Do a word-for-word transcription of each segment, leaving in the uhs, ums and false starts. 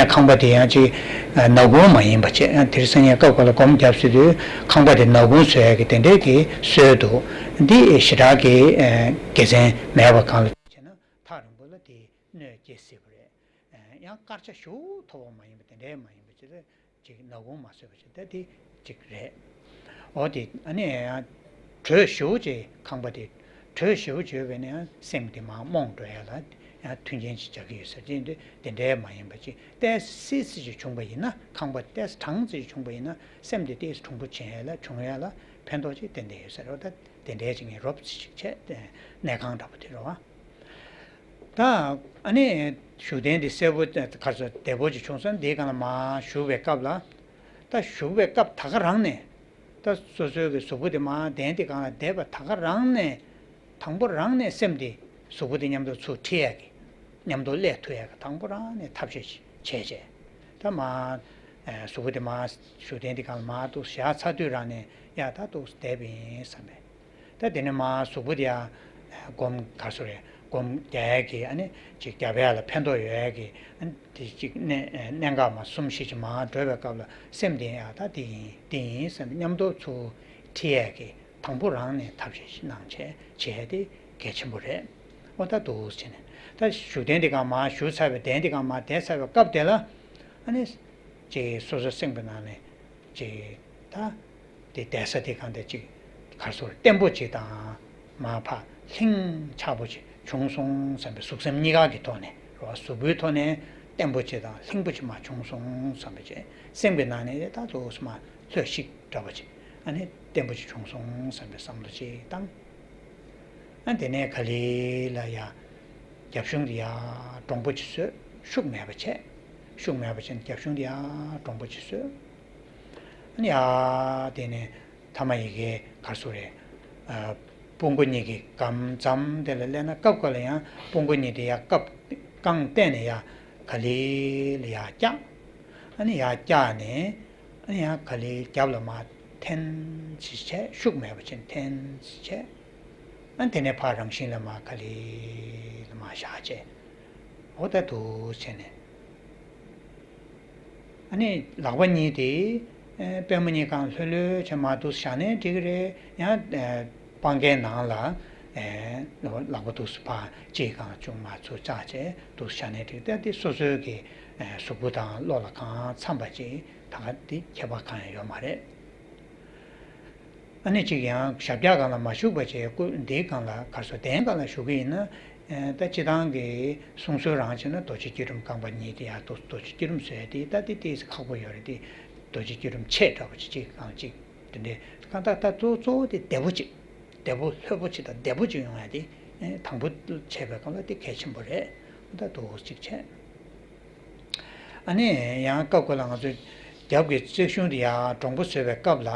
ཁང་པ་དེ་ཡང་ཅིག་ནག་ཁུང་མ་ཡིན་པ་བྱས། དེར་སང་ཉིན་སྐབས་འགའ་ལ་སྒོམ་བརྒྱབ་ཟེར་དུས་ཁང་པ་དེ་ནག་ཁུང་བཟོ་ཡ་གི་དེ་འདྲའི་གི་སྲོལ་འདུག་འདི་ཞེ་དྲག་གི་དགེ་མཚན་མེད་པ་གང་ལ་བྱས་ན་ཐག་རིང་པོ་ལ་དེ་གནོད་སྐྱེལ་སྲིད་པ་རེད། ཡང་དཀར་ཆ་ཞེ་པོ་མཐོ་པོ་མ་ཡིན་པ་དེ་འདྲའི་མ་ཡིན་པ་ཅིག་ལ། ཅིག་ནག་ཁུང་མ་བཟོས་པ་ཞིག་ད་དེ་ཅིག་རེད། འོ་དེ་ཨ་ནི་ཡང་དྲོད་ཞེ་པོ་ཅིག་ཁང་པ་དེ་དྲོད་ཞེ་པོ་ཅིག་ཡོད་པས་ན་ཡང་སེམས་དེ་མར་རྨོངས་འགྲོ་ཡ་ལ་ཡང་མཐུན་རྐྱེན་ཅིག་རྒྱག་གི་ཡོད་ཟེར་གྱི་འདུག་དེ་འདྲའི་མ་ཡིན་པ་ཅིག་ཏོག་ཙམ་ཅིག་བྱུང་པ་ཡིན་ན། ཁང་པ་ཏོག་ཙམ་གྲང་ཙམ་ཅིག་བྱུང་པ་ཡིན་ན་སེམས་དེ་ཏོག་ཙམ་གྲུང་པོ་བྱེད་ཡ་ལ་བྱུང་ཡ་ལ་ཕན་ཐོགས་ཅིག་ཏན་ཏན་ཡོད་ཟེར་བ། ད་དེ་འདྲའི་ཅིག་ངས་རོབ་ཙམ་ཅིག་བྱས་ཏེ་གནས་ཁང་འདྲ་པོ་དེ་རེད་བ། ད་ཨ་ནི་བཞུགས་གདན་འདི་གསལ་པོ་ག་རེ་ཟེར་བདེ་པོ་ཅིག་བྱུང་སོང་། འདིའི་སྒང་ལ་མར་བཞུགས་པའི་སྐབས་ལ། ད་བཞུགས་པའི་སྐབས་ད་ག་རང་ནས། ད་སོ་སོའི་གི་གཟུགས་པོ་དེ་མར་གདན་དེ་སྒང་ལ་བསྡད་པ་ད་ག་རང་ནས། དང་པོ་རང་ནས་སེམས་དེ་གཟུགས་པོ་དེ་མཉམ་དུ་ཚུར་ཁྲིད་ཡ་གི། མཉམ་དུ་སླེབས་ཐུབ་ཡ་གི་དང་པོ་རང་ནས་ཐབས་ཤེས་ཤིག་བྱས་བྱས། ད་མར་གཟུགས་པོ་དེ་མར་བཞུགས་གདན་དེ་སྒང་ལ་མར་འདུག་བཞག་ཚར་དུས་རང་ནས་ཡ་ད་འདུག་བསྡད་པ་ཡིན་བསམ་པས། ད་དེ་ནས་མར་གཟུགས་པོ་དེ་ཡང་སྒོམ་ག་རེ་ཟེར་རེད། སྒོམ་རྒྱག་ཡས་ཀྱི་ཨ་ནི་ཅིག་རྒྱབ་ཡ་ལ་ཕན་ཐོགས་ཡོད་ཡས་ཀྱི་ཨ་ནི་དེ་ཅིག་གནས་གནས་འགག་མ་གསུམ་བཞི་ཅིག་མར་འགྲོ་བའི་སྐབས་ལ་སེམས་དེ་ཡང་ད་འདི་ཡིན་འདི་ཡིན་བསམ་པའི་མཉམ་དུ་ཚུར་ཁྲིད་ཡས་ཀྱི་དང་པོ་རང་ནས་ཐབས་ཤེས་ཤིག་གནང་བྱས་བྱས་ཏེ་གལ་ཆེན་པོ་རེད། འོ་ད་འདུག་བྱས་ནས་ད་བཞུགས་གདན་འདི་སྒང་མར་བཞུགས་ཚར་བའི་གདན་འདི་སྒང་མར་བསྡད་ཚར་བའི་སྐབས་དེ་ལ་ཨ་ནི་ཅིག་སོ་སོའི་སེམས་ཀྱི་ནང་ནས། ཅིག་ད་དེ་བསྡད་ས་དེ་གང་དེ་ཅིག་ག་རེ་ཟེར་བརྟན་པོ་ཅིག་དང་མར་ཕར་ལྷིང་འཇགས་པོ་ཅིག་བྱུང་སོང་བསམ་པའི་གཟུགས་སེམས་གཉིས་ཀ་གི་ཐོག་ནས་རེད་བ། གཟུགས་པོའི་ཐོག་ནས་བརྟན་པོ་ཅིག་དང་ལྷིང་པོ་ཅིག་མར་བྱུང་སོང་བསམ་པའི་ཅིག་སེམས་ཀྱི་ནང་ནས་ད་དུ་མར་ལྷོད་ཤིག་འདྲ་པོ་ཅིག་ཨ་ནི་བརྟན་པོ་ཅིག་བྱུང་སོང་བསམ་པའི་བསམ་བློ་ཅིག་བཏང་། ཨ་དེ་ནས་ག་ལེ་ལ་ཡ་རྒྱབ་གཞུང་དེ་ཡ་དྲོང་པོ་ཅིག་བཟོས། ཤུགས་མེད་པ་བྱས། ཤུགས་མེད་པ་བྱས་ནས་རྒྱབ་གཞུང་དེ་ཡ་དྲོང་པོ་ཅིག་བཟོས། ཨ་ནི་ཡ་དེ་ནས་ཐ་མ་ཡི་གེ་ག་རེ་ཟེར་རེད། ཨ་དཔུང་པ་གཉིས་ཀྱི་སྒམ་འཛོམས་དེ་ལ་སླེབས་ན་སྐབས་འགའ་ལ་ཡང་དཔུང་པ་གཉིས་དེ་ཡ་སྐབས་རྐང་སྟེང་ནས་ཡ་ག་ལེ་ལ་ཡ་བཀྱག་ཨ་ནི་ཡ་བཀྱག་ནས། ཨ་ནི་ཡང་ག་ལེ་རྒྱབ་ལ་མར་འཐེན་ཅིག་བྱས། ཤུགས་མེད་པ་བྱས་འཐེན་ཅིག་བྱས། ཨ་དེ་ནས་ཕར་རང་བཞིན་ལ་མར་ག་ལེ་ལ་མར་བཞག་བྱས། འོ་ད་འདུག་བྱས་ནས། ཨ་ནི་ལག་པ་གཉིས་དེ་ཨེ་པུས་མོ་གཉིས་སྒང་ལྷོད་ལྷོད་བྱས་མར་འདུག་བཞག་ནའི་འགྲིག་གི་རེད། ཡང་ཨེ་སྤང་ཁའི་ནང་ལ་ཨེ་ལག་པ་འདུག་སེ་ཕར་གཅིག་སྒང་བཅུག་མར་ཚུར་བཅག་བྱས་འདུག་བཞག་ནའི་འགྲིག་ད་དེ་སོ་སོའི་གི་ཨེ་གཟུགས་པོ་དང་བློ་ལ་གང་འཚམ་པ་ཅིག་ད་ག་དེ་ཁྱད་པར་གང་ཡང་ཡོད་མ་རེད། ཨ་ནི་གཅིག་ཡང་ཞབས་བཀྱག་སྒང་ལ་མ་བཞུགས་པ་བྱས། སྐུ་འདིའི་སྒང་ལ་ག་རེ་ཟེར་གདན་སྒང་ལ་བཞུགས་ཀྱི་ཡིན་ན། ཨེ་ད་སྤྱིར་བཏང་གི་གསུང་སྲོལ་རང་བྱས་ན་རྡོ་རྗེ་བསྐྱེད་རིམ་རྐང་པ་གཉིས་དེ་ཡང་རྡོ་རྡོ་རྗེ་བསྐྱེད་རིམ་བཟོ་ཡ་དེ་ད་དེ་ཏོག་ཙམ་ཁག་པོ་ཡོད་རེད་དེ། རྡོ་རྗེ་བསྐྱེད་རིམ་ཆེ་དྲགས་པོ་ཅིག་གཅིག་སྒང་གཅིག་དེ་འདྲའི་གང་ལྟར་ད་གཙོ་གཙོ་བོ་དེ་བདེ་པོ་ཅིག་བདེ་པོ་ལྷོད་པོ་ཅིག་དང་བདེ་པོ་ཅིག་ཡོང་ཡ་དེ་ཨེ་དང་པོ་བྱས་པའི་སྒང་ལ་དེ་གལ་ཆེན་པོ་རེད། ད་རྡོ་རྗེ་གཅིག་བྱས། ཨ་ནི་ཡང་སྐབས་འགའ་ལ་ང་ཚོས་རྒྱབ་ཀྱི་རྩིག་གཞུང་དེ་ཡང་དྲོང་པོ་བཟོས་པའི་སྐབས་ལ།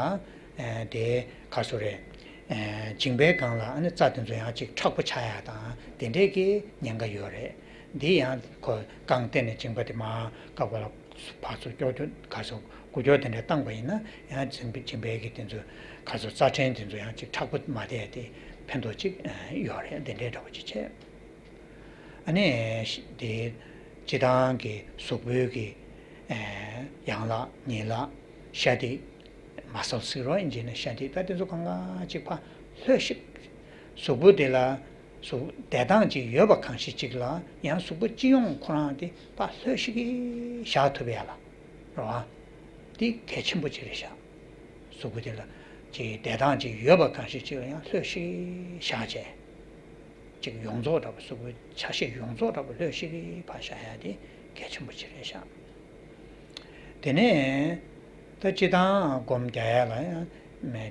ཨེ་དེ་ག་རེ་ཟེར་རེད། ཨེ་མཇིང་པའི་སྒང་ལ་ཨ་ནི་རྩྭ་དེ་ཚོ་ཡང་ཅིག་མཁྲེགས་པོ་ཆགས་ཡ་དང་དེ་འདྲས་ཀྱི་ཉེན་ཁ་ཡོད་རེད། འདི་ཡང་ཁོ་རྐང་སྟེང་ནས་མཇིང་པ་དེ་མར་སྐབས་འགའ་ལ་ཕར་ཚུར་སྐྱོར་སྐྱོར་ག་རེ་ཟེར་འགུལ་སྐྱོར་དེ་འདྲས་བཏང་པ་ཡིན་ན་ཡང་མཇིང་པའི་མཇིང་པའི་གི་དེ་ཚོ་ག་རེ་ཟེར་རྩྭ་ཕྲན་དེ་ཚོ་ཡང་ཅིག་མཁྲེགས་པོ་མ་བསྡད་དེ་ཕན་ཐོགས་ཅིག་ཨེ་ཡོད་རེད། དེ་འདྲས་འདྲ་པོ་ཅིག་བྱས། ཨ་ནི་དེ་སྤྱིར་བཏང་གི་གཟུགས་པོའི་གི་ཨེ་ཡན་ལག་ཉིང་ལག་ཤ་དེ་མ་སལ་སི་རོ་ཨིན་ཇི་ནས་ཤ་དེ་ད་དེ་ཚོ་གང་ག་ཅིག་ཕར་ལྷོད་ཤིག་གཟུགས་པོ་དེ་ལ་གཟུགས་བདེ་ཐང་ཅིག་ཡོད་པ་གང་ཞིག་ཅིག་ལ་ཡང་གཟུགས་པོ་སྤྱི་ཡོངས་ཁོ་རང་དེ་ཕར་ལྷོད་ཤིག་གིས་བཞག་ཐུབ་ཡ་ལ་རོ། དེ་གལ་ཆེན་པོ་ཅིག་རེད་ཤག་གཟུགས་པོ་དེ་ལ་ཅིག་བདེ་ཐང་ཅིག་ཡོད་པ་གང་ཞིག་ཅིག་ལ་ཡང་ལྷོད་ཤིག་བཞག་བྱས། ཅིག་ཡོངས་རྫོགས་འདྲ་པོ་གཟུགས་པོའི་ཆ་ཤས་ཡོངས་རྫོགས་འདྲ་པོ་ལྷོད་ཤིག་གིས་ཕར་བཞག་ཡ་དེ་གལ་ཆེན་པོ་ཅིག་རེད་ཤག་དེ་ནས་ད་སྤྱིར་བཏང་སྒོམ་རྒྱག་ཡ་ལ་ཡང་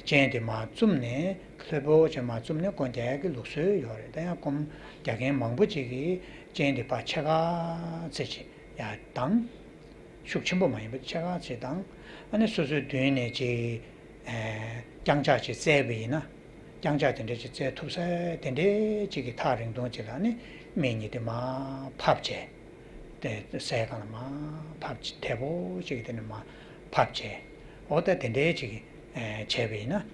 སྤྱན་དེ་མར་བཙུམས་ནས་ལྷོད་པོ་བྱས་མར་བཙུམས་ནས་སྒོམ་རྒྱག་ཡ་གི་ལུགས་སྲོལ་ཡོད་རེད། ད་ཡང་སྒོམ་རྒྱག་མཁན་མང་པོ་ཅིག་གིས་སྤྱན་དེ་ཕར་ཕྱེད་ཀ་ཙམ་ཅིག་ཡར་བཏང་། ཤུགས་ཆེན་པོ་མ་ཡིན་པ་ཕྱེད་ཀ་ཙམ་བཏང་། ཨ་ནི་སོ་སོའི་མདུན་ནས་ཅིག་ཨེ་རྐྱང་ཕྱག་ཅིག་བཙལ་བ་ཡིན་ན། རྐྱང་ཕྱག་དེ་འདྲ་ཅིག་བཙལ་ཐུབ་ས་དེ་འདྲའི་ཅིག་གི་ཐག་རིང་ཐུང་ཅིག་ལ་ནི་མིག་གཉིས་དེ་མར་ཕབ་བྱས། དེ་སའི་སྒང་ལ་མར་ཕབ་བྱས་དལ་པོ་ཅིག་གི་དེ་ནས་མར་ཕབ་བྱས། འོ་ད་དེ་འདྲའི་ཅིག་ཨེ་བྱས་པ་ཡིན་ན།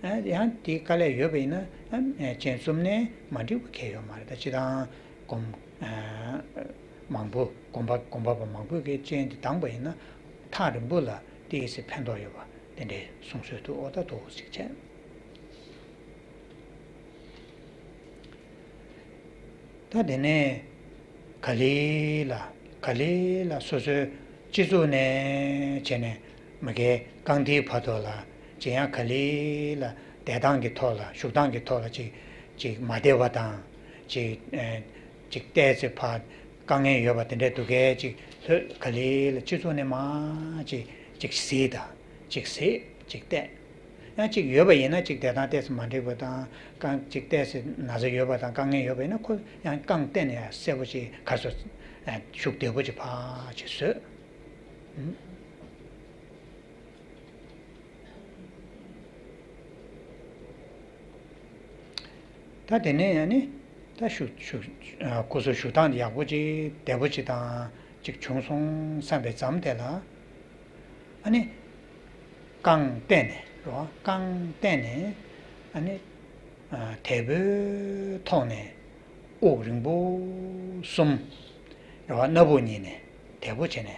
ཨེ་ཡང་དེའི་དཀའ་ལས་ཡོད་པ་ཡིན་ན་ཨེ་སྤྱན་བཙུམ་ནས་མ་འགྲིག་པ་གང་ཡང་ཡོད་མ་རེད། ད་སྤྱིར་བཏང་སྒོམ་ཨེ་ མང་པོ་སྒོམ་པ་སྒོམ་པ་པོ་མང་པོས་ཀྱི་སྤྱན་དེ་གདངས་པ་ཡིན་ན་ཐག་རིང་པོ་ལ་ཏོག་ཙམ་ཕན་ཐོགས་ཡོད་པ་དེ་འདྲའི་གསུང་སྲོལ་འདུག་འོ་ད་འདུག་ཅིག་བྱས། ད་དེ་ནས་ག་ལེ་ལ་ག་ལེ་ལ་སོ་སོའི་སྤྱི་ཚོགས་ནས་བྱས་ནས་མ་གིའི་རྐང་མཐིལ་བར་དུ་ལ་ཅིག་ཡང་ག་ལེ་ལ་བསྡད་སྟངས་ཀྱི་ཐོག་ལ་བཞུགས་སྟངས་ཀྱི་ཐོག་ལ་ཅིག་ཅིག་མ་བདེ་བ་དང་ཅིག་ཅིག་ཏོག་ཙམ་ཕར་དཀའ་ངལ་ཡོད་པ་དེ་འདྲ་འདུག་གས། ཅིག་ལྷོད་ག་ལེ་ལ་སྤྱི་ཚོགས་ནས་མར་ཅིག་ཅིག་གཟིགས་དང་ཅིག་གཟིགས་ཅིག་བལྟས། ཡང་གཅིག་ཡོད་པ་ཡིན་ན་གཅིག་བསྡད་སྟངས་ཏོག་ཙམ་མ་འགྲིག་པ་དང་རྐང་གཅིག་ཏོག་ཙམ་ན་ཚ་ཡོད་པ་དང་དཀའ་ངལ་ཡོད་པ་ཡིན་ན་ཁོ་ཡང་རྐང་གཏད་ནས་ཡང་གསལ་པོ་ཅིག་ག་རེ་ཟེར་ཨ་ཤུགས་བདེ་པོ་ཅིག་ཕར་ཅིག་བཟོས། ཨུམ། ད་དེ་ནས་ཡང་ནི་ད་བཞུགས་བཞུགས་ཨ་སྐུ་གཟུགས་བཞུགས་སྟངས་ཡག་པོ་ཅིག་བདེ་པོ་ཅིག་དང་ཅིག་བྱུང་སོང་བསམ་པའི་མཚམས་དེ་ལ། ཨ་ནི། རྐང་བསྟན་ནས་རོ། རྐང་བསྟན་ནས། ཨ་ནི། ཨ་དལ་པོའི་ཐོག་ནས་དབུགས་རིང་པོ་གསུམ། རོ། སྣ་བུག་གཉིས་ནས་དལ་པོ་བྱས་ནས།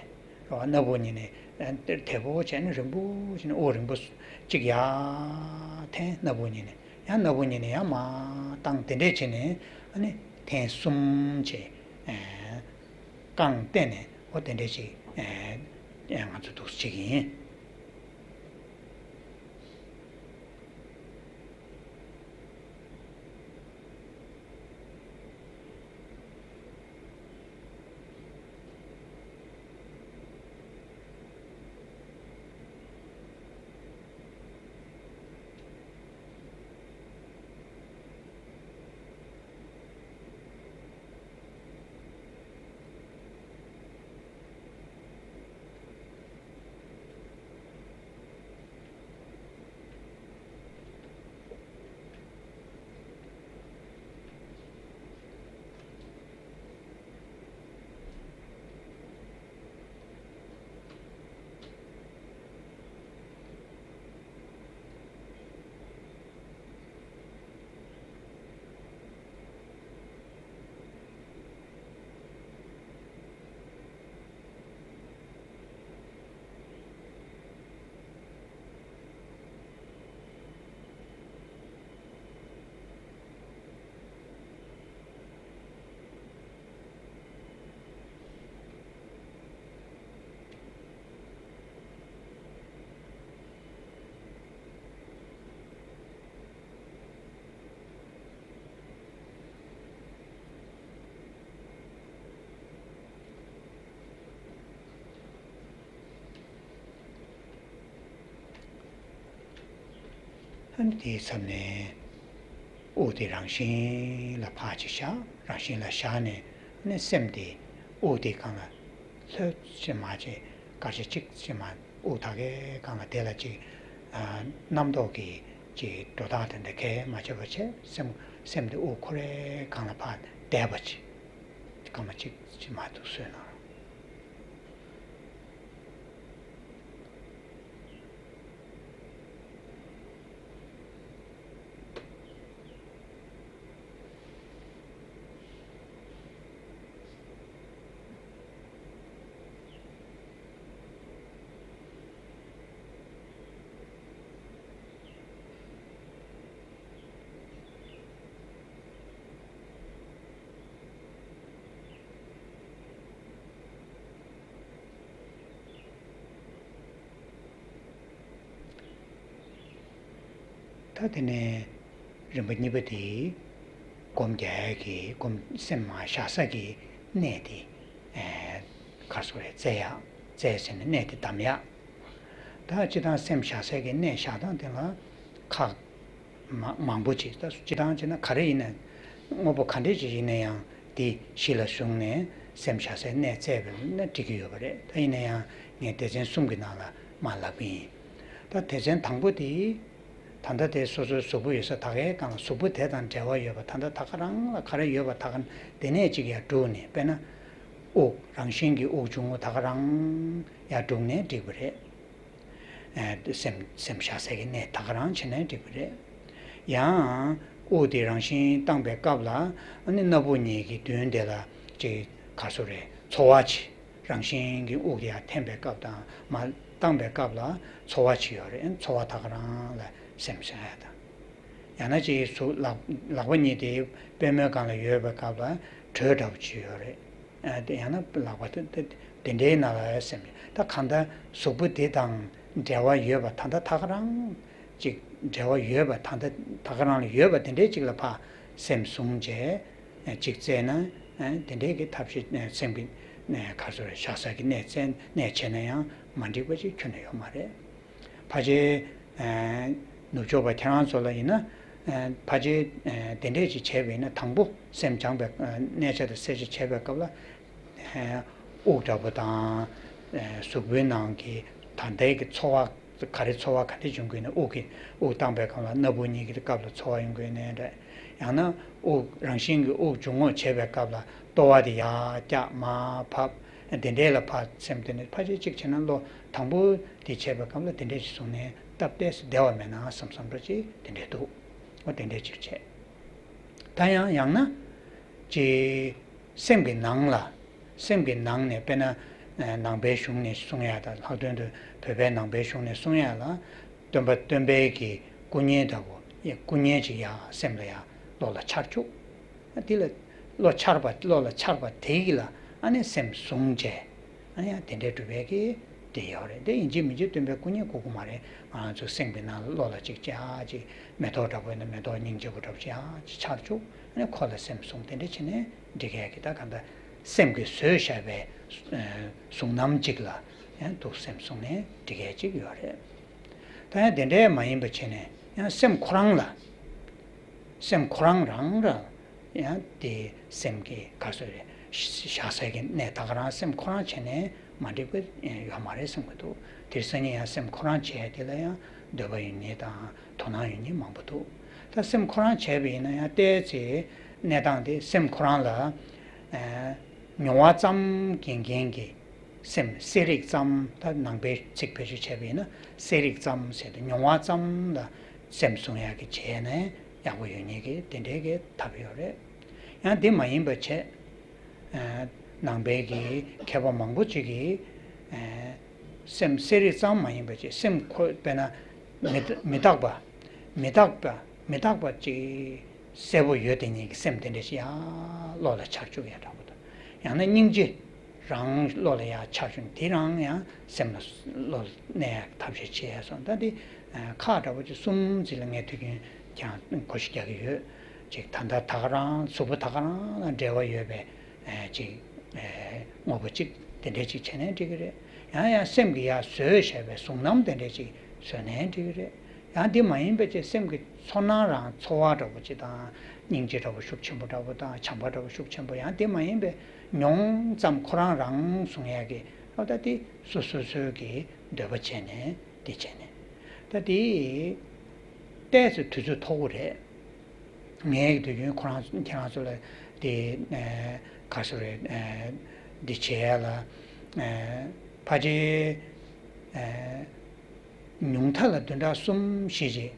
རོ། སྣ་བུག་གཉིས་ནས། ཨ་དལ་པོ་བྱས་ནས་རིང་པོ་བྱས་ནས་དབུགས་རིང་པོ་གཅིག་ཡར་འཐེན། སྣ་བུག་གཉིས་ནས་ཡང་སྣ་བུག་གཉིས་ནས་ཡང་མར་བཏང་། དེ་འདྲས་བྱས་ནས་ཨ་ནི་ཐེངས་གསུམ་བྱས། ཨ། རྐང་བསྟན་ནས་འོ་དེ་འདྲས་ཅིག་ཨེ་ཨེ་ང་ཚོ་འདུག་སེ་བྱེད་ཀྱི་ཡིན། ཨ་ནི་དེའི་མཚམས་ནས་དབུགས་དེ་རང་བཞིན་ལ་ཕར་ཅིག་བཞག་རང་བཞིན་ལ་བཞག་ནས་ཨ་ནི་སེམས་དེ་དབུགས་དེ་སྒང་ལ་ལྷོད་ཅིག་མར་ཅིག་སྐར་ཆ་གཅིག་ཅིག་མར་དབུགས་ད་གའི་སྒང་ལ་དེ་ལ་ཅིག་ཨ་རྣམ་རྟོག་གི་ཅིག་འགྲོ་སྟངས་དེ་འདྲ་གས་མ་བྱེད་པ་བྱས། སེམས་སེམས་དེ་དབུགས་ཁོ་རའི་སྒང་ལ་ཕར་བསྡད་པ་ཅིག་སྐར་མ་གཅིག་ཅིག་མར་འདུག་སེ་གནང་། ད་དེ་ནས་རིམ་པ་གཉིས་པ་དེ་སྒོམ་རྒྱག་ཡག་གི་སྒོམ་སེམས་མར་བཞག་ས་གི་གནས་དེ་ཨེ་ག་རེ་ཟེར་རེད། བཙལ་ཡག་བཙལ་ཟེར་ནས་གནས་དེ་གདམ་ཡག་ད་སྤྱིར་བཏང་སེམས་བཞག་སའི་གི་གནས་བཞག་སྟངས་དེ་ལ་ཁག་མ་མང་པོ་ཅིག་ད་སྤྱིར་བཏང་བྱས་ན་ག་རེ་ཡིན་ན་དངོས་པོ་ག་འདྲས་ཅིག་ཡིན་ན་ཡང་དེ་གཞི་ལ་བཟུང་ནས་སེམས་བཞག་སའི་གནས་བཙལ་བ་ཡིན་ན་འགྲིག་གི་ཡོད་པ་རེད། ད་ཡིན་ན་ཡང་ངས་སྡེ་ཚན་གསུམ་གྱི་ནང་ལ་མར་ལབ་ཀྱི་ཡིན། ད་སྡེ་ཚན་དང་པོ་དེ་ད་ལྟ་དེ་སོ་སོའི་གཟུགས་པོ་ཡོད་ས་ད་གའི་སྒང་ལ་གཟུགས་པོ་དེ་དང་འབྲེལ་བ་ཡོད་པ་ད་ལྟ་ད་ག་རང་ལ་ག་རེ་ཡོད་པ་ད་ག་དེ་ནས་ཅིག་ཡར་བསྒྲུགས་ནས། དཔེར་ན་དབུགས་རང་བཞིན་གྱི་དབུགས་འབྱུང་བ་ད་ག་རང་ཡར་བསྒྲུགས་ནས་འགྲིག་པ་རེད། ཨེ་སེམས་སེམས་བཞག་སའི་གི་གནས་ད་ག་རང་བྱས་ནས་འགྲིག་པ་རེད། ཡང་དབུགས་དེ་རང་བཞིན་བཏང་པའི་སྐབས་ལ་ཨ་ནི་སྣ་བུག་གཉིས་ཀྱི་མདུན་དེ་ལ་ཅིག་ག་རེ་ཟེར་རེད། ཚོར་བ་ཅིག་རང་བཞིན་གྱི་དབུགས་དེ་ཡར་འཐེན་པའི་སྐབས་དང་མར་བཏང་པའི་སྐབས་ལ་ཚོར་བ་ཅིག་ཡོད་རེད། ཚོར་བ་ད་ག་རང་ལ་སེམས་ཟེར་ཡ་དང་། ཡང་ན་ཅིག་གཟུགས་ལག་ལག་པ་གཉིས་དེ་པུས་མོའི་སྒང་ལ་ཡོད་པའི་སྐབས་ལ་དྲོད་འདྲ་པོ་ཅིག་ཡོད་རེད། ཨ་དེ་ཡང་ན་ལག་པ་དེ་དེ་དེ་འདྲའི་ནང་ལ་སེམས། ད་གང་ལྟར་གཟུགས་པོ་དེ་དང་འབྲེལ་བ་ཡོད་པ་ད་ལྟ་ད་ག་རང་ཅིག་འབྲེལ་བ་ཡོད་པ་ད་ལྟ་ད་ག་རང་ལ་ཡོད་པ་དེ་འདྲའི་ཅིག་ལ་ཕར་སེམས་བཟུང་བྱས་ཅིག་བཙལ་ན་དེ་འདྲའི་གི་ཐབས་ཤེས་སེམས་ཀྱི་ག་རེ་ཟེར་བཞག་སའི་གནས་བཙལ་གནས་བྱས་ན་ཡང་མ་འགྲིག་པ་ཅིག་ཁྱོན་ནས་ཡོད་མ་རེད། ཕལ་ཆེར་ནུབ་ཕྱོགས་པ་ཁྱེད་རང་ཚོ་ལ་ཡིན་ན་ཕལ་ཆེར་དེ་འདྲས་ཅིག་བྱས་པ་ཡིན་ན་དང་པོ་སེམས་སྦྱངས་པའི་གནས་ཆ་དང་གསལ་ཆ་བྱས་པའི་སྐབས་ལ་དབུགས་འདྲ་པོ་དང་གཟུགས་པོའི་ནང་གི་ད་ལྟའི་གི་ཚོར་བ་ག་རེ་ཚོར་བ་ག་འདྲས་འབྱུང་གི་ཡོད་ན། དབུགས་ཀྱི་དབུགས་བཏང་པའི་སྐབས་ལ་སྣ་བུག་གཉིས་ཀྱི་སྐབས་ལ་ཚོར་བ་ཡོང་གི་ཡོད་ན་འདྲ། ཡང་ན་དབུགས་རང་བཞིན་གྱི་དབུགས་འབྱུང་རྔུབ་བྱེད་པའི་སྐབས་ལ་ལྟོ་བ་དེ་ཡར་བཀྱག་མར་ཕབ་དེ་འདྲས་ལ་ཕར་སེམས་གཏད་ནས་ཕལ་ཆེར་གཅིག་བྱས་ན་བློ་དང་པོ་དེ་བྱས་པའི་སྐབས་ལ་དེ་འདྲས་ཞིག་བཟུང་ནས་སྟབས་བདེ་སེ་བདེ་བ་མེད་ན་བསམ་བསམ་འདྲ་ཅིག་དེ་འདྲས་འདུག་འོ་དེ་འདྲས་ཅིག་བྱས། ད་ཡང་ཡང་ན་ཅིག་སེམས་ཀྱི་ནང་ལ་སེམས་ཀྱི་ནང་ནས་དཔེར་ན་ནང་པའི་གཞུང་ནས་གསུང་ཡ་དང་ལྷག་དོན་དུ་བོད་པའི་ནང་པའི་གཞུང་ནས་གསུང་ཡ་ལ། སྟོན་པ་སྟོན་པའི་གི་སྐུ་བརྙན་འདྲ་པོ་ཡ་སྐུ་བརྙན་ཅིག་ཡ་སེམས་ལ་ཡ་བློ་ལ་འཆར་བཅུག་འདི་ལ་བློ་འཆར་བ་བློ་ལ་འཆར་བ་དེ་གི་ལ་ཨ་ནི་སེམས་བཟུང་བྱས་ཨ་ནི་ཡང་དེ་འདྲའི་གྲུབ་པའི་གི་དེ་ཡོད་རེད། དེ་ཡིན་གཅིག་མིན་གཅིག་སྟོན་པའི་སྐུ་བརྙན་དགོས་ཀྱི་མ་རེད། ང་ཚོ་སེམས་ཀྱི་ནང་ལ་བློ་ལ་ཅིག་བྱ་ཅིག་མེ་ཏོག་འདྲ་པོ་ཡིན་ན་མེ་ཏོག་སྙིང་རྗེ་པོ་འདྲ་པོ་ཅིག་ཡ་ཅིག་འཆར་བཅུག་ཨ་ནི་ཁོ་ལ་སེམས་བཟུང་དེ་འདྲ་བྱས་ནས་འགྲིག་གི་ད་ག་འདྲ་སེམས་ཀྱིས་བཟོས་བཞག་པའི་གཟུང་རྣམ་ཅིག་ལ་ཡང་འདུག་སེམས་བཟུང་ནས་འགྲིག་གི་ཅིག་ཡོད་རེད། ད་ཡང་དེ་འདྲའི་མ་ཡིན་པ་བྱས་ནས་ཡང་སེམས་ཁོ་རང་ལ་སེམས་ཁོ་རང་རང་རང་ཡང་དེ་སེམས་ཀྱི་ག་སོ་རེད་བཞག་སའི་གི་གནས་ད་ག་རང་སེམས་ཁོ་རང་བྱས་ནས་མ་འགྲིག་པ་ཡོད་མ་རེད་བསམ་གི་འདུག་དེ་སང་ཉིན་ཡང་སེམས་ཁོ་རང་བྱས་དེ་ལ་ཡང་འདོད་པ་ཡོད་མཁན་དང་དོ་སྣང་ཡོད་མཁན་མང་པོ་འདུག་ད་སེམས་ཁོ་རང་བྱས་པ་ཡིན་ན་ཡང་ཏོག་ཙམ་གནས་སྟངས་དེ་སེམས་ཁོ་རང་ལ་མྱོང་བ་ཙམ་གྱི་རྐྱེན་གྱིས། སེམས་གསལ་རིག་ཙམ། ད་ནང་པའི་ཚིག་བེད་སྤྱོད་བྱས་པ་ཡིན་ན་གསལ་རིག་ཙམ་ཟེར་ཏེ་མྱོང་བ་ཙམ་ལ་སེམས་བཟུང་ཡག་གི་བྱས་ནས་ཡག་པོ་ཡོད་མཁན་གྱི་དེ་འདྲའི་གི་ཐབས་ཡོད་རེད། ཡང་དེ་མ་ཡིན་པ་བྱས། ནང་པའི་གི་མཁས་པ་མང་པོ་ཅིག་གིས་སེམས་གསལ་རིག་ཙམ་མ་ཡིན་པ་བྱས་སེམས་ཁོ་དཔེར་ན་མི་མི་རྟག་པ་མི་རྟག་པ་མི་རྟག་པ་ཅིག་གསལ་པོ་ཡོད་དེ་ཉིད་ཀྱི་སེམས་དེ་འདྲ་ཞིག་ཡང་བློ་ལ་འཆར་བཅུག་ཡ་འདྲ་པོ་དང་། ཡང་ན་སྙིང་རྗེ་རང་བློ་ལ་ཡང་འཆར་བཅུག་དེ་རང་ཡང་སེམས་ལ་བློ་གནས་ཡག་ཐབས་ཤེས་བྱས་སོང་། ད་འདི་ཁག་འདྲ་པོ་ཅིག་གསུམ་ཅིག་ལ་ངས་དུས་རྒྱུན་ཀྱང་གོ་ཤེས་རྒྱག་གི་ཡོད། ཅིག་ད་ལྟ་ད་ག་རང་གཟུགས་པོ་ད་ག་རང་ལ་འབྲེལ་བ་ཡོད་པའི་ཅིག་དངོས་པོ་ཅིག་དེ་འདྲས་ཅིག་བྱས་ནས་འགྲིག་གི་རེད། ཡང་ཡང་སེམས་ཀྱིས་ཡར་བཟོས་བཞག་པའི་གཟུང་རྣམ་དེ་འདྲས་ཅིག་བཟོས་ནས་འགྲིག་གི་རེད། ཡང་དེ་མ་ཡིན་པའི་ཅིག་སེམས་ཀྱི་ཚོར་སྣང་རང་ཚོར་བ་འདྲ་པོ་ཅིག་དང་སྙིང་རྗེ་འདྲ་པོ་ཤུགས་ཆེན་པོ་འདྲ་པོ་དང་བྱམས་པ་འདྲ་པོ་ཤུགས་ཆེན་པོ་ཡང་དེ་མ་ཡིན་པའི་མྱོང་ཙམ་ཁོ་རང་རང་གཟུང་ཡག་གི་ཨ་ད་དེ་སོ་སོ་སོའི་གི་འདོད་པ་བྱས་ནས་དེ་བྱས་ནས་ད་དེ་ཏོག་ཙམ་དུས་ཚོད་ཐོག་གི་རེད། ངའི་དུས་རྒྱུན་ཁོ་རང་ཁྱེད་རང་ཚོ་ལ་དེ་ག་སོ་རེད། འདི་བྱེད་ཡ་ལ་ཕལ་ཆེར་ཉུང་མཐའ་ལ་བདུན་ཕྲག་གསུམ་བཞི་རྗེས་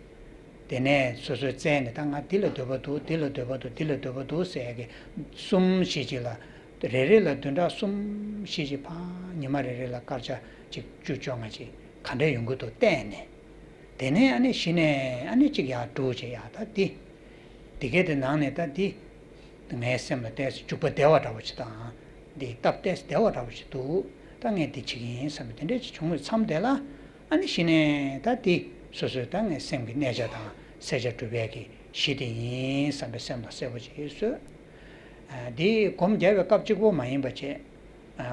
དེ་ནས་སོ་སོས་བཙལ་ནས་ད་ང་འདི་ལ་འདོད་པ་འདུག་འདི་ལ་འདོད་པ་འདུག་འདི་ལ་འདོད་པ་འདུག་ཟེར་ཡ་གི་གསུམ་བཞི་རྗེས་ལ་རེ་རེ་ལ་བདུན་ཕྲག་གསུམ་བཞི་རྗེས་ཕར་ཉི་མ་རེ་རེ་ལ་སྐར་ཆ་གཅིག་བཅུ་བཅོ་ལྔ་ཅིག་ག་འདྲས་ཡོང་གི་འདུག་བལྟས་ནས། དེ་ནས་ཨ་ནི་གཞི་ནས་ཨ་ནི་གཅིག་ཡར་འགྲོ་བྱེད་ཡ་ད་འདི། འདི་གའི་དེ་ནང་ནས་ད་འདི། ངའི་སེམས་ལ་ཏོག་ཙམ་འཇུག་པ་བདེ་བ་འདྲ་བོ་ཅིག་དང་། འདི་སྟབས་ཏོག་ཙམ་བདེ་བ་འདྲ་བོ་ཞིག་འདུག་ད་ངས་འདི་བྱེད་ཀྱི་ཡིན་བསམ་པའི་དེ་འདྲས་ཅིག་བྱུང་བའི་མཚམས་དེ་ལ། ཨ་ནི་གཞི་ནས་ད་འདི་སོ་སོའི་ད་ངའི་སེམས་ཀྱི་གནས་ཆ་དང་གསལ་ཆ་གྲུབ་པའི་གི་གཞི་དེ་ཡིན་བསམ་པའི་སེམས་ལ་གསལ་པོ་ཅིག་བཟོས། འདི་སྒོམ་རྒྱབ་པའི་སྐབས་གཅིག་པོ་མ་ཡིན་པ་བྱས།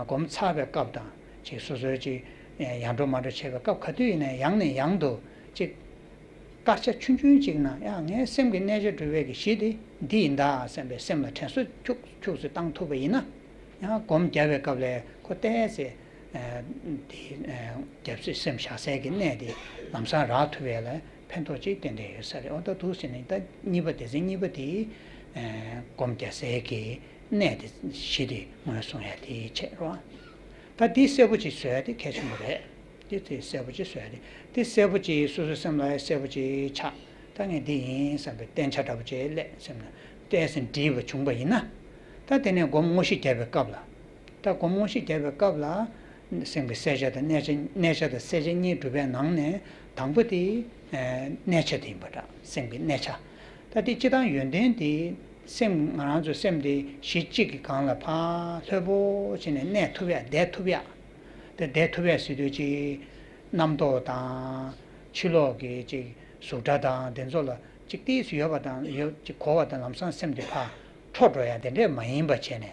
སྒོམ་ཚར་བའི་སྐབས་དང་ཅིག་སོ་སོའི་ཅིག་ཡར་འགྲོ་མར་འགྲོ་བྱེད་པའི་སྐབས་ག་དུས་ཡིན་ནའི་ཡང་ནས་ཡང་དུ་ཅིག་སྐར་ཆ་ཆུང་ཆུང་ཅིག་ནང་ཡང་ངའི་སེམས་ཀྱི་གནས་ཆ་གྲུབ་པའི་གི་གཞི་དེ་འདི་ཡིན་ད་བསམ་པའི་སེམས་ལ་དྲན་གསོ་ཁྱུག་ཁྱུག་ཙམ་བཏང་ཐུབ་པ་ཡིན་ན། ཡང་སྒོམ་རྒྱབ་པའི་སྐབས་ལ་ཁོ་ཏོག་ཙམ་དེ་རྒྱབ་སེ་སེམས་བཞག་སའི་གི་གནས་དེ་ལམ་སང་རག་ཐུབ་པའི་ལ་ཕན་ཐོགས་ཅིག་ཏན་ཏན་ཡོད་ས་རེད། འོ་ད་འདུག་ཟེར་ནས་ད་གཉིས་པ་སྡེ་ཚན་གཉིས་པ་དེ་སྒོམ་རྒྱག་སའི་གི་གནས་དེ་གཞི་དེ་ངོས་བཟུང་ཡ་དེ་བྱས་རོགས། ད་འདི་གསལ་པོ་ཅིག་བཟོ་ཡ་དེ་གལ་ཆེན་པོ་རེད། འདི་དེ་གསལ་པོ་ཅིག་བཟོ་ཡ་དེ་འདི་གསལ་པོ་ཅིག་སོ་སོའི་སེམས་ལ་གསལ་པོ་ཅིག་ཆགས། ད་ངས་འདི་ཡིན་བསམ་པའི་བསྟན་ཆ་འདྲ་པོ་ཅིག་སླེབས་སེམས་ན་ཏོག་ཙམ་འདྲིས་པ་བྱུང་པ་ཡིན་ན། ད་དེ་ནས་སྒོམ་དངོས་གཞི་རྒྱབ་པའི་སྐབས་ལ། ད་སྒོམ་དངོས་གཞི་རྒྱབ་པའི་སྐབས་ལ། སེམས་ཀྱི་གསལ་ཆ་དང་གནས་ཆ། གནས་ཆ་དང་གསལ་ཆ་གཉིས་སྒྲུབ་པའི་ནང་ནས་དང་པོ་དེ་གནས་ཆ་དེ་ཡིན་པ་འདྲ། སེམས་ཀྱི་གནས་ཆ། ད་དེ་སྤྱི་དང་ཡོན་ཏན་དེ། སེམས་ང་རང་ཚོ་སེམས་དེ་གཞི་གཅིག་གི་སྒང་ལ་ཕར་ལྷོད་པོ་བྱས་ནས་གནས་ཐུབ་ཡ། བསྡད་ཐུབ་ཡ། དེ་བསྡད་ཐུབ་ཡ་ཟེར་དུས་ཅིག་རྣམ་རྟོག་དང་། ཕྱི་ལོགས་ཀྱི་ཅིག་གཟུགས་སྒྲ་དང་དེ་ཚོ་ལ་ཅིག་ཏོག་ཙམ་ཡོད་པ་དང་། ཡོད་ཅིག་གོ་བ་དང་། ལམ་སང་སེམས་དེ་ཕར་འཕྲོ་འགྲོ་ཡ་དེ་འདྲས་མ་ཡིན་པ་བྱས་ནས།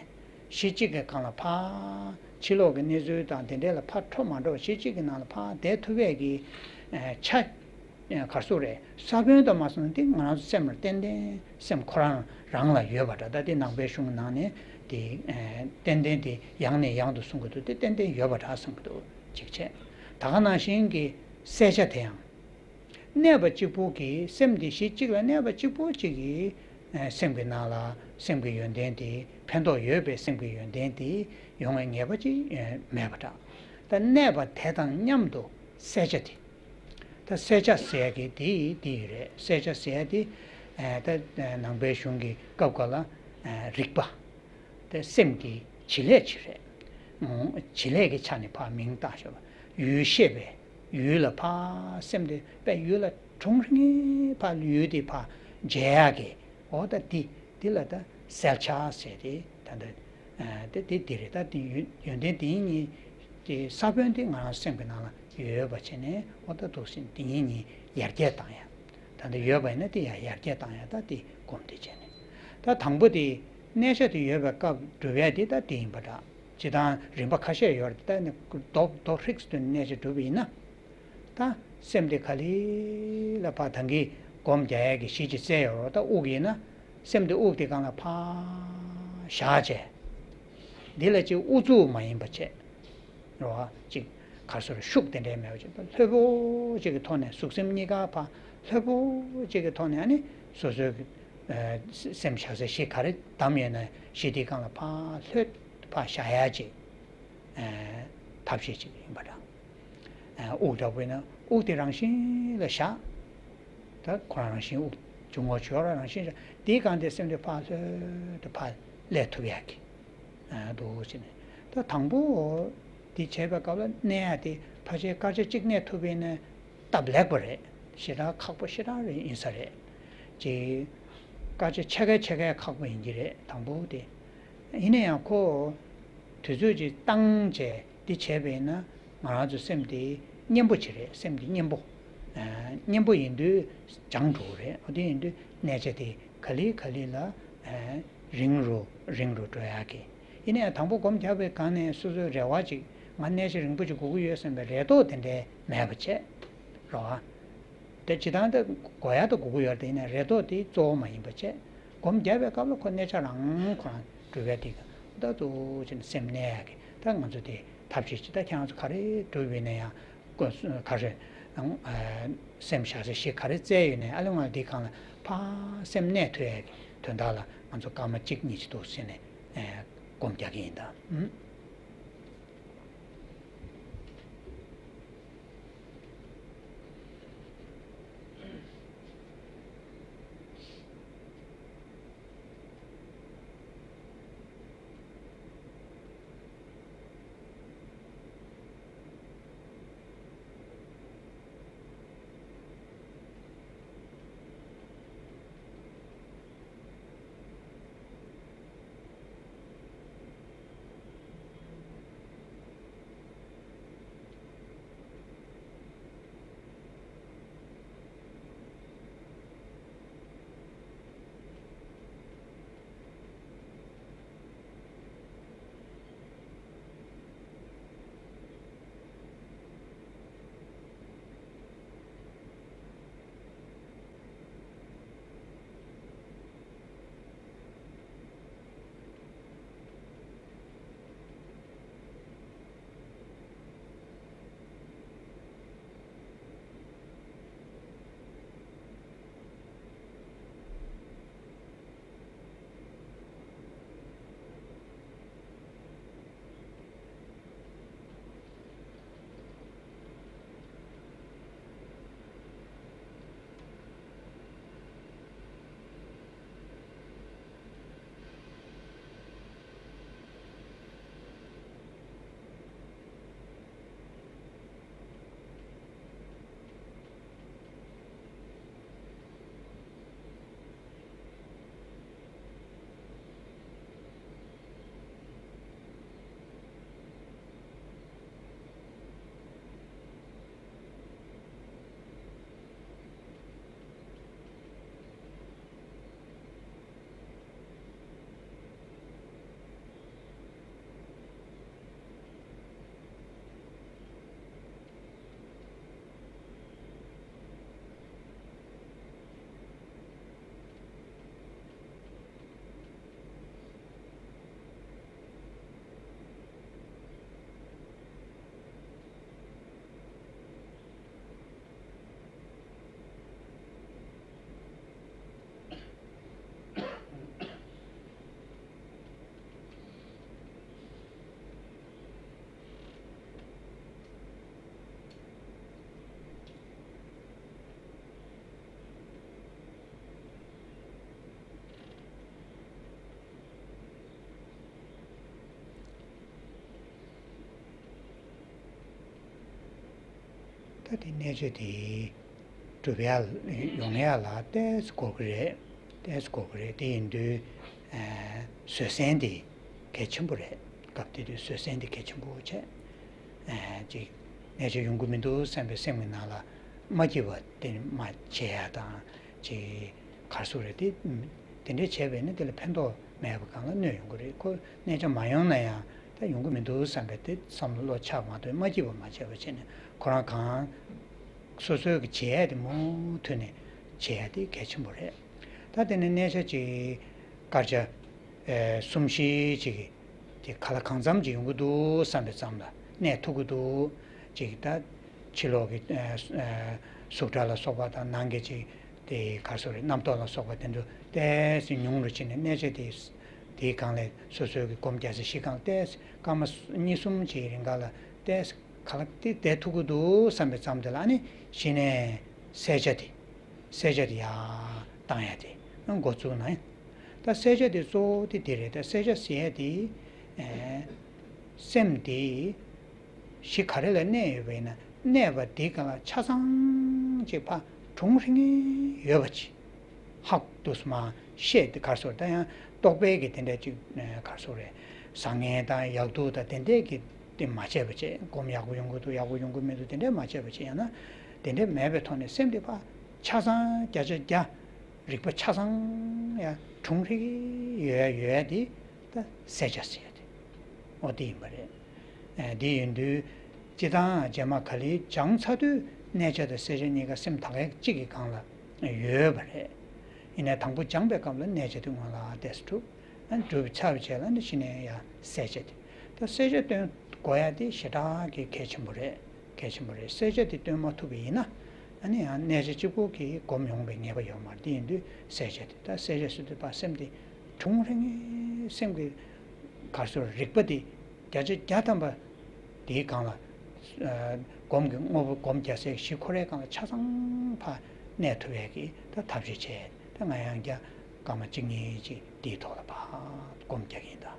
གཞི་གཅིག་གི་སྒང་ལ་ཕར་ཕྱི་ལོགས་ཀྱི་གནས་ཚུལ་དང་དེ་འདྲས་ལ་ཕར་འཕྲོ་མ་འགྲོ་བ། གཞི་གཅིག་གི་ནང་ལ་ཕར་བསྡད་ཐུབ་ཡས་ཀྱི་ཆ། ག་རེ་ཟེར་དགོས་རེད། ས་བོན་དུ་མ་སོང་ན་དེ་ང་རང་ཚོ་སེམས་ལ་ཏན་ཏན། སེམས་ཁོ་རང་རང་ལ་ཡོད་པ་འདྲ། ད་དེ་ནང་པའི་གཞུང་ནང་ནས་དེ་ཏན་ཏན་དེ་ཡང་ནས་ཡང་དུ་གསུང་གི་འདུག་དེ་ཏན་ཏན་ཡོད་པ་འདྲ་གསུང་གི་འདུག་གཅིག་བྱས། ད་ག་ནང་བཞིན་གྱི་གསལ་ཆ་དེ་ཡང་། གནས་པ་གཅིག་པུ་གིས། སེམས་དེ་གཞི་གཅིག་ལ་གནས་པ་གཅིག་པུ་གཅིག་གིས། ཨ། སེམས་ཀྱི་ནང་ལ་སེམས་ཀྱི་ཡོན་ཏན་དེ། ཕན་ཐོགས་ཡོད་པའི་སེམས་ཀྱི་ཡོན་ཏན་དེ་ཡོང་བའི་ངེས་པ་ཅིག་མེད་པ་འདྲ། ད་གནས་པ་དེ་དང་མཉམ་དུ་གསལ་ཆ་དེ། ད་གསལ་ཆ་ཟེར་ཡ་གི་དེ་དེ་རེད། གསལ་ཆ་ཟེར་ཡ་དེ། ཨ། ད་ནང་པའི་གཞུང་གི་སྐབས་འགའ་ལ། ཨ། རིག་པ། དེ་སེམས་ཀྱི་བྱེད་ལས་ཅིག་རེད། ཨང་། བྱེད་ལས་ཀྱི་ཆ་ནས་ཕར་མིང་བཏགས་ཞོག་པ། ཡུལ་ཤེས་པས་ཡུལ་ལ་ཕར། སེམས་དེ་དཔེ་ཡུལ་ལ་དྲུང་རིང་ངེ་ཕར་ཡུལ་དེ་ཕར་མཇལ་ཡག་གི། འོ་ད་འདི། འདི་ལ་ད་གསལ་ཆ་ཟེར་ཏེ། ད་ད། ཨ། དེ་དེ་འདི་རེད། ད་དེ་ཡོན་ཡོན་ཏན་དེ་གཉིས་དེ་ས་བོན་དེ་ང་རང་སེམས་ཀྱི་ནང་ལ་ཡོད་པ་བྱས་ནས། འོ་ད་འདུག་སེ་དེ་གཉིས་གཉིས་ཡར་རྒྱས་བཏང་ཡ། ད་འདི་ཡོད་པ་ཡིན་ན་དེ་ཡང་ཡར་རྒྱས་བཏང་ཡ། ད་དེ་སྒོམ་དེ་བྱས་ནས། ད་དང་པོ་དེ་གནས་ཆ་དེ་ཡོད་པའི་སྐབས་སྒྲུབ་ཡ་དེ་ད་དེ་ཡིན་པ་འདྲ། སྤྱིར་བཏང་རིམ་པ་ཁ་ཤས་ཡོད་རེད། ད་ནི་རྡོག་རྡོག་ཧྲིག་ཏུ་གནས་ཆ་སྒྲུབ་པ་ཡིན་ན། ད་སེམས་དེ་ག་ལེ་ལ་ཕར། ད་གིན་སྒོམ་རྒྱག་ཡ་གི་གཞི་ཅིག་བཙལ་ཡོད་རེད། ད་དབུགས་ཡིན་ན། སེམས་དེ་དབུགས་དེ་སྒང་ལ་ཕར་བཞག་བྱས། འདི་ལ་ཅིག་ཨུ་ཚུགས་མ་ཡིན་པ་བྱས། རེད་བ། ཅིག་ག་རེ་ཟེར། ཤུགས་དེ་འདྲའི་མེད་པ་ཅིག་ལྷོད་པོ་ཅིག་གི་ཐོག་ནས། གཟུགས་སེམས་གཉིས་ཀ་ཕར་ལྷོད་པོ་ཅིག་གི་ཐོག་ནས། ཨ་ནི་སོ་སོའི་གི། ཨ། སེམས་བཞག་སའི་གཞི་ག་རེ་བསྡམས་ཡོད་ན། གཞི་དེའི་སྒང་ལ་ཕར་ལྷོད། ཕར་བཞག་ཡ་ཅིག་ཨ། ཐབས་ཤེས་ཅིག་ཡིན་པ་འདྲ། ཨ། དབུགས་འདྲ་པོ་ཡིན་ན་དབུགས་དེ་རང་བཞིན་ལ་བཞག་ད་ཁོ་རང་རང་བཞིན། དབུགས་འབྱུང་བ་བྱེད་པ་རང་བཞིན་བཞག་དེའི་སྒང་དེ་སེམས་དེ་ཕར་ལྷོད་དེ་ཕར་སླེབས་ཐུབ་ཡག་གི། ཨ། འདུག་ཟེར་ནས། ད་དང་པོ་འདི་བྱེད་པའི་སྐབས་ལ་གནས་ཡ་དེ། ཕལ་ཆེར་སྐར་ཆ་གཅིག་གནས་ཐུབ་པ་ཡིན་ན་སྟབས་ལེགས་པ་རེད། ཞེ་དྲག་ཁག་པོ་ཞེ་དྲག་རེད། ཡིན་ས་རེད། ཅིག་སྐར་ཆ་ཕྱེད་ཀ་ཕྱེད་ཀ་ཁག་པོ་ཡིན་གྱི་རེད། དང་པོ་དེ། ཡིན་ན་ཡང་ཁོ་དུས་ཚོད་ཅིག་བཏང་བྱས་འདི་བྱས་པ་ཡིན་ན། ང་རང་ཚོ་སེམས་དེ་མཉེན་པོ་ཅིག་རེད། སེམས་དེ་མཉེན་པོ། ཨ། མཉེན་པོ་ཡིན་དུས་སྦྱངས་འགྲོ་གི་རེད། འོ་དེ་ཡིན་དུས་གནས་ཆ་དེ་ག་ལེ་ག་ལེ་ལ། ཨ། རིང་རུ་རིང་རུ་འགྲོ་ཡག་གི། ཡིན་ན་ཡང་དང་པོ་སྒོམ་རྒྱག་པའི་སྒང་ནས་སོ་སོའི་རེ་བ་ཅིག་ང་གནས་ཆ་རིང་པོ་ཅིག་དགོས་ཀྱི་ཡོད་བསམ་པའི་རེ་དོགས་དེ་འདྲའི་མེད་པ་བྱས། རེད་བ། དེ་སྤྱིར་བཏང་དེ་དགོས་ཡག་དེ་དགོས་ཀྱི་ཡོད་རེད། ཡིན་ན་རེ་དོགས་དེ་གཙོ་བོ་མ་ཡིན་པ་བྱས། སྒོམ་རྒྱག་པའི་སྐབས་ལ་ཁོ་གནས་ཆ་རང་ཁོ་རང་སྒྲུབ་ཡ་དེ་ག་ད་གཙོ་བོ་བྱས་ནས་སེམས་གནས་ཡག་གི། ད་ང་ཚོ་དེ་ཐབས་ཤེས་ཅིག་ད་ཁྱེད་རང་ཚོ་ག་རེ་སྒྲུབ་ཡོད་ན་ཡང་། ག་རེ། ཨ། སེམས་བཞག་སའི་གཞི་ག་རེ་བཙལ་ཡོད་ན། ཨ་ལེ་ང་ལ་འདི་སྒང་ལ་ཕར་སེམས་གནས་ཐུབ་ཡག་གི་དོན་དག་ལ་ང་ཚོ་སྐར་མ་གཅིག་གཉིས་ཅིག་འདུག་ཟེར་ནས། ཨ། སྒོམ་རྒྱག་གི་ཡིན་ད། ཨུམ། ད་དེ་གནས་ཆ་དེ་གྲུབ་ཡ་ཡོང་ཡ་ལ་ཏོག་ཙམ་འགོར་གི་རེད། ཏོག་ཙམ་འགོར་གི་རེད། དེ་ཡིན་དུས་ཨ་བཟོད་བསྲན་དེ་གལ་ཆེན་པོ་རེད། སྐབས་དེ་དུས་བཟོད་བསྲན་དེ་གལ་ཆེན་པོ་བྱས། ཨ་ཅིག་གནས་ཆ་ཡོང་གི་མི་འདུག་བསམ་པའི་སེམས་ཀྱི་ནང་ལ་མ་སྐྱིད་པ་དེ་མ་བྱེད་ཡ་དང་། ཅིག་ག་རེ་ཟེར་དགོས་རེད། དེ་དེ་འདྲས་བྱས་པས་ན་དེ་ལ་ཕན་ཐོགས་མེད་པ་སྒང་ལ་གནོད་ཡོང་གི་རེད། ཁོ་གནས་ཆ་མ་ཡོང་ན་ཡང་ད་ཡོང་གི་མི་འདུག་བསམ་པའི་དེ་བསམ་བློ་ཆགས་མ་གཏོགས་མ་སྐྱིད་པ་མ་བྱས་པ་བྱས་ནས་ཁོ་རང་གང་སོ་སོའི་གི་བྱེད་ཡ་དེ་མུ་མཐུད་ནས་བྱེད་ཡ་དེ་གལ་ཆེན་པོ་རེད། ད་དེ་ནས་གནས་ཆ་ཅིག་སྐར་ཆ་ཨེ་གསུམ་བཞི་ཅིག་གི་དེ་ག་ལ་གང་འཚམ་ཅིག་ཡོང་གི་འདུག་བསམ་པའི་ཙམ་ལ་གནས་ཐུབ་ཀྱི་འདུག་ཅིག་ད་ཕྱི་ལོགས་ཀྱི་ཨ་ཨ་གཟུགས་སྒྲ་ལ་སོགས་པ་དང་ནང་གི་ཅིག་དེ་ག་རེ་ཟེར་དགོས་རེད། རྣམ་རྟོག་ལ་སོགས་པ་དེ་ཚོ་ཏོག་ཙམ་ཉུང་རུ་ཕྱིན་ནས་གནས་ཆ་དེ་དེའི་སྒང་ལ་སོ་སོའི་གི་སྒོམ་རྒྱག་ས་གཞི་སྒང་ཏོག་ཙམ་སྐར་མ་གཉིས་གསུམ་ཅིག་རིང་ག་ལ་ཏོག་ཙམ་ག་ལ་དེ་བསྡད་ཐུབ་ཀྱི་འདུག་བསམ་པའི་ཙམ་དེ་ལ་ཨ་ནི་གཞི་ནས་གསལ་ཆ་དེ་གསལ་ཆ་དེ་ཡར་བཏང་ཡ་དེ་འགོ་བཙུགས་ན། ད་གསལ་ཆ་དེ་གཙོ་བོ་དེ་དེ་རེད། ད་གསལ་ཆ་ཟེར་ཡ་དེ་ཨེ་སེམས་དེ་གཞི་ག་རེ་ལ་གནས་ཡོད་པ་ཡིན་ན་གནས་པ་དེ་ག་ལ་ཆ་ཚང་ཅིག་ཕར་གྲུང་ཧྲིང་ངེ་ཡོད་པ་ཅིག་ཧ་གོ་འདུག་སེ་མར་ཤེས་དེ་ག་རེ་ཟེར། ད་ཡང་རྟོག་པའི་གི་དེ་འདྲ་ཅིག་ཨེ་ག་རེ་ཟེར་དགོས་རེད། བཟང་ངན་དང་ཡག་སྡུག་དང་དེ་འདྲའི་གི་དེ་མ་བྱས་པ་བྱས། སྒོམ་ཡག་པོ་ཡོང་གི་འདུག་ཡག་པོ་ཡོང་གི་མི་འདུག་དེ་འདྲ་མ་བྱས་པ་བྱས། ཡང་ན་དེ་འདྲ་མེད་པའི་ཐོག་ནས་སེམས་དེ་ཕར་ཆ་ཚང་བརྒྱ་ཆ་བརྒྱ་རིག་པ་ཆ་ཚང་ཡང་གྲུང་ཧྲིང་ཡོད་ཡ་ཡོད་ཡ་དེ་ད་གསལ་ཆ་ཟེར་ཡ་དེ་འོ་དེ་ཡིན་པ་རེད། ཨ་དེ་ཡིན་དུས་སྤྱིར་བཏང་རྗེས་མ་ག་ལེར་སྦྱངས་ཚར་དུས་གནས་ཆ་དང་གསལ་ཆ་གཉིས་ཀ་སེམས་ཐག་ཡ་གཅིག་གི་སྒང་ལ་ཡོད་པ་རེད། ཡིན་ནའི་དང་པོ་སྦྱངས་པའི་སྐབས་ལ་གནས་ཆ་དེ་སྔོན་ལ་ཏོག་ཙམ་གྲུབ། ཨ་གྲུབ་ཚར་བའི་རྗེས་ལ་ནི་གཞི་ནས་ཡང་གསལ་ཆ་དེ། ད་གསལ་ཆ་སྟོན་དགོས་ཡ་དེ་ཞེ་དྲག་གི་གལ་ཆེན་པོ་རེད། གལ་ཆེན་པོ་རེད། གསལ་ཆ་དེ་སྟོན་མ་ཐུབ་པ་ཡིན་ན་ཨ་ནི་ཡང་གནས་ཆ་གཅིག་པོ་གིས་སྒོམ་ཡོང་བའི་ངེས་པ་ཡོད་མ་རེད། དེ་ཡིན་དུས་གསལ་ཆ་དེ། ད་གསལ་ཆ་ཟེར་དུས་ཕར་སེམས་དེ་གྲུང་ཧྲིང་ངེ་སེམས་ཀྱི་ག་རེ་ཟེར་རིག་པ་དེ་བརྒྱ་ཆ་བརྒྱ་ཐམ་པ་དེའི་སྒང་ལ་ཨ་སྒོམ་གྱི་དངོས་པོ་སྒོམ་རྒྱག་སའི་གཞི་ཁོ་རའི་སྒང་ལ་ཆ་ཚང་ཕར་གནས་ཐུབ་ཡས་ཀྱི་ད་ཐབས་ཤེས་བྱས། ད་ང་ཡང་བརྒྱ་སྐར་མ་གཅིག་གཉིས་ཅིག་དེའི་ཐོག་ལ་ཕར་སྒོམ་རྒྱག་གི་ཡིན་ད།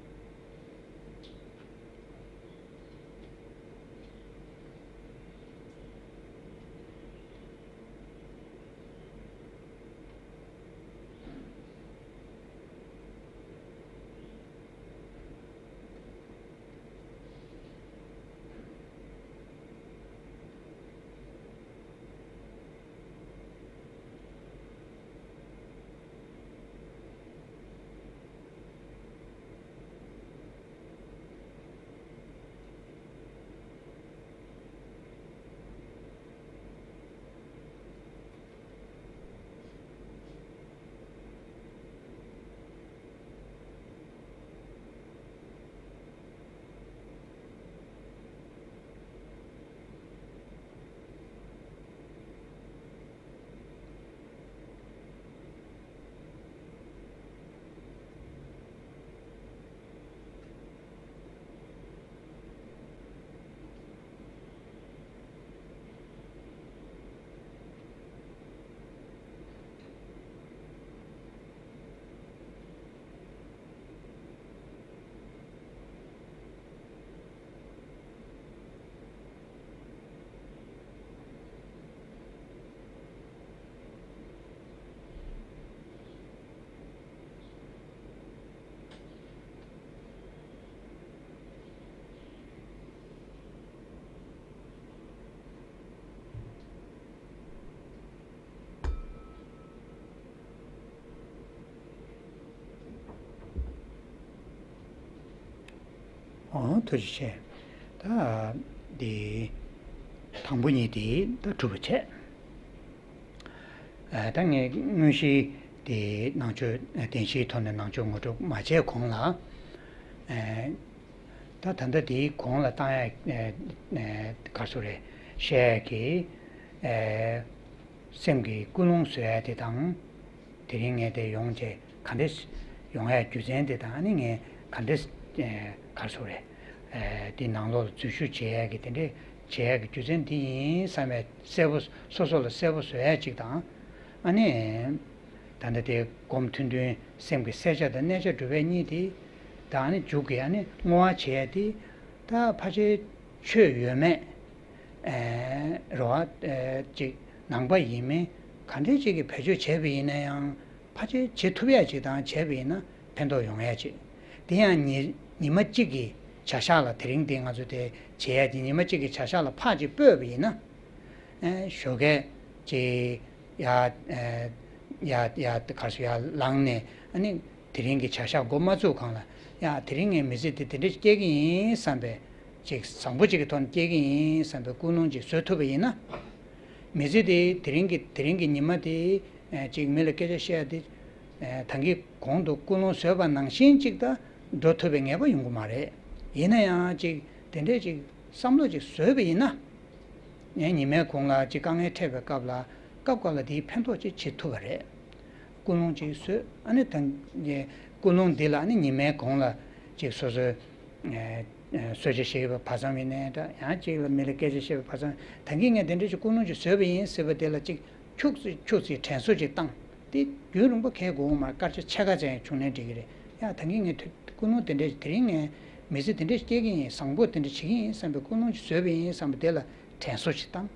ཨོ་ཐུགས་རྗེ་ཆེ། ད་འདི་དང་པོ་གཉིས་དེ་ད་གྲུབ་པ་བྱས། ཨ་ད་ངས་དངོས་གཞི་དེ་ནང་ཆོས་བདེན་བཞིའི་ཐོག་ནས་ནང་ཆོས་ངོ་སྤྲོད་མ་བྱས་གོང་ལ། ཨ་ད་ད་ལྟ་དེའི་གོང་ལ་བཏང་ཡ་ཨ་ཨ་ག་རེ་ཟེར་དགོས་རེད། བཤད་ཡ་གི་ཨ་སེམས་ཀྱི་ཀུན་སློང་བཟོ་ཡ་དེ་དང་། དེ་རིང་ངས་དེ་ཡོང་བྱས་ག་འདྲས་ཡོང་ཡ་རྒྱུ་མཚན་དེ་དང་། ཨ་ནི་ངས་ག་འདྲས་ཨ་ག་རེ་ཟེར་དགོས་རེད། ཨ་དེ་ནང་ལོགས་ལ་འཛུལ་ཞུགས་བྱེད་ཡ་གི་དེ་འདྲས་བྱེད་ཡ་གི་རྒྱུ་མཚན་དེ་ཡིན་བསམ་ཡ་གསལ་པོ་སོ་སོ་ལ་གསལ་པོ་བཟོ་ཡ་གཅིག་དང་། ཨ་ནི་ད་ལྟ་དེ་སྒོམ་ཐུང་ཐུང་སེམས་ཀྱི་གསལ་ཆ་དང་གནས་ཆ་སྒྲུབ་ཡ་གཉིས་དེ་དང་། ཨ་ནི་མཇུག་གི་ཨ་ནི་བསྔོ་བ་བྱེད་ཡ་དེ་ད་ཕལ་ཆེར་ཆོས་ཡོད་མེད་ རེད་བ། ཅིག་ནང་པ་ཡིན་མིན་ག་འདྲས་ཅིག་གིས་བེད་སྤྱོད་བྱས་པ་ཡིན་ན་ཡང་ཕལ་ཆེར་བྱེད་ཐུབ་ཡ་ཅིག་དང་བྱས་པ་ཡིན་ན་ཕན་ཐོགས་ཡོང་ཡ་ཅིག་དེ་ཡང་ཉི་ཉི་མ་གཅིག་གི་བྱ་གཞག་ལ་དེ་རིང་དེ་ང་ཚོ་དེ་བྱེད་ཡ་དེ་ཉི་མ་གཅིག་གི་བྱ་གཞག་ལ་ཕར་ཅིག་སྤོས་པ་ཡིན་ན། ཨེ་ཞོགས་ཀས་ཅིག་ཡ་ཨེ་ཡ་ཡ་གར་སོ་ཡ་ལངས་ནས་ཨ་ནི་དེ་རིང་གི་བྱ་གཞག་འགོ་མ་བཙུགས་གོང་ལ་ཡ་དེ་རིང་ངས་མི་ཚེ་འདི་དེ་འདྲ་སྐྱེལ་གི་ཡིན་བསམ་པའི་ཅིག་བཟང་པོ་ཅིག་གི་ཐོག་ནས་སྐྱེལ་གི་ཡིན་བསམ་པའི་ཀུན་སློང་ཅིག་བཟོ་ཐུབ་པ་ཡིན་ན། མི་ཚེ་འདི་དེ་རིང་གི་དེ་རིང་གི་ཉི་མ་དེ་ཨེ་ཅིག་མི་ལ་སྐད་ཆ་བཤད་ཡ་དེ་ཨེ་ད་གིན་གོང་དུ་ཀུན་སློང་བཟོས་པ་ནང་བཞིན་ཅིག་ད་འགྲོ་ཐུབ་པའི་ངེས་པ་ཡོང་གི་མ་རེད། ཡིན་ན་ཡང་ཅིག་དེ་འདྲས་ཅིག་བསམ་བློ་ཅིག་བཟོས་པ་ཡིན་ན། ངས་ཉི་མའི་གུང་ལ་ཅིག་དཀའ་ངལ་འཕྲད་པའི་སྐབས་ལ་སྐབས་འགའ་ལ་དེའི་ཕན་ཐོགས་ཅིག་བྱེད་ཐུབ་པ་རེད། ཀུན་སློང་ཅིག་བཟོས་ཨ་ནི་ད་ཀུན་སློང་འདི་ལ་ཨ་ནི་ཉི་མའི་གུང་ལ་ཅིག་སོ་སོའི་ཨེ་ཨེ་གསོལ་ཇ་བཞེས་པའི་བར་མཚམས་ཡིན་ནའི་འདྲ། ཡང་ཅིག་ལ་མི་ལ་སྐད་ཆ་བཤད་པའི་བར་མཚམས་ད་གིན་ངས་དེ་འདྲ་ཅིག་ཀུན་སློང་ཅིག་བཟོས་པ་ཡིན་ཟེར་བ་དེ་ལ་ཅིག་ཁྱུག་ཙམ་ཁྱུག་ཙམ་དྲན་གསོ་ཅིག་བཏང་། དེ་རྒྱུན་རིང་པོ་གས་དགོས་མ་རེད། སྐར་ཆ་ཕྱེད་ཀ་ཙམ་བྱུང་ནའི་འགྲིག་གི་རེད། ཡང་ད་གིན་ངས་ཐུ་ཀུན་སློང་དེ་འདྲས་དེ་རིང་ངས་མི་ཚེ་དེ་འདྲས་སྐྱེལ་གི་ཡིན། བཟང་པོ་དེ་འདྲས་བྱེད་ཀྱི་ཡིན་བསམ་པའི་ཀུན་སློང་ཅིག་བཟོས་པ་ཡིན་བསམ་པ་དེ་ལ་དྲན་གསོ་ཅིག་བཏང་།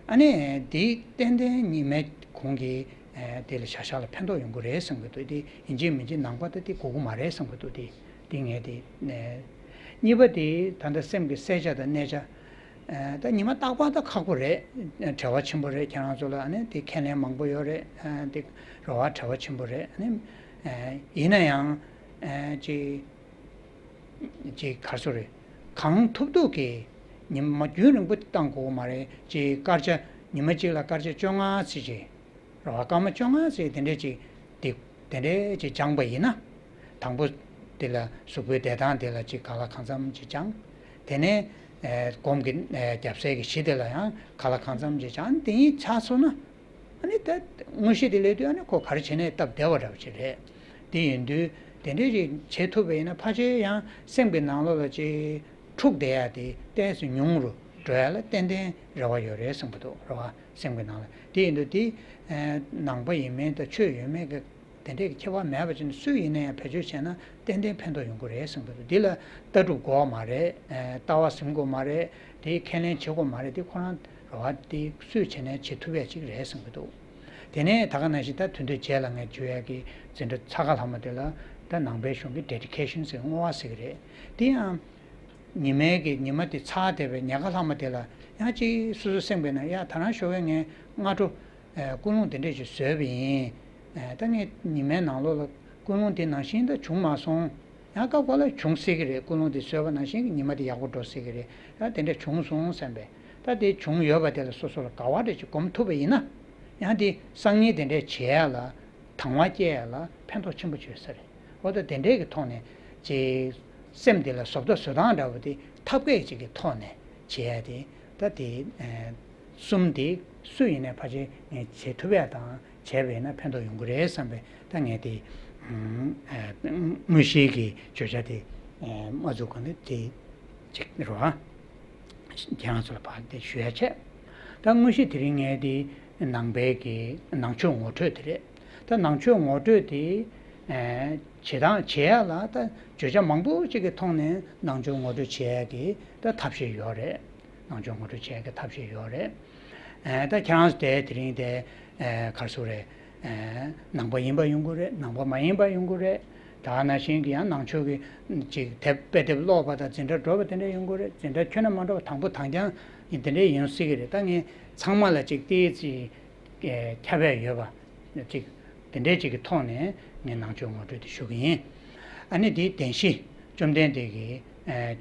ཨ་ནི་དེ་ཏན་ཏན་ཉི་མའི་གུང་གི་ཨེ་དེ་ལ་བྱ་གཞག་ལ་ཕན་ཐོགས་ཡོང་གི་རེད་བསམ་གི་འདུག་དེ་ཡིན་གཅིག་མིན་གཅིག་ནང་པ་ད་དེ་དགོས་ཀྱི་མ་རེད་བསམ་གི་འདུག་དེ་དེ་ངས་དེ་ཨེ་གཉིས་པ་དེ་ད་ལྟ་སེམས་ཀྱི་གསལ་ཆ་དང་གནས་ཆ། ཨེ་ད་ཉི་མ་རྟག་པར་ད་ཁག་པོ་རེད། བྲེལ་བ་ཆེན་པོ་རེད། ཁྱེད་རང་ཚོ་ལ་ཨ་ནི་དེ་ཁས་ལེན་མང་པོ་ཡོད་རེད། ཨེ་དེ་རེ་བ་བྲེལ་བ་ཆེན་པོ་རེད། ཨ་ནི་ཨེ་ཡིན་ན་ཡང་ཨེ་ཅིག་ཅིག་གར་སོ་རེད། གང་ཐུབ་ཐུབ་ཀྱིས་ཉི་མ་རྒྱུན་རིང་པོ་བཏང་དགོས་མ་རེད། ཅིག་སྐར་ཆ་ཉི་མ་གཅིག་ལ་སྐར་ཆ་བཅོ་ལྔ་ཙམ་ཅིག་རེ་བ་སྐར་མ་བཅོ་ལྔ་ཙམ་དེ་འདྲས་ཅིག་དེ་དེ་འདྲས་ཅིག་སྦྱངས་པ་ཡིན་ན། དང་པོ་དེ་ལ་གཟུགས་པོའི་བདེ་ཐང་དེ་ལ་ཅིག་གང་ལ་གང་འཚམ་ཅིག་སྦྱངས། དེ་ནས་ཨེ་སྒོམ་གྱི་ཨེ་རྒྱབ་གསལ་གྱི་གཞི་དེ་ལ་ཡང་གང་ལ་གང་འཚམ་ཅིག་སྦྱངས། དེ་ཉིད་ཆགས་སོང་ན། ཨ་ནི་ད་དངོས་གཞི་དེ་སླེབས་དུས་ཨ་ནི་ཁོ་ག་རེ་བྱས་ནས་སྟབས་བདེ་བ་འདྲ་བ་ཅིག་རེད། དེ་ཡིན་དུས་དེ་འདྲས་ཅིག་བྱེད་ཐུབ་པ་ཡིན་ན་ཕལ་ཆེར་ཡང་སེམས་ཀྱི་ནང་ལོགས་ལ་ཅིག་འཁྲུག་བསྡད་ཡ་དེ་ཏོག་ཙམ་ཉུང་རུ་འགྲོ་ཡ་ལ་ཏན་ཏན་རེ་བ་ཡོད་རེད་བསམ་གྱི་འདུག་རེ་བ་སེམས་ཀྱི་ནང་ལ། དེ་ཡིན་དུས་དེ་ཨ་ནང་པ་ཡིན་མིན་དང་ཆོས་ཡོད་མེད་ཀྱི་དེ་འདྲས་ཀྱི་ཁྱད་པར་མེད་པ་ཅིག་ནི་སུ་ཡིན་ན་ཡང་བེད་སྤྱོད་བྱས་ན་ཏན་ཏན་ཕན་ཐོགས་ཡོང་གི་རེད་བསམ་གྱི་འདུག་འདི་ལ་ལྟ་གྲུབ་དགོས་མ་རེད། ཨ་ལྟ་བ་ཟིན་དགོས་མ་རེད། དེའི་ཁས་ལེན་བྱེད་དགོས་མ་རེད། དེ་ཁོ་རང་རེ་བ་དེ་སུས་བྱས་ནས་བྱེད་ཐུབ་ཡ་ཅིག་རེད་བསམ་གྱི་འདུག་དེ་ནས་ད་ག་ནང་བཞིན་ད་དོན་དུ་རྗེས་ལ་ངས་བརྗོད་ཡ་གི་འཛིན་གྲྭ་ཚ་ཁ་ལྷག་མ་དེ་ལ་ད་ནང་པའི་གཞུང་གི་ཌེ་ཌི་ཀེ་ཤན་ཟེར་བསྔོ་བ་ཟེར་གི་རེད། དེ་ཡང་ཉི་མའི་གི་ཉི་མ་དེ་ཚར་བསྡད་པའི་ཉལ་ཁ་ལྷག་མ་དེ་ལ་ཡང་ཅིག་སོ་སོ་སེམས་པའི་ནང་ཡ་ད་རང་ཞོགས་ཀས་ངས་སྔ་དྲོ་ཨེ་ཀུན་སློང་དེ་འདྲས་ཅིག་བཟོས་པ་ཡིན། ཨེ་ད་ངས་ཉི་མའི་ནང་ལོགས་ལ་ཀུན་སློང་དེ་ནང་བཞིན་ད་བྱུང་མ་སོང་། ཡང་སྐབས་འགའ་ལ་བྱུང་སྲིད་ཀྱི་རེད། ཀུན་སློང་དེ་བཟོས་པ་ནང་བཞིན་གྱི་ཉི་མ་དེ་ཡག་པོ་འགྲོ་སྲིད་ཀྱི་རེད། ཡང་དེ་འདྲ་བྱུང་སོང་བསམ་པས། ད་དེ་བྱུང་ཡོད་པ་དེ་ལ་སོ་སོ་ལ་དགའ་བ་འདྲ་ཅིག་སྒོམ་ཐུབ་པ་ཡིན་ན། ཡང་དེ་སང་ཉིན་དེ་འདྲ་བྱེད་ཡ་ལ་དང་བ་སྐྱེ་ཡ་ལ་ཕན་ཐོགས་ཆེན་པོ་ཡོད་ས་རེད། འོ་ད་དེ་འདྲའི་གི་ཐོག་ནས་ཅིག་སེམས་དེ་ལ་བཟོ་ལྟ་བཟོ་སྟངས་འདྲ་བོ་དེ་ཐབས་མཁས་ཅིག་གི་ཐོག་ནས་བྱེད་ཡ་དེ་ད་དེ་ཨེ་གསུམ་དེ་སུ་ཡིན་ནའི་ཕལ་ཆེར་ངས་བྱེད་ཐུབ་ཡ་དང་བྱས་པ་ཡིན་ན་ཕན་ཐོགས་ཡོང་གི་རེད་བསམ་པའི་ད་ངས་དེ་ཨ་དངོས་གཞིའི་གི་བརྗོད་བྱ་དེ་ཨ་མ་བཙུགས་གོང་ནས་དེ་ཅིག་རོ། ཁྱེད་རང་ཚོ་ལ་ཕར་དེ་ཞུ་ཡ་བྱས། ད་དངོས་གཞི་དེ་རིང་ངས་དེ་ནང་པའི་གི་ནང་ཆོས་ངོ་སྤྲོད་དེ་རེད། ད་ནང་ཆོས་ངོ་སྤྲོད་དེ་ཨ་བྱེད་སྟངས་བྱེད་ཡ་ལ་ད་བརྗོད་བྱ་མང་པོ་ཅིག་གི་ཐོག་ནས་ནང་ཆོས་ངོ་སྤྲོད་བྱེད་ཡ་གི་ད་ཐབས་ཤེས་ཡོད་རེད། ནང་ཆོས་ངོ་སྤྲོད་བྱེད་ཡ་གི་ཐབས་ཤེས་ཡོད་རེད། ཨ་ད་ཁྱེད་རང་ཚོ་དེ་དེ་རིང་དེ་ཨ་ག་རེ་ཟེར་རེད། ཨ་ནང་པ་ཡིན་པ་ཡོང་གི་རེད། ནང་པ་མ་ཡིན་པ་ཡོང་གི་རེད། ད་ནང་བཞིན་གྱི་ཡང་ནང་ཆོས་ཀྱི་ཅིག་དེབ་དཔེ་དེབ་ཀློག་པ་དང་འཛིན་གྲྭ་འགྲོ་བ་དེ་འདྲ་ཡོང་གི་རེད། འཛིན་གྲྭ་ཁྱོན་ནས་མ་འགྲོ་བ་དང་པོ་དང་རྐྱང་ཡིན་དེ་འདྲ་ཡོང་སྲིད་ཀྱི་རེད། ད་ངས་ཚང་མ་ལ་ཅིག་ཏོག་ཙམ་ཁྱབ་ཡ་ཡོད་པ་ཅིག་དེ་འདྲའི་ཅིག་གི་ཐོག་ནས་ངས་ནང་ཆོས་ངོ་སྤྲོད་དེ་ཞུ་གི་ཡིན། ཨ་ནི་དེའི་བདེན་བཞི་བཅོམ་ལྡན་འདས་ཀྱིས་ཨ་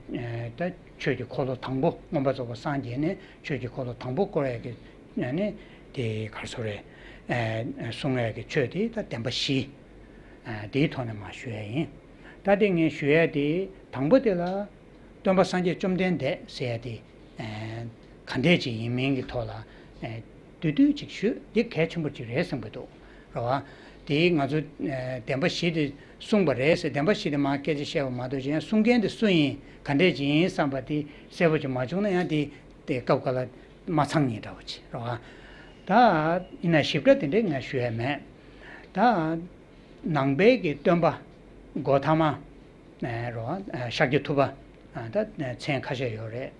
ཨ་ད་ཆོས་ཀྱི་འཁོར་ལོ་དང་པོ་མངོན་པར་རྫོགས་པར་སངས་རྒྱས་ནས་ཆོས་ཀྱི་འཁོར་ལོ་དང་པོ་བསྐོར་ཡ་གི་ཨ་ནི་དེ་ག་རེ་ཟེར་རེད། ཨ་གསུང་ཡ་གི་ཆོས་དེ་ད་བདེན་པ་བཞི། ཨ་དེའི་ཐོག་ནས་མར་ཞུ་ཡ་ཡིན། ད་དེ་ངས་ཞུ་ཡ་དེ་དང་པོ་དེ་ལ་སྟོན་པ་སངས་རྒྱས་བཅོམ་ལྡན་འདས་ཟེར་ཡ་དེ་ཨ་ག་འདྲས་ཅིག་ཡིན་མིན་གྱི་ཐོག་ལ་ཨ་བསྡུས་བསྡུས་ཅིག་ཞུས། འདི་གལ་ཆེན་པོ་ཅིག་རེད་བསམ་གྱི་འདུག་རེད་བ། དེ་ང་ཚོ་ཨ་བདེན་པ་བཞི་དེ་གསུངས་པ་རེད་ཟེར། བདེན་པ་བཞི་དེ་མར་སྐད་ཆ་བཤད་པ་མ་གཏོགས་གཞན་གསུང་མཁན་དེ་སུ་ཡིན་ག་འདྲས་ཅིག་ཡིན་བསམ་པ་དེ་གསལ་པོ་ཅིག་མ་བྱུང་ན་ཡང་དེ་དེ་སྐབས་འགའ་ལ་མ་ཚང་ངེས་འདྲ་བོ་ཅིག་རེད་བ། ད་ཡིན་ན་ཞིབ་ཕྲ་དེ་འདྲས་ང་ཞུ་ཡ་མེད། ད་ནང་པའི་གི་སྟོན་པ་སྒོ་ཐ་མ་ཨ་རོ་ཨ་ཤཱཀྱ་ཐུབ་པ་ཨ་ད་མཚན་ཁ་ཤས་ཡོད་རེད།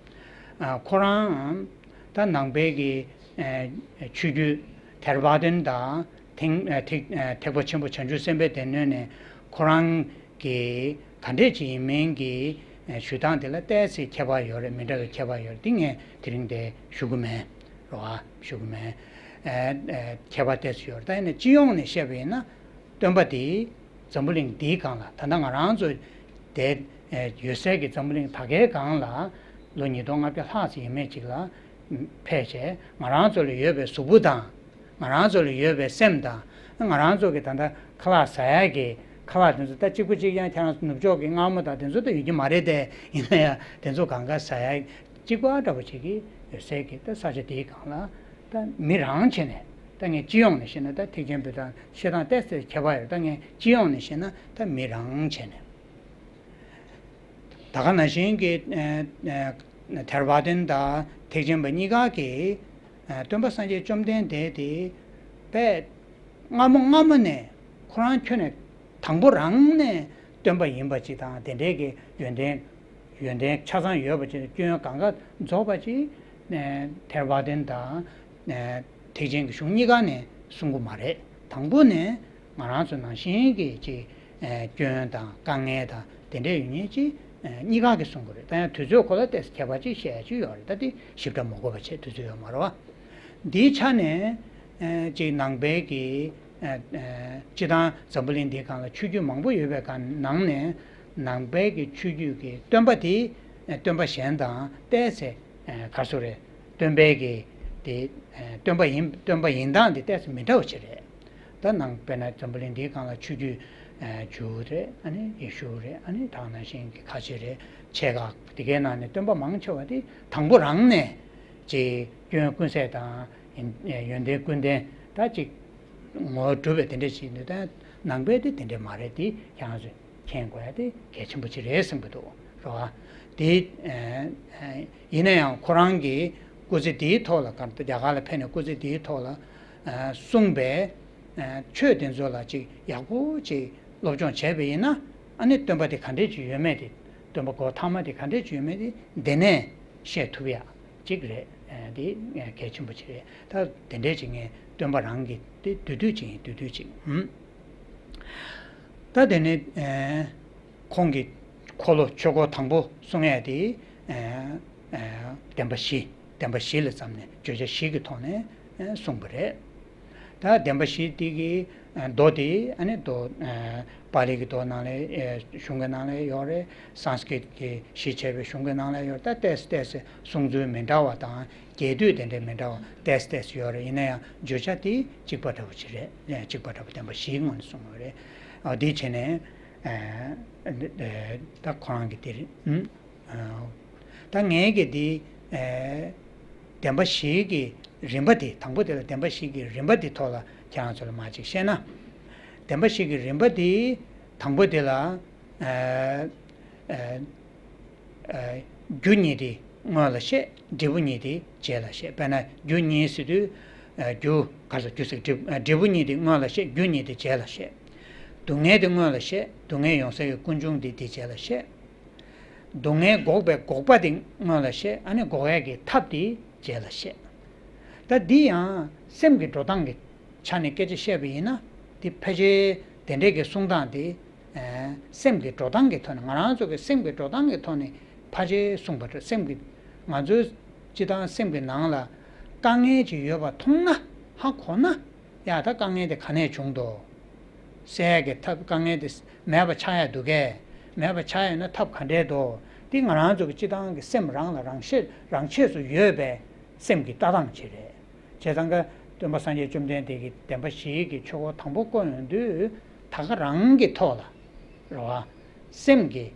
ཨ་ཁོ་རང་ད་ནང་པའི་གི་ཨ་ཆོས་བརྒྱུད་ཐེར་པ་དོན་དང་ཐེག་ཨ་ཐེག་ཨ་ཐེག་པ་ཆེན་པོ་བྱང་ཆུབ་སེམས་དཔའི་སྡེ་སྣོད་ནས་ཁོ་རང་གི་ག་འདྲས་ཅིག་ཡིན་མིན་གྱི་ཨ་ཞུ་སྟངས་དེ་ལ་ཏོག་ཙམ་ཁྱད་པར་ཡོད་རེད། མི་འདྲ་བའི་ཁྱད་པར་ཡོད་རེད། འདི་ངས་དེ་རིང་དེ་ཞུ་གི་མེད་རེད་བ། ཞུ་གི་མེད། ཨ་ཨ་ཁྱད་པར་ཏོག་ཙམ་ཡོད་རེད། ད་ཡིན་ན་སྤྱི་ཡོངས་ནས་བཤད་པ་ཡིན་ན། སྟོན་པ་དེ་འཛམ་བུ་གླིང་འདིའི་སྒང་ལ། ད་ལྟ་ང་རང་ཚོ་བསྡད་ཡོད་སའི་གི་འཛམ་བུ་གླིང་ད་གའི་སྒང་ལ་ལོ་ཉིས་སྟོང་ལྔ་བརྒྱ་ལྷག་ཙམ་ཡས་མས་ཅིག་ལ་ཕེབས་བྱས། ང་རང་ཚོ་ལ་ཡོད་པའི་གཟུགས་པོ་དང་། ང་རང་ཚོ་ལ་ཡོད་པའི་སེམས་དང་། ང་རང་ཚོ་གི་ད་ལྟ་ཁ་ལག་ཟ་ཡ་གི་ཁ་ལག་དེ་ཚོ། ད་གཅིག་པ་གཅིག་རྐྱང་ཁྱེད་རང་ཚོ་ནུབ་ཕྱོགས་ཀྱི་མངར་མོ་དང་དེ་ཚོ་ད་ཡོད་ཀྱི་མ་རེད་དེ། ཡིན་ན་ཡང་དེ་ཚོ་གང་ག་ཟ་ཡ་གཅིག་པ་འདྲ་པོ་ཅིག་གི་ཡོད་སའི་གི་ད་ས་ཆ་དེའི་སྒང་ལ། ད་མི་རང་བྱས་ནས། ད་ངས་སྤྱི་ཡོངས་ནས་བཤད་ན། ད་ཐེག་ཆེན་པའི་དང་བཤད་སྟངས་ཏོག་ཙམ་ཁྱད་པར་ཡོད། ད་ངས་སྤྱི་ཡོངས་ནས་བཤད་ན་ད་མི་རང་བྱས་ནས། ད་ག་ནང་བཞིན་གྱི་ཨ་ཨ་ཐེར་པ་དོན་དང་ཐེག་ཆེན་པ་གཉིས་ཀ་གི་ཨ་སྟོན་པ་སངས་རྒྱས་བཅོམ་ལྡན་འདས་དེ་དཔེ་སྔ་མོ་སྔ་མོ་ནས། ཁོ་རང་ཁྱོན་ནས་དང་པོ་རང་ནས་སྟོན་པ་ཡིན་པ་ཅིག་དང་། དེ་འདྲའི་གི་ཡོན་ཏན་ཡོན་ཏན་ཆ་ཚང་ཡོད་པ་ཅིག། སྐྱོན་གང་ག་རྫོགས་པ་ཅིག་ཨ་ཐེར་པ་དོན་དང་ཨ་ཐེག་ཆེན་གྱི་གཞུང་གཉིས་ཀ་ནས་གསུང་གི་མ་རེད། དང་པོ་ནས་ང་རང་ཚོ་ནང་བཞིན་གྱི་ཅིག་ཨ་སྐྱོན་དང་དཀའ་ངལ་དང་དེ་འདྲ་ཡོད་མཁན་ཅིག་ཨ་གཉིས་ཀ་གིས་གསུང་གི་རེད། ད་ཡང་དུས་ཚོད་ཁོ་ལ་ཏོག་ཙམ་ཁྱད་པར་ཅིག་བཤད་ཡ་ཅིག་ཡོད་རེད། ད་དེ་ཞིབ་ཕྲ་མ་གོ་བ་བྱས། དུས་ཚོད་ཡོད་མ་རེད་བ། འདིའི་ཆ་ནས་ཨ་ཅིག་ནང་པའི་གི་ཨ་ཨ་སྤྱིར་བཏང་འཛམ་བུ་གླིང་འདིའི་སྒང་ལ་ཆོས་བརྒྱུད་མང་པོ་ཡོད་པའི་སྒང་ནང་ནས། ནང་པའི་གི་ཆོས་བརྒྱུད་ཀྱི་སྟོན་པ་དེ་ཨ་སྟོན་པ་གཞན་དང་ཏོག་ཙམ་ཨ་ག་རེ་ཟེར་དགོས་རེད། སྟོན་པའི་གི་དེ་ཨ་སྟོན་པ་ཡིན། སྟོན་པ་ཡིན་སྟངས་དེ་ཏོག་ཙམ་མི་འདྲ་བ་ཅིག་རེད། ད་ནང་དཔེར་ན་འཛམ་བུ་གླིང་འདིའི་སྒང་ལ་ཆོས་བརྒྱུད་ཨ་ཇུའུ་རེད། ཨ་ནི་ཡེ་ཤུ་རེད། ཨ་ནི་ད་ག་ནང་བཞིན་གྱི་ཁ་ཆེ་རེད། ཆེ་ཁག་དེ་གའི་ནང་ནས་སྟོན་པ་མང་ཆེ་བ་དེ་དང་པོ་རང་ནས་ཅིག་སྐྱོན་ཀུན་ཟད་དང་། ཡོན་ཡོན་ཏན་ཀུན་ལྡན་ད་ཅིག་ངོ་བོ་གྲུབ་པའི་དེ་འདྲ་ཞིག་འདུག། ད་ནང་པའི་དེ་དེ་འདྲ་མ་རེད། དེ་ཁྱེད་རང་ཚོས་མཁྱེན་དགོས་ཡ་དེ་གལ་ཆེན་པོ་ཅིག་རེད་བསམ་གྱི་འདུག་རེད་བ། དེ་ཨ་ཡིན་ན་ཡང་ཁོ་རང་གིས་སྐུ་ཚེ་འདིའི་ཐོག་ལ། ག་རྒྱ་གར་ལ་ཕེབས་ནས་སྐུ་ཚེ་འདིའི་ཐོག་ལ་ཨ་གསུངས་པའི་ཨ་ཆོས་དེ་ཚོ་ལ་ཅིག་ཡག་པོ་ཅིག་སློབ་སྦྱོང་བྱས་པ་ཡིན་ན། ཨ་ནི་སྟོན་པ་དེ་ག་འདྲས་ཅིག་ཡོད་མེད་དེ། སྟོན་པ་གོ་ཐ་མ་དེ་ག་འདྲས་ཅིག་ཡོད་མེད་དེ་འདི་ནས་ཤེས་ཐུབ་ཡ་ཅིག་རེད། ཨ་དེ་གལ་ཆེན་པོ་ཅིག་རེད། ད་དེ་འདྲས་ཅིག་ངས་སྟོན་པ་རང་གི་དེ་བསྡུས་བསྡུས་ཅིག་ཡིན། བསྡུས་བསྡུས་ཅིག་ཧུམ། ད་དེ་ནས་ཨ་ཁོང་གི་འཁོར་ལོ་ཆོས་འཁོར་དང་པོ་གསུང་ཡས་དེ་ཨ་ཨ་བདེན་པ་བཞི། བདེན་པ་བཞི་ལ་བརྩམས་ནས་བརྗོད་བྱ་བཞི་གི་ཐོག་ནས་ཨ་གསུངས་པ་རེད། ད་བདེན་པ་བཞི་དེ་གི་ཨ་མདོ་དེ། ཨ་ནི་མདོ་ཨ་པཱ་ལི་གི་མདོ་ནང་ལ་ཨ་གཞུང་གི་ནང་ལ་ཡོད་རེད། སཾ་སྐྲྀཏ་གི་གཞི་བྱས་པའི་གཞུང་གི་ནང་ལ་ཡོད་རེད། ད་ཏོག་ཙམ་ཏོག་ཙམ་གསུང་ཚུལ་མི་འདྲ་བ་དང་། རྒྱས་བསྡུས་དེ་འདྲའི་མི་འདྲ་བ་ཏོག་ཙམ་ཏོག་ཙམ་ཡོད་རེད། ཡིན་ན་ཡང་བརྗོད་བྱ་དེ་གཅིག་པ་འདྲ་པོ་ཅིག་རེད། ཨ་གཅིག་པ་འདྲ་པོ་བདེན་པ་བཞིའི་ངོས་ནས་གསུངས་ཡོད་རེད། ཨ་དེ་བྱས་ནས་ཨ་ཨ་ད་ཁོ་རང་གི་དེ་རེད། ཨུམ། ཨ་ད་ངས་ཀྱི་འདི་ཨ་བདེན་པ་བཞིའི་གི་རིམ་པ་དེ། དང་པོ་དེ་ལ་བདེན་པ་བཞིའི་གི་རིམ་པ་དེ་ཐོག་ལ་ཁྱེད་རང་ཚོ་ལ་མར་ཅིག་བཤད་ན། བདེན་པ་བཞིའི་གི་རིམ་པ་དེ་དང་པོ་དེ་ལ་ཨ་ཨ་ཨ་རྒྱུ་གཉིས་དེ་སྔོན་ལ་བཤད། འབྲས་བུ་གཉིས་དེ་རྗེས་ལ་བཤད། དཔེར་ན་རྒྱུ་གཉིས་ཟེར་དུས་ཨ་རྒྱུ་ག་རེ་ཟེར། རྒྱུ་ཟེར། འབྲས་ཨ་འབྲས་བུ་གཉིས་དེ་སྔོན་ལ་བཤད། རྒྱུ་གཉིས་དེ་རྗེས་ལ་བཤད། སྡུག་བསྔལ་དེ་སྔོན་ལ་བཤད། སྡུག་བསྔལ་ཡོང་ས་ཡི་ཀུན་འབྱུང་དེ་དེ་རྗེས་ལ་བཤད། སྡུག་བསྔལ་འགོག་པའི་འགོག་པ་དེ་སྔོན་ལ་བཤད། ཨ་ནི་འགོག་ཡས་ཀྱི་ཐབས་དེ་རྗེས་ལ་བཤད། ད་འདི་ཡང་སེམས་ཀྱི་འགྲོ་སྟངས་ཀྱི་ཆ་ནས་སྐད་ཆ་བཤད་པ་ཡིན་ན། འདི་ཕལ་ཆེར་དེ་འདྲའི་གི་གསུང་སྟངས་དེ་ཨ་སེམས་ཀྱི་འགྲོ་སྟངས་ཀྱི་ཐོག་ནས། ང་རང་ཚོ་གི་སེམས་ཀྱི་འགྲོ་སྟངས་ཀྱི་ཐོག་ནས་ཕལ་ཆེར་གསུངས་པ་འདྲ། སེམས་ཀྱི་ང་ཚོའི་སྤྱིར་བཏང་སེམས་ཀྱི་ནང་ལ་དཀའ་ངལ་ཅིག་ཡོད་པ་མཐོང་ན། ཧ་གོ་ན། ཡ་ད་དཀའ་ངལ་དེ་ག་ནས་བྱུང་འདུག། སེལ་ཡས་ཀྱི་ཐབས། དཀའ་ངལ་དེ་མེད་པ་ཆགས་ཡ་འདུག་གས། མེད་པ་ཆགས་ཡོད་ན་ཐབས་ག་འདྲས་འདུག། འདི་ང་རང་ཚོ་གི་སྤྱིར་བཏང་གི་སེམས་རང་ལ་རང་ཤེས་རང་ཆས་སུ་ཡོད་པའི་སེམས་ཀྱི་ལྟ་སྟངས་ཅིག་རེད། བྱས་ཙང་ཀ་སྟོན་པ་སངས་རྒྱས་བཅོམ་ལྡན་འདས་ཀྱིས་བདེན་པ་བཞིའི་གི་ཆོས་འཁོར་དང་པོ་བསྐོར་ཡོང་དུས། ད་ག་རང་གི་ཐོག་ལ་རེད་བ། སེམས་ཀྱི་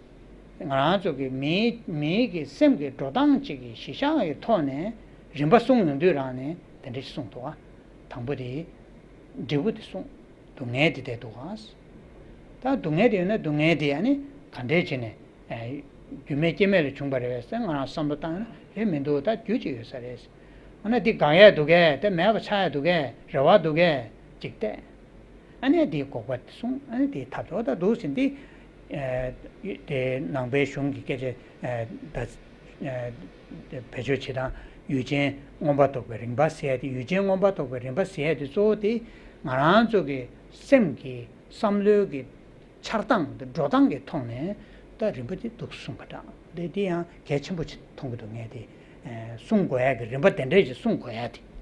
ང་རང་ཚོ་གི་མིའི་མིའི་གི་སེམས་ཀྱི་འགྲོ་སྟངས་ཅིག་གི་གཞི་བཞག་གི་ཐོག་ནས་རིམ་པ་གསུངས་ཡོང་དུས་རང་ནས་དེ་འདྲ་ཞིག་གསུངས་འདུག་བ། དང་པོ་དེ་འབྲས་བུ་དེ་གསུངས། སྡུག་བསྔལ་དེ་བསྡད་འདུག་ག། ད་སྡུག་བསྔལ་དེ་ཡོད་ན་སྡུག་བསྔལ་དེ་ཨ་ནི་ག་འདྲས་བྱས་ནས་ཨ་རྒྱུ་མེད་རྐྱེན་མེད་ལས་བྱུང་བ་རེད་པས་ཟེར་ང་རང་བསམ་བློ་བཏང་ན་རེད་མི་འདུག། ད་རྒྱུ་ཅིག་ཡོད་ས་རེད། འོ་ན་འདི་འགག་ཡས་འདུག་གས། དེ་མེད་པ་ཆགས་ཡས་འདུག་གས། རེ་བ་འདུག་གས་ཅིག་བལྟས། ཨ་ནི་དེའི་འགོག་པ་དེ་གསུངས། ཨ་ནི་དེའི་ཐབས་དེ། འོ་ད་འདུག་ཟིན་ཏེ། ཨ་དེ་ནང་པའི་གཞུང་གི་སྐད་ཆ་ཨ་ད་ བེད་སྤྱོད་བྱེད་སྟངས་ཡུལ་ཅན་མངོན་པར་རྟོགས་པའི་རིམ་པ་ཟེར་ཡ་དེ། ཡུལ་ཅན་མངོན་པར་རྟོགས་པའི་རིམ་པ་ཟེར་ཡ་དེ་གཙོ་བོ་དེ་ང་རང་ཚོ་གི་སེམས་ཀྱི་བསམ་བློའི་གི་འཆར་སྟངས་དེ་འགྲོ་སྟངས་ཀྱི་ཐོག་ནས་ད་རིམ་པ་དེ་འདུག་གསུངས་པ་འདྲ། དེ་དེ་ཡང་གལ་ཆེན་པོ་ཅིག་མཐོང་གི་འདུག་ངས་དེ་གསུང་དགོས་ཡ་གི་རིམ་པ་དེ་འདྲས་ཅིག་གསུང་དགོས་ཡ་དེ།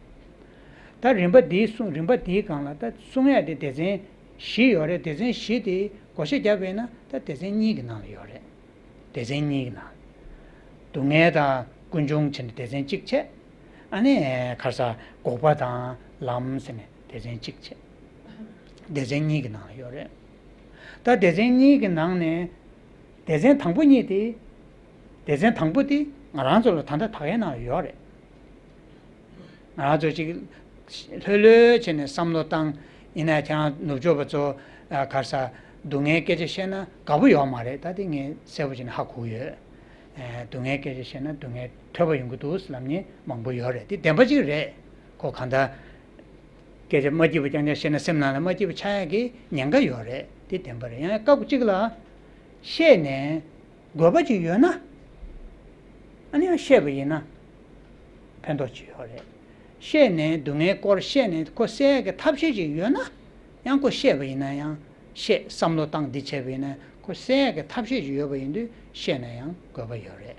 ད་རིམ་པ་འདིའི་གསུང་རིམ་པ་འདིའི་སྒང་ལ་ད་གསུང་ཡ་དེ་སྡེ་ཚན་བཞི་ཡོད་རེད། སྡེ་ཚན་བཞི་དེ་བགོ་བཤའ་བརྒྱབ་པས་ན་ད་སྡེ་ཚན་གཉིས་ཀྱི་ནང་ལ་ཡོད་རེད། སྡེ་ཚན་གཉིས་ཀྱི་ནང་། སྡུག་བསྔལ་དང་ཀུན་འབྱུང་བྱས་ནས་སྡེ་ཚན་གཅིག་བྱས། ཨ་ནི་ཁར་ས་འགོག་པ་དང་ལམ་ཟེར་ནས་སྡེ་ཚན་གཅིག་བྱས། སྡེ་ཚན་གཉིས་ཀྱི་ནང་ལ་ཡོད་རེད། ད་སྡེ་ཚན་གཉིས་ཀྱི་ནང་ནས་སྡེ་ཚན་དང་པོ་གཉིས་དེ། སྡེ་ཚན་དང་པོ་དེ་ང་རང་ཚོ་ལ་ད་ལྟ་ད་གའི་ནང་ལ་ཡོད་རེད། ང་རང་ཚོ་ཅིག་ལྷོད་ལྷོད་བྱས་ནས་བསམ་བློ་བཏང་། ཡིན་ན་ཁྱེད་རང་ནུབ་ཕྱོགས་པ་ཚོ་གར་ས་སྡུག་བསྔལ་སྐད་ཆ་བཤད་ན་དགའ་པོ་ཡོད་མ་རེད། ད་དེ་ངས་གསལ་པོ་བྱས་ནས་ཧ་གོ་ཡོད། སྡུག་བསྔལ་སྐད་ཆ་བཤད་ན་སྡུག་བསྔལ་ཐོས་པ་ཡོང་གི་འདུག་ལབ་མཁན་མང་པོ་ཡོད་རེད། དེ་བདེན་པ་ཅིག་རེད། ཁོ་གང་ལྟར་སྐད་ཆ་མ་སྐྱིད་པ་རྐྱང་རྐྱང་བཤད་ན་སེམས་ནང་ལ་མ་སྐྱིད་པ་ཆགས་ཡ་གི་ཉེན་ཁ་ཡོད་རེད། དེ་བདེན་པ་རེད། ཡང་སྐབས་གཅིག་ལ་བཤད་ནས་དགོས་པ་ཅིག་ཡོད་ན། ཨ་ནི་ཡང་བཤད་པ་ཡིན་ན་ཕན་ཐོགས་ཅིག་ཡོད་རེད། བཤད་ནས་སྡུག་བསྔལ་སྐོར་བཤད་ནས་ཁོ་སེལ་ཡ་གི་ཐབས་ཤེས་ཅིག་ཡོད་ན། ཡང་ཁོ་བཤད་པ་ཡིན་ན་ཡང་བཤད། བསམ་བློ་བཏང་འདི་བྱས་པ་ཡིན་ན་ཁོ་སེལ་ཡ་གི་ཐབས་ཤེས་ཅིག་ཡོད་པ་ཡིན་དུས་བཤད་ན་ཡང་དགོས་པ་ཡོད་རེད།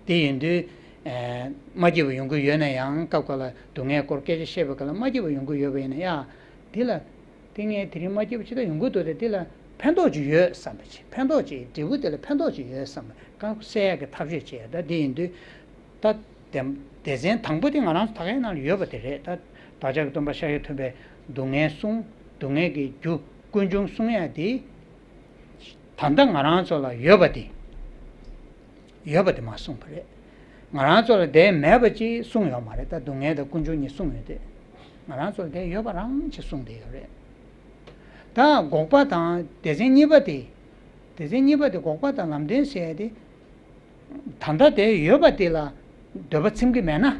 དེ་ཡིན་དུས། ཨེ། མ་སྐྱིད་པ་ཡོང་གི་ཡོད་ན་ཡང་སྐབས་འགའ་ལ་སྡུག་བསྔལ་སྐོར་སྐད་ཆ་བཤད་པའི་སྐབས་ལ་མ་སྐྱིད་པ་ཡོང་གི་ཡོད་པ་ཡིན་ན་ཡ། འདི་ལ། དེ་ངས་དེ་རིང་མ་སྐྱིད་པ་ཅི་ལྟར་ཡོང་གི་འདུག་སྟེ་འདི་ལ་ཕན་ཐོགས་ཅིག་ཡོད་བསམ་པ་ཅིག་ཕན་ཐོགས་ཅིག་འབྲས་བུ་དེ་ལ་ཕན་ཐོགས་ཅིག་ཡོད་བསམ་པ་གང་སེལ་ཡག་གི་ཐབས་ཤེས་བྱེད་ཡ། ད་འདི་ཡིན་དུས། ད་སྡེ་སྡེ་ཚན་དང་པོ་དེ་ང་རང་ཚོ་ད་གའི་ནང་ལ་ཡོད་པ་དེ་རེད། ད་བདག་ཅག་གི་སྟོན་པ་ཤཱཀྱ་ཐུབ་པས་སྡུག་བསྔལ་གསུང་། སྡུག་བསྔལ་གྱི་རྒྱུ་ཀུན་འབྱུང་གསུང་ཡ་དེ། ད་ལྟ་ང་རང་ཚོ་ལ་ཡོད་པ་དེ། ཡོད་པ་དེ་མར་གསུངས་པ་རེད། ང་རང་ཚོ་ལ་དེ་མེད་པ་ཅིག་གསུངས་ཡོད་མ་རེད། ད་སྡུག་བསྔལ་དང་ཀུན་འབྱུང་གཉིས་གསུངས་ཡོད་དེ། ང་རང་ཚོ་ལ་དེ་ཡོད་པ་རང་ཅིག་གསུངས་བསྡད་ཡོད་རེད། ད་འགོག་པ་དང་སྡེ་ཚན་གཉིས་པ་དེ། སྡེ་ཚན་གཉིས་པ་དེ་འགོག་པ་དང་ལམ་བདེན་ཟེར་ཡ་དེ། ད་ལྟ་དེ་ཡོད་པ་དེ་ལ་འདོད་པ་ཚིམ་གྱི་མེད་ན།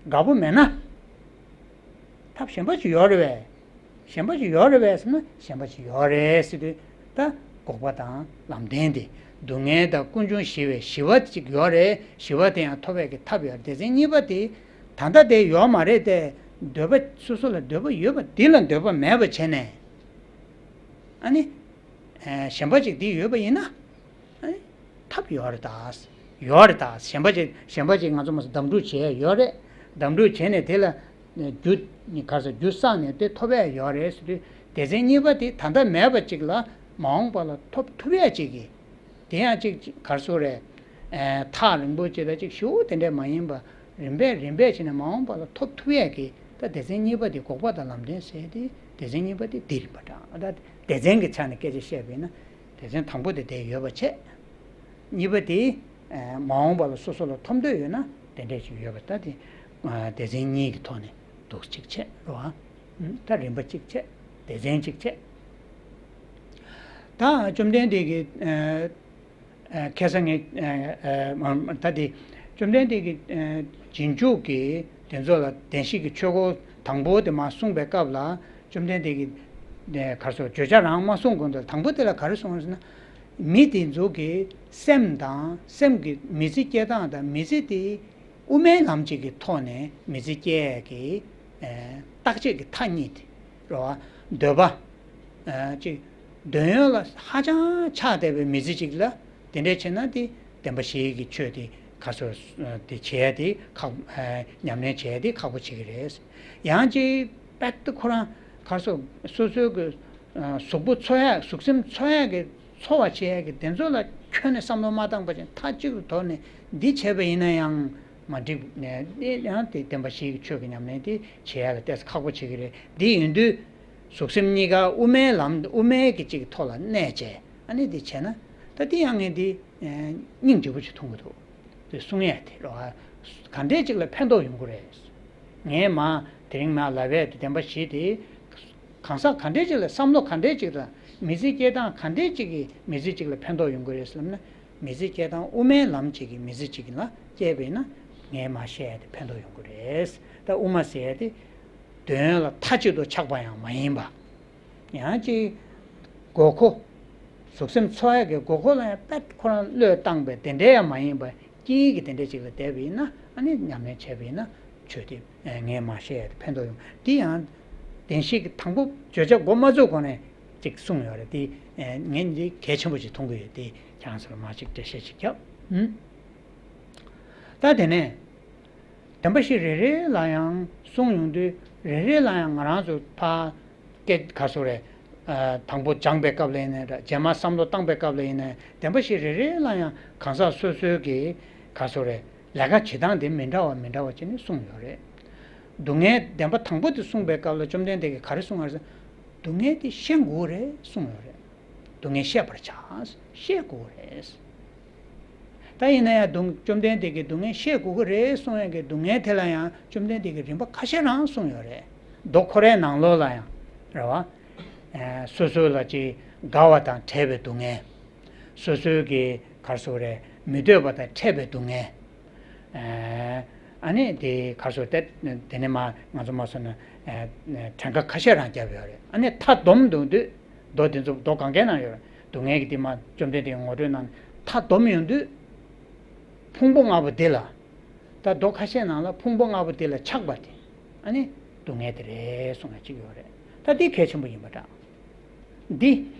དགའ་པོ་མེད་ན། ཐབས་གཞན་པ་ཅིག་ཡོད་རེད་པས། གཞན་པ་ཅིག་ཡོད་རེད་པས་ཟེར་ན་གཞན་པ་ཅིག་ཡོད་རེད་ཟེར་དུས། ད་འགོག་པ་དང་ལམ་བདེན་དེ། སྡུག་བསྔལ་དང་ཀུན་འབྱུང་ཞི་བའི་ཞི་བ་ཅིག་ཡོད་རེད། ཞི་བ་དེ་ཡང་ཐོབ་པའི་གི་ཐབས་ཡོད་རེད། སྡེ་ཚན་གཉིས་པ་དེ། ད་ལྟ་དེ་ཡོད་མ་རེད་དེ། འདོད་པ་སོ་སོ་ལ་འདོད་པ་ཡོད་པ་འདི་ལ་འདོད་པ་མེད་པ་བྱས་ནས། ཨ་ནི། ཨེ། གཞན་པ་ཅིག་འདི་ཡོད་པ་ཡིན་ན། ཨེ། ཐབས་ཡོད་རེད་ད། ཡོད་རེད་ད། གཞན་པ་ཅིག་གཞན་པ་ཅིག་ང་ཚོ་མ་སོ་འདམ་སྒྲུག་བྱས་ཡོད་རེད། འདམ་སྒྲུག་བྱས་ནས་དེ་ལ་རྒྱུ། ག་རེ་ཟེར། རྒྱུ་བསགས་ནས་དེ་ཐོབ་ཡ་ཡོད་རེད་ཟེར་དུས། སྡེ་ཚན་གཉིས་པ་དེ་ད་ལྟ་མེད་པ་ཅིག་ལ་མ་འོངས་པ་ལ་ཐོབ་ཐུབ་ཡ་ཅིག་གི། དེ་ཡང་ཅིག་ག་རེ་ཟེར་རེད། ཨེ། ཐག་རིང་པོ་ཅིག་དང་ཅིག་ཞེ་པོ་དེ་འདྲས་མ་ཡིན་པ། རིམ་པས་རིམ་པས་བྱས་ནས་མ་འོངས་པ་ལ་ཐོབ་ཐུབ་ཡས་ཀྱི། ད་སྡེ་ཚན་གཉིས་པ་དེ་འགོག་པ་དང་ལམ་བདེན་ཟེར་ཏེ། སྡེ་ཚན་གཉིས་པ་དེ་འདི་རིམ་པ་དྲངས། ད་སྡེ་ཚན་གྱི་ཆ་ནས་སྐད་ཆ་བཤད་པ་ཡིན་ན། སྡེ་ཚན་དང་པོ་དེ་དེ་ཡོད་པ་བྱས། གཉིས་པ་དེ། ཨ། མ་འོངས་པ་ལ་སོ་སོ་ལ་ཐོབ་འདོད་ཡོད་ན་དེ་འདྲས་ཅིག་ཡོད་པ། ད་དེ། ཨ། སྡེ་ཚན་གཉིས་ཀྱི་ཐོག་ནས་འདུག་གཅིག་བྱས་རོ། ཨ། ད་རིམ་པ་གཅིག་བྱས། སྡེ་ཚན་གཅིག་བྱས། ད་བཅོམ་ལྡན་འདས་ཀྱིས། ཨ། ཨ། ཁ་སང་ངས། ཨ། ཨ། མ། ད་དེ་བཅོམ་ལྡན་འདས་ཀྱིས། ཨ། རྗེས་འཇུག་གི་དེ་ཚོ་ལ་བདེན་བཞི་གི་ཆོས་འཁོར་དང་པོ་དེ་མར་གསུངས་པའི་སྐབས་ལ། བཅོམ་ལྡན་འདས་ཀྱིས། ཨ། ག་རེ་ཟེར། བརྗོད་བྱ་རང་མ་གསུངས་གོང་དུ་དང་པོ་དེ་ལ་ག་རེ་གསུངས་ཟེར་ན། མི་དེ་ཚོ་གི་སེམས་དང་སེམས་ཀྱི་མི་ཚེ་སྐྱེལ་སྟངས་དང་། མི་ཚེ་དེ་དབུ་མའི་ལམ་གཅིག་གི་ཐོག་ནས་མི་ཚེ་སྐྱེལ་ཡས་ཀྱི། ཨ། བརྟག་དཔྱད་ཀྱི་མཐའ་གཉིས་དེ་རེད་པ། འདོད་པ། ཨ། ཅིག་འདོད་ཡོན་ལ་ཧ་ཅང་ཆགས་བསྡད་པའི་མི་ཚེ་གཅིག་ལ་དེ་འདྲས་བྱས་ན་དེ་བདེན་པ་བཞིའི་གི་ཆོས་དེ་ག་རེ་ཟེར། དེ་བྱེད་ཡ་དེ་ཁག་ཨ། ཉམས་ལེན་བྱེད་ཡ་དེ་ཁག་པོ་ཆགས་ཀྱི་རེད། ཡང་ཅིག་དཔེ་དེ་ཁོ་རང་ག་རེ་ཟེར། སོ་སོའི་གི། ཨ། གཟུགས་པོ་འཚོ་ཡ། གཟུགས་སེམས་འཚོ་ཡ་གི། འཚོ་བ་བྱེད་ཡ་གི་དེ་ཚོ་ལ་ཁྱོན་ནས་བསམ་བློ་མ་བཏང་པ་བྱས་མཐའ་གཅིག་ཏུ་དོར་ནས་འདི་བྱས་པ་ཡིན་ན་ཡང་མ་འགྲིག་ནས། དེ་ཡང་དེ་བདེན་པ་བཞིའི་གི་ཆོས་ཀྱི་ཉམས་ལེན་དེ་བྱེད་ཡ་ལ་ཏོག་ཙམ་ཁག་པོ་ཆགས་ཀྱི་རེད། དེ་ཡིན་དུས། གཟུགས་སེམས་གཉིས་ཀ་དབུ་མའི་ལམ། དབུ་མའི་གི་གཅིག་ཐོག་ལ་གནས་བྱས། ཨ་ནི་འདི་བྱས་ན། ད་འདི་ཡང་ངས་འདི། ཨ། སྙིང་རྗེ་པོ་ཅིག་མཐོང་གི་འདུག་དེ་གསུང་ཡས་དེ་རོ། ག་འདྲས་ཅིག་ལ་ཕན་ཐོགས་ཡོང་གི་རེད། ངས་མ་དེ་རིང་མ་ལབ་ཡས་དེ་བདེན་པ་བཞི་དེ། གང་ཟག་ག་འདྲས་ཅིག་ལ་བསམ་བློ་ག་འདྲས་ཅིག་དང་། མི་ཚེ་སྐྱེལ་སྟངས་ག་འདྲས་ཅིག་གིས་མི་ཚེ་གཅིག་ལ་ཕན་ཐོགས་ཡོང་གི་རེད་ལབ་ན། མི་ཚེ་སྐྱེལ་སྟངས་དབུ་མའི་ལམ་གཅིག་གིས་མི་ཚེ་གཅིག་ལ་སྐྱེལ་བས་ན། ངས་མ་བཤད་ཡ་དེ་ཕན་ཐོགས་ཡོང་གི་རེད། ད་དབུ་མ་ཟེར་ཡ་དེ། འདོད་ཡོན་ལ་མཐའ་གཅིག་ཏུ་ཆགས་པ་ཡང་མ་ཡིན་པ། ཡང་ཅིག་དགོས་མཁོ། གཟུགས་སེམས་འཚོ་ཡ་གི་དགོས་མཁོ་ལ་ཡང་དཔེ་ཁོ་རང་བློས་བཏང་བའི་དེ་འདྲའི་ཡང་མ་ཡིན་པ། སྐྱེ་ཡི་གི་དེ་འདྲ་ཅིག་ལ་བསྡད་པ་ཡིན་ན། ཨ་ནི་ཉམས་ལེན་བྱས་པ་ཡིན་ན་ཆོས་དེ་ངས་མ་བཤད་ཡ་དེ་ཕན་ཐོགས་ཡོང་། དེ་ཡང་བདེན་བཞི་གི་དང་པོ་བརྗོད་བྱ་འགོ་མ་བཙུགས་གོང་ནས་ཅིག་གསུངས་ཡོད་རེད། དེ་ངས་འདི་གལ་ཆེན་པོ་ཅིག་མཐོང་གི་ཡོད། དེ་ཁྱེད་རང་ཚོ་ལ་མར་ཅིག་འགྲེལ་བཤད་ཅིག་བརྒྱབ། ཨུམ། ད་དེ་ནས་བདེན་པ་བཞི་རེ་རེ་ལ་ཡང་གསུངས་ཡོང་དུས། རེ་རེ་ལ་ཡང་ང་རང་ཚོ་ཕ་སྐད་ག་སོ་རེད། ཨ། དང་པོ་སྦྱངས་པའི་སྐབས་ལ་ཡིན་ནའི་འདྲ། རྗེས་མ་བསམ་བློ་བཏང་པའི་སྐབས་ལ་ཡིན་ནའི། བདེན་པ་བཞི་རེ་རེ་ལ་ཡང་གང་ཟག་སོ་སོའི་གི་ག་སོ་རེད། ལས་ཀ་བྱེད་སྟངས་དེ་མི་འདྲ་བ་མི་འདྲ་བ་བྱས་ནས་གསུངས་ཡོད་རེད། སྡུག་བསྔལ་བདེན་པ་དང་པོ་དེ་གསུངས་པའི་སྐབས་ལ་བཅོམ་ལྡན་འདས་ཀྱིས་ག་རེ་གསུངས་པ་རེད་ཟེར། སྡུག་བསྔལ་དེ་ཤེས་དགོས་རེད་གསུངས་ཡོད་རེད། སྡུག་བསྔལ་ཤེས་པར་བྱ། ཤེས་དགོས་རེད། ད་ཡིན་ན་ཡང་སྡུག་བཅོམ་ལྡན་འདས་ཀྱིས་སྡུག་བསྔལ་ཤེས་དགོས་ཀྱི་རེད་གསུང་ཡག་གི་སྡུག་བསྔལ་དེ་ལ་ཡང་བཅོམ་ལྡན་འདས་ཀྱིས་རིམ་པ་ཁ་ཤས་རང་གསུངས་ཡོད་རེད། མདོ་ཁོ་རའི་ནང་ལོགས་ལ་ཡང་རེད་བ། ཨ། སོ་སོ་ལ་ཅིག་དགའ་བ་དང་བྲལ་བའི་སྡུག་བསྔལ། སོ་སོའི་གི་ག་རེ་ཟེར་དགོས་རེད། མི་འདོད་པ་དང་འཕྲད་པའི་སྡུག་བསྔལ། ཨ། ཨ་ནི་དེ་ག་རེ་ཟེར་དགོས་རེད། དེ་ནས་མར་ང་ཚོ་མར་སོང་ན། ཨ། གྲངས་ཀ་ཁ་ཤས་རང་བརྒྱབ་ཡོད་རེད། ཨ་ནི་མཐའ་སྡོམ་དུ་འདོད། མདོ་དེ་ཚོ་མདོ་གང་གའི་ནང་ཡོད་རེད། སྡུག་བསྔལ་གྱི་དེ་མར་བཅོམ་ལྡན་འདས་ཀྱིས་ངོ་སྤྲོད་གནང་ནས་མཐའ་སྡོམ་ཡོང་དུས། ཕུང་པོ་ལྔ་པོ་འདི་ལ། ད་མདོ་ཁ་ཤས་ནང་ལ་ཕུང་པོ་ལྔ་པོ་འདི་ལ་ཆགས་པ་དེ་ཨ་ནི་སྡུག་བསྔལ་དེ་རེད་གསུངས་ཡག་ཅིག་ཡོད་རེད། ད་འདི་གལ་ཆེན་པོ་ཡིན་པ་འདྲ། འདི་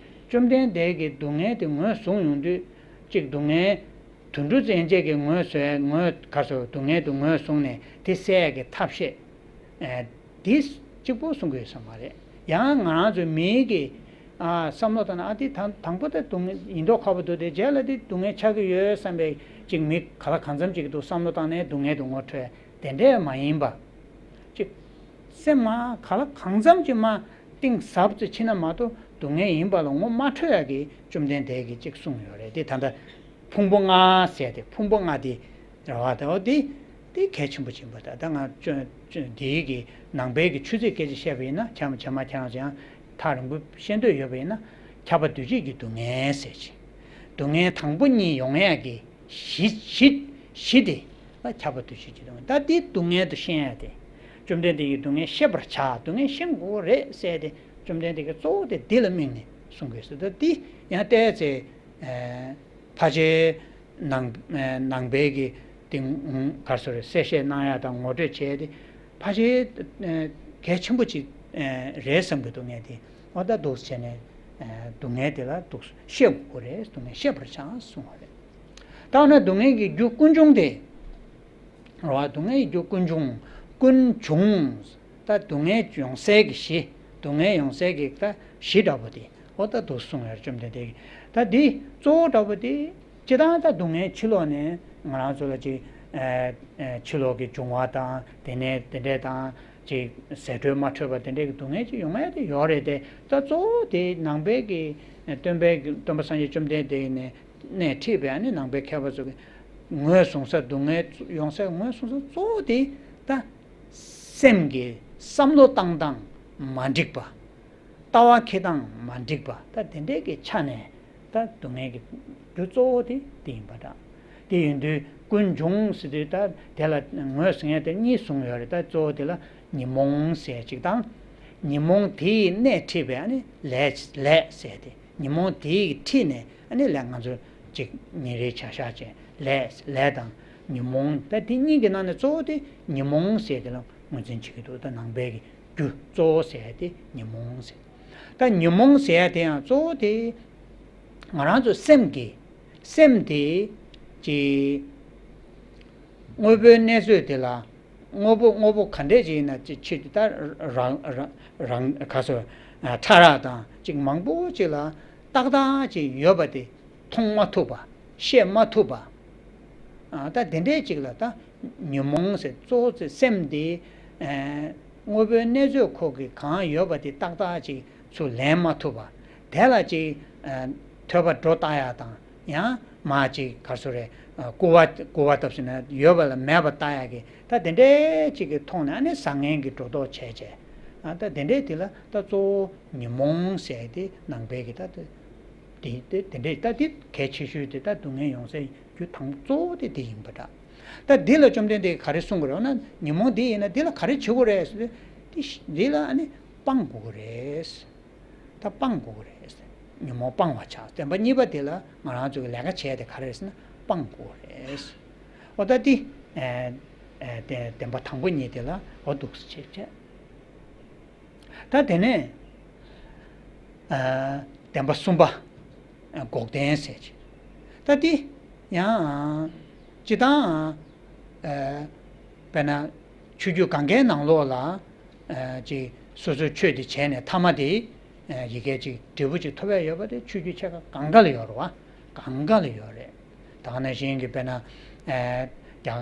བཅོམ་ལྡན་འདས་ཀྱིས་སྡུག་བསྔལ་དེ་ངོས་བཟུང་ཡོང་དུས། གཅིག་སྡུག་བསྔལ་དུད་འགྲོ་ཚུན་ཆད་ཀྱིས་ངོས་བཟུང་ཡག་ངོས་ག་རེ་ཟེར། སྡུག་བསྔལ་དེ་ངོས་བཟུང་ནས་དེ་སེལ་ཡག་གི་ཐབས་ཤེས། ཨ། འདི་གཅིག་པོ་གསུང་གི་ཡོད་ས་མ་རེད། ཡང་ང་རང་ཚོ་མིའི་གི། ཨ། བསམ་བློ་བཏང་ན། ཨ། འདི་དང་དང་པོ་དེ་སྡུག་བསྔལ་ཡིན་མདོག་ཁ་པོ་འདུག་དེ་རྗེས་ལ་དེ་སྡུག་བསྔལ་ཆགས་ཀྱི་ཡོད་བསམ་པའི་ཅིག་མི་ག་ལ་གང་འཚམ་ཅིག་འདུག་བསམ་བློ་བཏང་ནས་སྡུག་བསྔལ་དེ་ངོ་འཕྲོད་དེ་འདྲས་མ་ཡིན་པ། ཅིག་སེམས་མར་ག་ལ་གང་འཚམ་ཅིག་མར་གཏིང་ཟབ་ཙམ་ཕྱིན་ན་མ་གཏོགས་སྡུག་བསྔལ་ཡིན་པ་ལ་ངོ་མ་འཕྲོད་ཡག་གི་བཅོམ་ལྡན་འདས་ཀྱིས་ཅིག་གསུངས་ཡོད་རེད། དེ་ད་ལྟ་ཕུང་པོ་ལྔ་ཟེར་དེ། ཕུང་པོ་ལྔ་དེ་རེད་བ། ད་འོ་དེ་དེ་གལ་ཆེན་པོ་ཡིན་པ། ད་ད་ང་ཅོ་ཅོ་འདིའི་གི་ནང་པའི་གི་ཆོས་ཚིགས་སྐད་ཆ་བཤད་པ་ཡིན་ན། ཁྱེད་རང་ཚོ་ཡང་ཐག་རིང་པོ་བཤད་འདོད་ཡོད་པ་ཡིན་ན། ཁྱབ་པ་འདུ་བྱེད་ཀྱི་སྡུག་བསྔལ་ཟེར་ཅིག་སྡུག་བསྔལ་དང་པོ་གཉིས་ཡོང་ཡག་གི་གཞི། གཞི། གཞི་དེ་ལ་ཁྱབ་པ་འདུ་བྱེད་ཀྱི་སྡུག་བསྔལ། ད་འདི་སྡུག་བསྔལ་དུ་ཤེས་ཡག་དེ། བཅོམ་ལྡན་འདས་ཀྱིས་སྡུག་བསྔལ་ཤེས་པར་བྱ། སྡུག་བསྔལ་ཤེས་དགོས་རེད་ཟེར་དེ། བཅོམ་ལྡན་འདས་ཀྱིས་གཙོ་བོ་དེ་འདི་ལ་དམིགས་ནས་གསུང་དགོས་ཟེར། ད་འདི་ཡང་བལྟས་ཚེ། ཨ། ཕལ་ཆེར་ནང་ཨ། ནང་པའི་གི་དེ་ག་རེ་ཟེར་དགོས་རེད། གསལ་བཤད་གནང་ཡག་དང་ངོ་སྤྲོད་བྱས་དེ་ཕལ་ཆེར་ཨ། གལ་ཆེན་པོ་ཅིག་ཨ། རེད་བསམ་གྱི་འདུག་ངས་དེ། འོ་ད་འདུག་སེ་བྱས་ནས། ཨ། སྡུག་བསྔལ་དེ་ལ་འདུག་ཤེས་དགོས་རེད། སྡུག་བསྔལ་ཤེས་པར་བྱ་གསུངས་པ་རེད། ད་འོ་ན་སྡུག་བསྔལ་གྱི་རྒྱུ་ཀུན་འབྱུང་དེ། རེད་བ། སྡུག་བསྔལ་གྱི་རྒྱུ་ཀུན་འབྱུང་། ཀུན་འབྱུང་། ད་སྡུག་བསྔལ་ཡོང་སའི་གི་གཞི། སྡུག་བསྔལ་ཡོང་སའི་གི་ད་གཞི་འདྲ་པོ་དེ། འོ་ད་འདུག་གསུངས་ཡོད་རེད། བཅོམ་ལྡན་འདས་ཀྱིས། ད་འདི་གཙོ་བོ་འདྲ་པོ་དེ། སྤྱིར་བཏང་ད་སྡུག་བསྔལ་ཕྱི་ལོགས་ནས་ང་རང་ཚོ་ལ་ཅིག་ཨ། ཨ། ཕྱི་ལོགས་ཀྱི་འབྱུང་བ་དང་། དེ་ནས་དེ་འདྲས་དང་། ཅིག་ཟད་འགྲོ་མ་འཕྲོད་པ་དེ་འདྲས་ཀྱི་སྡུག་བསྔལ་ཅིག་ཡོང་ཡག་དེ་ཡོད་རེད་དེ། ད་གཙོ་བོ་དེ་ནང་པའི་གི་སྟོན་པའི་གི་སྟོན་པ་སངས་རྒྱས་བཅོམ་ལྡན་འདས་ནས་སྣེ་ཁྲིད་པའི། ཨ་ནི་ནང་པའི་མཁས་པ་ཚོ་གི་ངོས་བཟུང་ས། སྡུག་བསྔལ་ཡོང་སའི་ངོས་བཟུང་ས་གཙོ་བོ་དེ་ད་སེམས་ཀྱི་བསམ་བློ་བཏང་སྟངས་མ་འགྲིག་པ། ལྟ་བ་འཁྱེར་སྟངས་མ་འགྲིག་པ། ད་དེ་འདྲའི་གི་ཆ་ནས་ད་སྡུག་བསྔལ་གྱི་རྒྱུ་གཙོ་བོ་དེ་དེ་ཡིན་པ་འདྲ། དེ་ཡིན་དུས་ཀུན་འབྱུང་ཟེར་དུས། ད་དེ་ལ་ངོས་བཟུང་ཡག་དེ་གཉིས་བཟུང་ཡོད་རེད། ད་གཙོ་བོ་དེ་ལ་ཉོན་མོངས་ཟེར་ཅིག་དང་། ཉོན་མོངས་དེས་སྣེ་ཁྲིད་པའི་ཨ་ནི་ལས། ལས་ཟེར་དེ། ཉོན་མོངས་དེས་ཁྲིད་ནས་ཨ་ནི་ལས། ང་ཚོ་ཅིག་ཉིན་རེའི་བྱ་གཞག་བྱས། ལས། ལས་དང་ཉོན་མོངས། ད་དེ་གཉིས་ཀྱི་ནང་ནས་གཙོ་བོ་དེ་ཉོན་མོངས་ཟེར་དེ་ལ་ངོས་འཛིན་བྱེད་ཀྱི་འདུག་ད་ནང་པའི་གི་རྒྱུ་གཙོ་བོ་ཟེར་དེ་ཉོན་མོངས་ཟེར། ད་ཉོན་མོངས་ཟེར་ཡག་དེ་ཡང་གཙོ་བོ་དེ་ང་རང་ཚོ་སེམས་ཀྱི། སེམས་དེ་ཅིག་དངོས་པོའི་གནས་ཚུལ་དེ་ལ། དངོས་པོ། དངོས་པོ་ག་འདྲས་ཅིག་ཡིན་ན་ཅིག་ཕྱིར་དེ་ད་རང་རང་རང་ག་ཚོད་ཕྲ་རགས་དང་ཅིག་མང་པོ་ཅིག་ལ་ཏག་ཏག་ཅིག་ཡོད་པ་དེ་མཐོང་མ་ཐུབ་པ། ཤེས་མ་ཐུབ་པ། ཨ། ད་དེ་འདྲས་ཅིག་ལ་ད་ཉོན་མོངས་ཟེར། གཙོ་བོ་དེ་སེམས་དེ། ཨ། དངོས་པོའི་གནས་ཚུལ་ཁོ་གི་གང་ཡོད་པ་དེ་ཏག་ཏག་ཅིག་ཚུར་ལེན་མ་ཐུབ་པ། དེ་ལ་ཅིག་ཨ། ཐོས་པ་སྒྲོ་བཏགས་ཡག་དང་། ཡང་མར་ཅིག་ག་རེ་ཟེར་དགོས་རེད། ཨ། སྐུར་བ། སྐུར་བ་བཏབ་ཟེར་ན་ཡོད་པ་ལ་མེད་པ་བཏགས་ཡག་གི། ད་དེ་འདྲས་ཅིག་གི་ཐོག་ནས་ཨ་ནི་བཟང་ངན་གྱི་སྒྲོ་འདོགས་བྱས་བྱས། ཨ། ད་དེ་འདྲས་དེ་ལ་ད་གཙོ་བོ་ཉོན་མོངས་ཟེར་དེ་ནང་པའི་གི་ད་དེ། དེ་དེ་དེ་འདྲས། ད་དེ་གལ་ཆེ་ཤོས་དེ། ད་སྡུག་བསྔལ་ཡོང་སའི་རྒྱུ་དང་གཙོ་བོ་དེ་དེ་ཡིན་པ་འདྲ། ད་འདི་ལ་བཅོམ་ལྡན་འདས་ཀྱིས་ག་རེ་གསུང་གི་རེད། འོ་ན་ཉོན་མོངས་འདི་ཡིན་ན་འདི་ལ་ག་རེ་བྱེད་དགོས་རེད་ཟེར་དུས། དེ་འདི་ལ་ཨ་ནི་སྤང་དགོས་ཀྱི་རེད། ད་སྤང་དགོས་ཀྱི་རེད། ཉོན་མོངས་སྤང་བར་བྱ། བདེན་པ་གཉིས་པ་དེ་ལ་ང་རང་ཚོ་གི་ལས་ཀ་བྱས་དེ་ག་རེ་རེད་ཟེར་ན་སྤང་དགོས་རེད། འོ་ད་འདི་ཨ་ཨ་བདེན་བདེན་པ་དང་པོ་གཉིས་དེ་ལ་འོ་འདུག་སེ་བྱས་བྱས། ད་དེ་ནས་ཨ་བདེན་པ་གསུམ་པ་ཨ་འགོག་བདེན་ཟེར་བྱས། ད་འདི་ཡང་སྤྱིར་བཏང་ཨ་དཔེར་ན་ཆོས་བརྒྱུད་གང་གའི་ནང་ལོགས་ལ་ཨ་ཅིག་སོ་སོའི་ཆོས་དེ་བྱས་ནས་མཐའ་མ་དེ་ཨ་ཡི་གེ་ཅིག་འབྲས་བུ་ཅིག་ཐོབ་ཡ་ཡོད་པ་དེ་ཆོས་བརྒྱུད་ཆེ་ཁག་གང་ག་ལ་ཡོད་རེད་བ། གང་ག་ལ་ཡོད་རེད། ད་ག་ནང་བཞིན་གྱི་དཔེར་ན་ཨ་རྒྱ་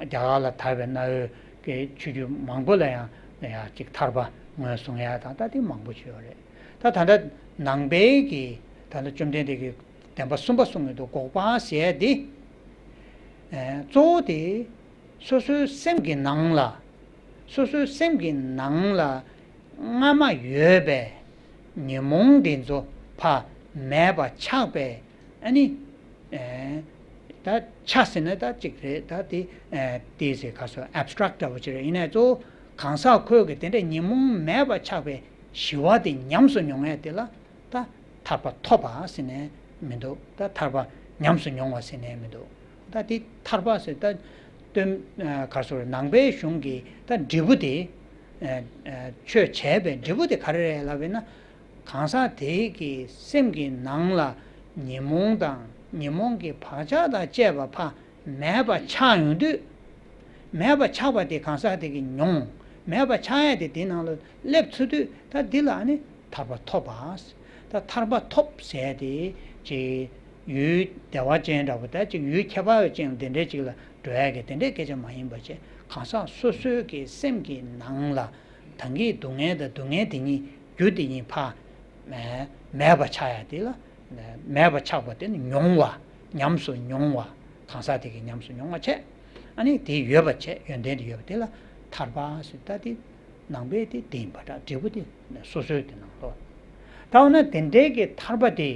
རྒྱ་གར་ལ་དར་བའི་གནའ་བོའི་གི་ཆོས་བརྒྱུད་མང་པོ་ལ་ཡང་ཡ་ཅིག་ཐར་པ་ངོས་བཟུང་ཡ་དང་ད་དེ་མང་པོ་ཅིག་ཡོད་རེད། ད་ད་ལྟ་ནང་པའི་གི་ད་ལྟ་བཅོམ་ལྡན་འདས་ཀྱིས་བདེན་པ་གསུམ་པ་གསུངས་ཡོད་འདུག་འགོག་པ་ཟེར་ཡ་དེ་ཨ་གཙོ་བོ་དེ། སོ་སོའི་སེམས་ཀྱི་ནང་ལ། སོ་སོའི་སེམས་ཀྱི་ནང་ལ་སྔ་མ་ཡོད་པའི་ཉོན་མོངས་འདི་ཚོ་ཕར་མེད་པ་ཆགས་པའི་ཨ་ནི། ཨེ། ད་ཆགས་ཟེར་ན་ད་གཅིག་རེད་ད་དེ། ཨེ། དེ་ཟེར་ག་སོ་ཨེབ་སི་ཊེག་འདྲ་བོ་ཅིག་རེད། ཡིན་ནའི་གཙོ་བོ་གང་ཟག་ཁོས་ཀྱི་དེ་འདྲའི་ཉོན་མོངས་མེད་པ་ཆགས་པའི་ཞི་བ་དེ་ཉམས་སུ་མྱོང་ཡས་དེ་ལ། ད་ཐར་པ་ཐོབ་པ་ཟེར་ནས་མི་འདུག་ད་ཐར་པ་ཉམས་སུ་མྱོང་བ་ཟེར་ནས་མི་འདུག་ད་དེ་ཐར་པ་ཟེར་ད་སྟོན། ཨ། ག་སོ་ནང་པའི་གཞུང་གི་ད་འབྲས་བུ་དེ། ཨ། ཨ། ཆོས་བྱས་པའི་འབྲས་བུ་དེ་ག་རེ་རེད་ལབ་པས་ན། གང་ཟག་དེ་གི་སེམས་ཀྱི་ནང་ལ་ཉོན་མོངས་དང་ཉོན་མོངས་ཀྱི་བག་ཆགས་དང་བཅས་པ་ཕར་མེད་པ་ཆགས་ཡོང་དུས། མེད་པ་ཆགས་པ་དེ་གང་ཟག་དེ་གིས་མྱོང་། མེད་པ་ཆགས་ཡ་དེ་དེའི་ནང་ལ་སླེབས་ཚུལ་དུས་ད་འདི་ལ་ནི་ཐར་པ་ཐོབ་པ། ད་ཐར་པ་ཐོབ་ཟེར་དེ་ཅིག་ཡུལ་བདེ་བ་ཅན་འདྲ་བོ་ད་ཅིག་ཡུལ་ཁྱད་པར་ཅན་དེ་འདྲའི་ཅིག་ལ་འགྲོ་ཡ་གི་དེ་འདྲའི་སྐད་ཆ་མ་ཡིན་པ་བྱས་གང་ཟག་སོ་སོའི་གི་སེམས་ཀྱི་ནང་ལ་ད་གིན་སྡུག་བསྔལ་དང་སྡུག་བསྔལ་དེ་ཉིད་རྒྱུ་དེ་ཉིད་ཕར་མེད་པ་ཆགས་ཡ་དེ་ལ། མེད་པ་ཆགས་པ་དེ་ནི་མྱོང་བ། ཉམས་སུ་མྱོང་བ། གང་ཟག་དེ་གིས་ཉམས་སུ་མྱོང་བ་བྱས། ཨ་ནི་དེ་ཡོད་པ་བྱས་ཡོན་ཏན་དེ་ཡོད་པ་དེ་ལ་ཐར་པ་ཟེར། ད་དེ་ནང་པའི་དེ་དེ་ཡིན་པ་འདྲ། འབྲས་བུ་དེ་སོ་སོའི་དེ་ནང་ལོགས། ད་འོ་ན་དེ་འདྲའི་གི་ཐར་པ་དེ་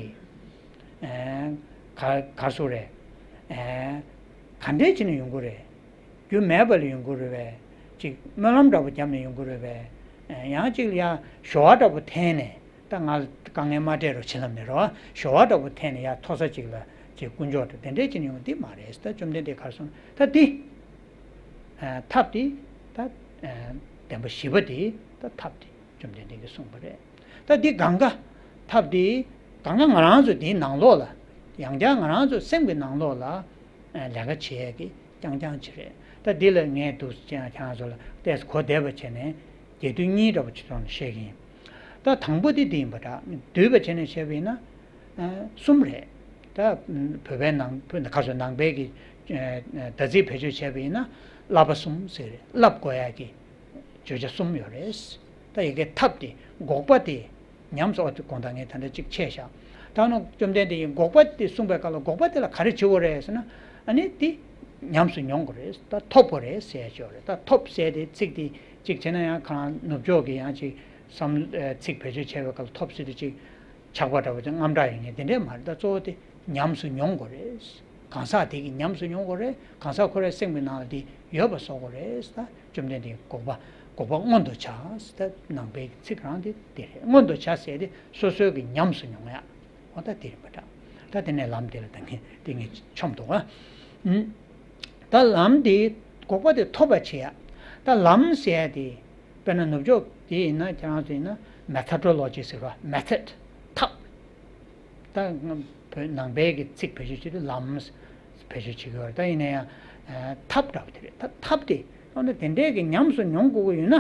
ཨ་ག་ག་སུ་རེད། ཨ་ག་འདྲས་བྱས་ནས་ཡོང་གི་རེད། རྒྱུ་མེད་པ་ལ་ཡོང་གི་རེད་པས། ཅིག་སྨོན་ལམ་འདྲ་པོ་བརྒྱབ་ནས་ཡོང་གི་རེད་པས། ཡང་ཅིག་ལ་ཡ་ཞོ་བ་འདྲ་པོ་འཐེན་ནས་ད་ང་ལ་དཀའ་ངལ་མ་སྤྲད་རོགས་བྱེད་ལབ་ནས་རོ། ཞོ་བ་འདྲ་པོ་འཐེན་ནས་ཡ་མཐོ་ས་ཅིག་ལ་ཅིག་དཀོན་མཆོག་འདྲ་དེ་འདྲས་ཅིག་ནས་ཡོང་འདི་མ་རེད། ད་བཅོམ་ལྡན་འདས་ག་རེ་གསུངས་ད་འདི། ཐབས་འདི་ད་བདེན་པ་བཞི་པ་འདི་ད་ཐབས་འདི་བཅོམ་ལྡན་འདས་ཀྱིས་གསུངས་པ་རེད། ད་འདི་གང་ག་ཐབས་འདི་གང་ག་ང་རང་ཚོ་འདིའི་ནང་ལོགས་ལ་ཡང་བསྐྱར་ང་རང་ཚོ་སེམས་ཀྱི་ནང་ལོགས་ལ། ལས་ཀ་བྱེད་ཡས་ཀྱི་རྐྱང་རྐྱང་ཅིག་རེད། ད་འདི་ལ་ངས་འདུག་ཅེས་ཁྱེད་རང་ཚོ་ལ་ཏོག་ཙམ་གོ་བདེ་བ་བྱས་ནས་རྒྱས་བསྡུས་གཉིས་འདྲ་པོ་ཅིག་ཐོག་ནས་བཤད་ཀྱི་ཡིན། ད་དང་པོ་དེ་འདི་ཡིན་པ་འདྲ། བསྡུས་པ་བྱས་ནས་བཤད་པ་ཡིན་ན། ཨ། གསུམ་རེད། ད་བོད་པའི་ནང་བོད་ཁ་སོ་ནང་པའི་གི་ཨ་བརྡ་རྩིས་བེད་སྤྱོད་བྱས་པ་ཡིན་ན་བསླབ་པ་གསུམ་ཟེར་རེད། བསླབ་དགོས་ཡ་གི་བརྗོད་བྱ་གསུམ་ཡོད་རེད། ད་ཡི་གེ་ཐབས་དེ་འགོག་པ་དེ་ཉམས་སུ་ཨོ་དེ་དགོངས་དག་ངས་ད་ལྟ་གཅིག་བཤད་བཞག་ད་ནི་བཅོམ་ལྡན་འདས་ཀྱིས་འགོག་པ་དེ་གསུངས་པའི་སྐབས་ལ་འགོག་པ་དེ་ལ་ག་རེ་བྱེད་དགོས་རེད་ཟེར་ན། ཨ་ནི་དེ་ཉམས་སུ་མྱོང་དགོས་རེད། ད་ཐོབ་དགོས་རེད་ཟེར་ཡ་ཅིག་ཡོད་རེད། ད་ཐོབ་ཟེར་དེ་ཚིག་དེ་གཅིག་བྱས་ན་ཡང་གང་ནུབ་ཕྱོགས་ཀྱི་ཡང་ཅིག་བསམ་ཚིག་བེད་སྤྱོད་བྱས་པའི་སྐབས་ལ་ཐོབ་ཟེར་དེ་ཅིག་ཆགས་པ་འདྲ་བོ་དེ་རྔམ་སྐྲག་ཡོད་མཁན་དེ་འདྲས་མ་རེད། ད་གཙོ་བོ་དེ་ཉམས་སུ་མྱོང་དགོས་རེད། གང་ཟག་དེ་གིས་ཉམས་སུ་མྱོང་དགོས་རེད། གང་ཟག་ཁོ་རའི་སེམས་ཀྱི་ནང་ལ་དེ་ཡོད་པ་བཟོ་དགོས་རེད། ད་བཅོམ་ལྡན་འདས་འགོག་པ་འགོག་པ་མངོན་དུ་བྱ་ཟེར། ད་ནང་པའི་ཚིག་རང་དེ་དེ་རེད། མངོན་དུ་བྱ་ཟེར་དེ་སོ་སོའི་གི་ཉམས་སུ་མྱོང་ཡ། འོ་ད་དེ་ཡིན་པ་འདྲ། ད་དེ་ནས་ལམ་དེ་ལ་ད་ངས་དེ་ངས་མཆོམ་འདུག་ཨ། ད་ལམ་དེ་འགོག་པ་དེ་ཐོབ་པ་བྱེད་ཡ། ད་ལམ་ཟེར་ཡ་དེ་དཔེར་ན་ནུབ་ཕྱོགས་དེ་ཡིན་ན་ཁྱེད་རང་ཚོ་ཡིན་ན་མེ་ཐོ་ཌོ་ལོ་ཇི་ཟེར་བ། མེ་ཐོ་ཌི་ཐབས། ད་བོད་ནང་པའི་གི་ཚིག་བེད་སྤྱོད་བྱེད་དུས་ལམ་བེད་སྤྱོད་བྱེད་ཀྱི་ཡོད་རེད། ད་ཡིན་ན་ཡང་ཐབས་འདྲ་བ་དེ་རེད། ད་ཐབས་དེ་ཨ་ནི་དེ་འདྲའི་གི་ཉམས་སུ་མྱོང་དགོས་ཀྱི་ཡོད་ན་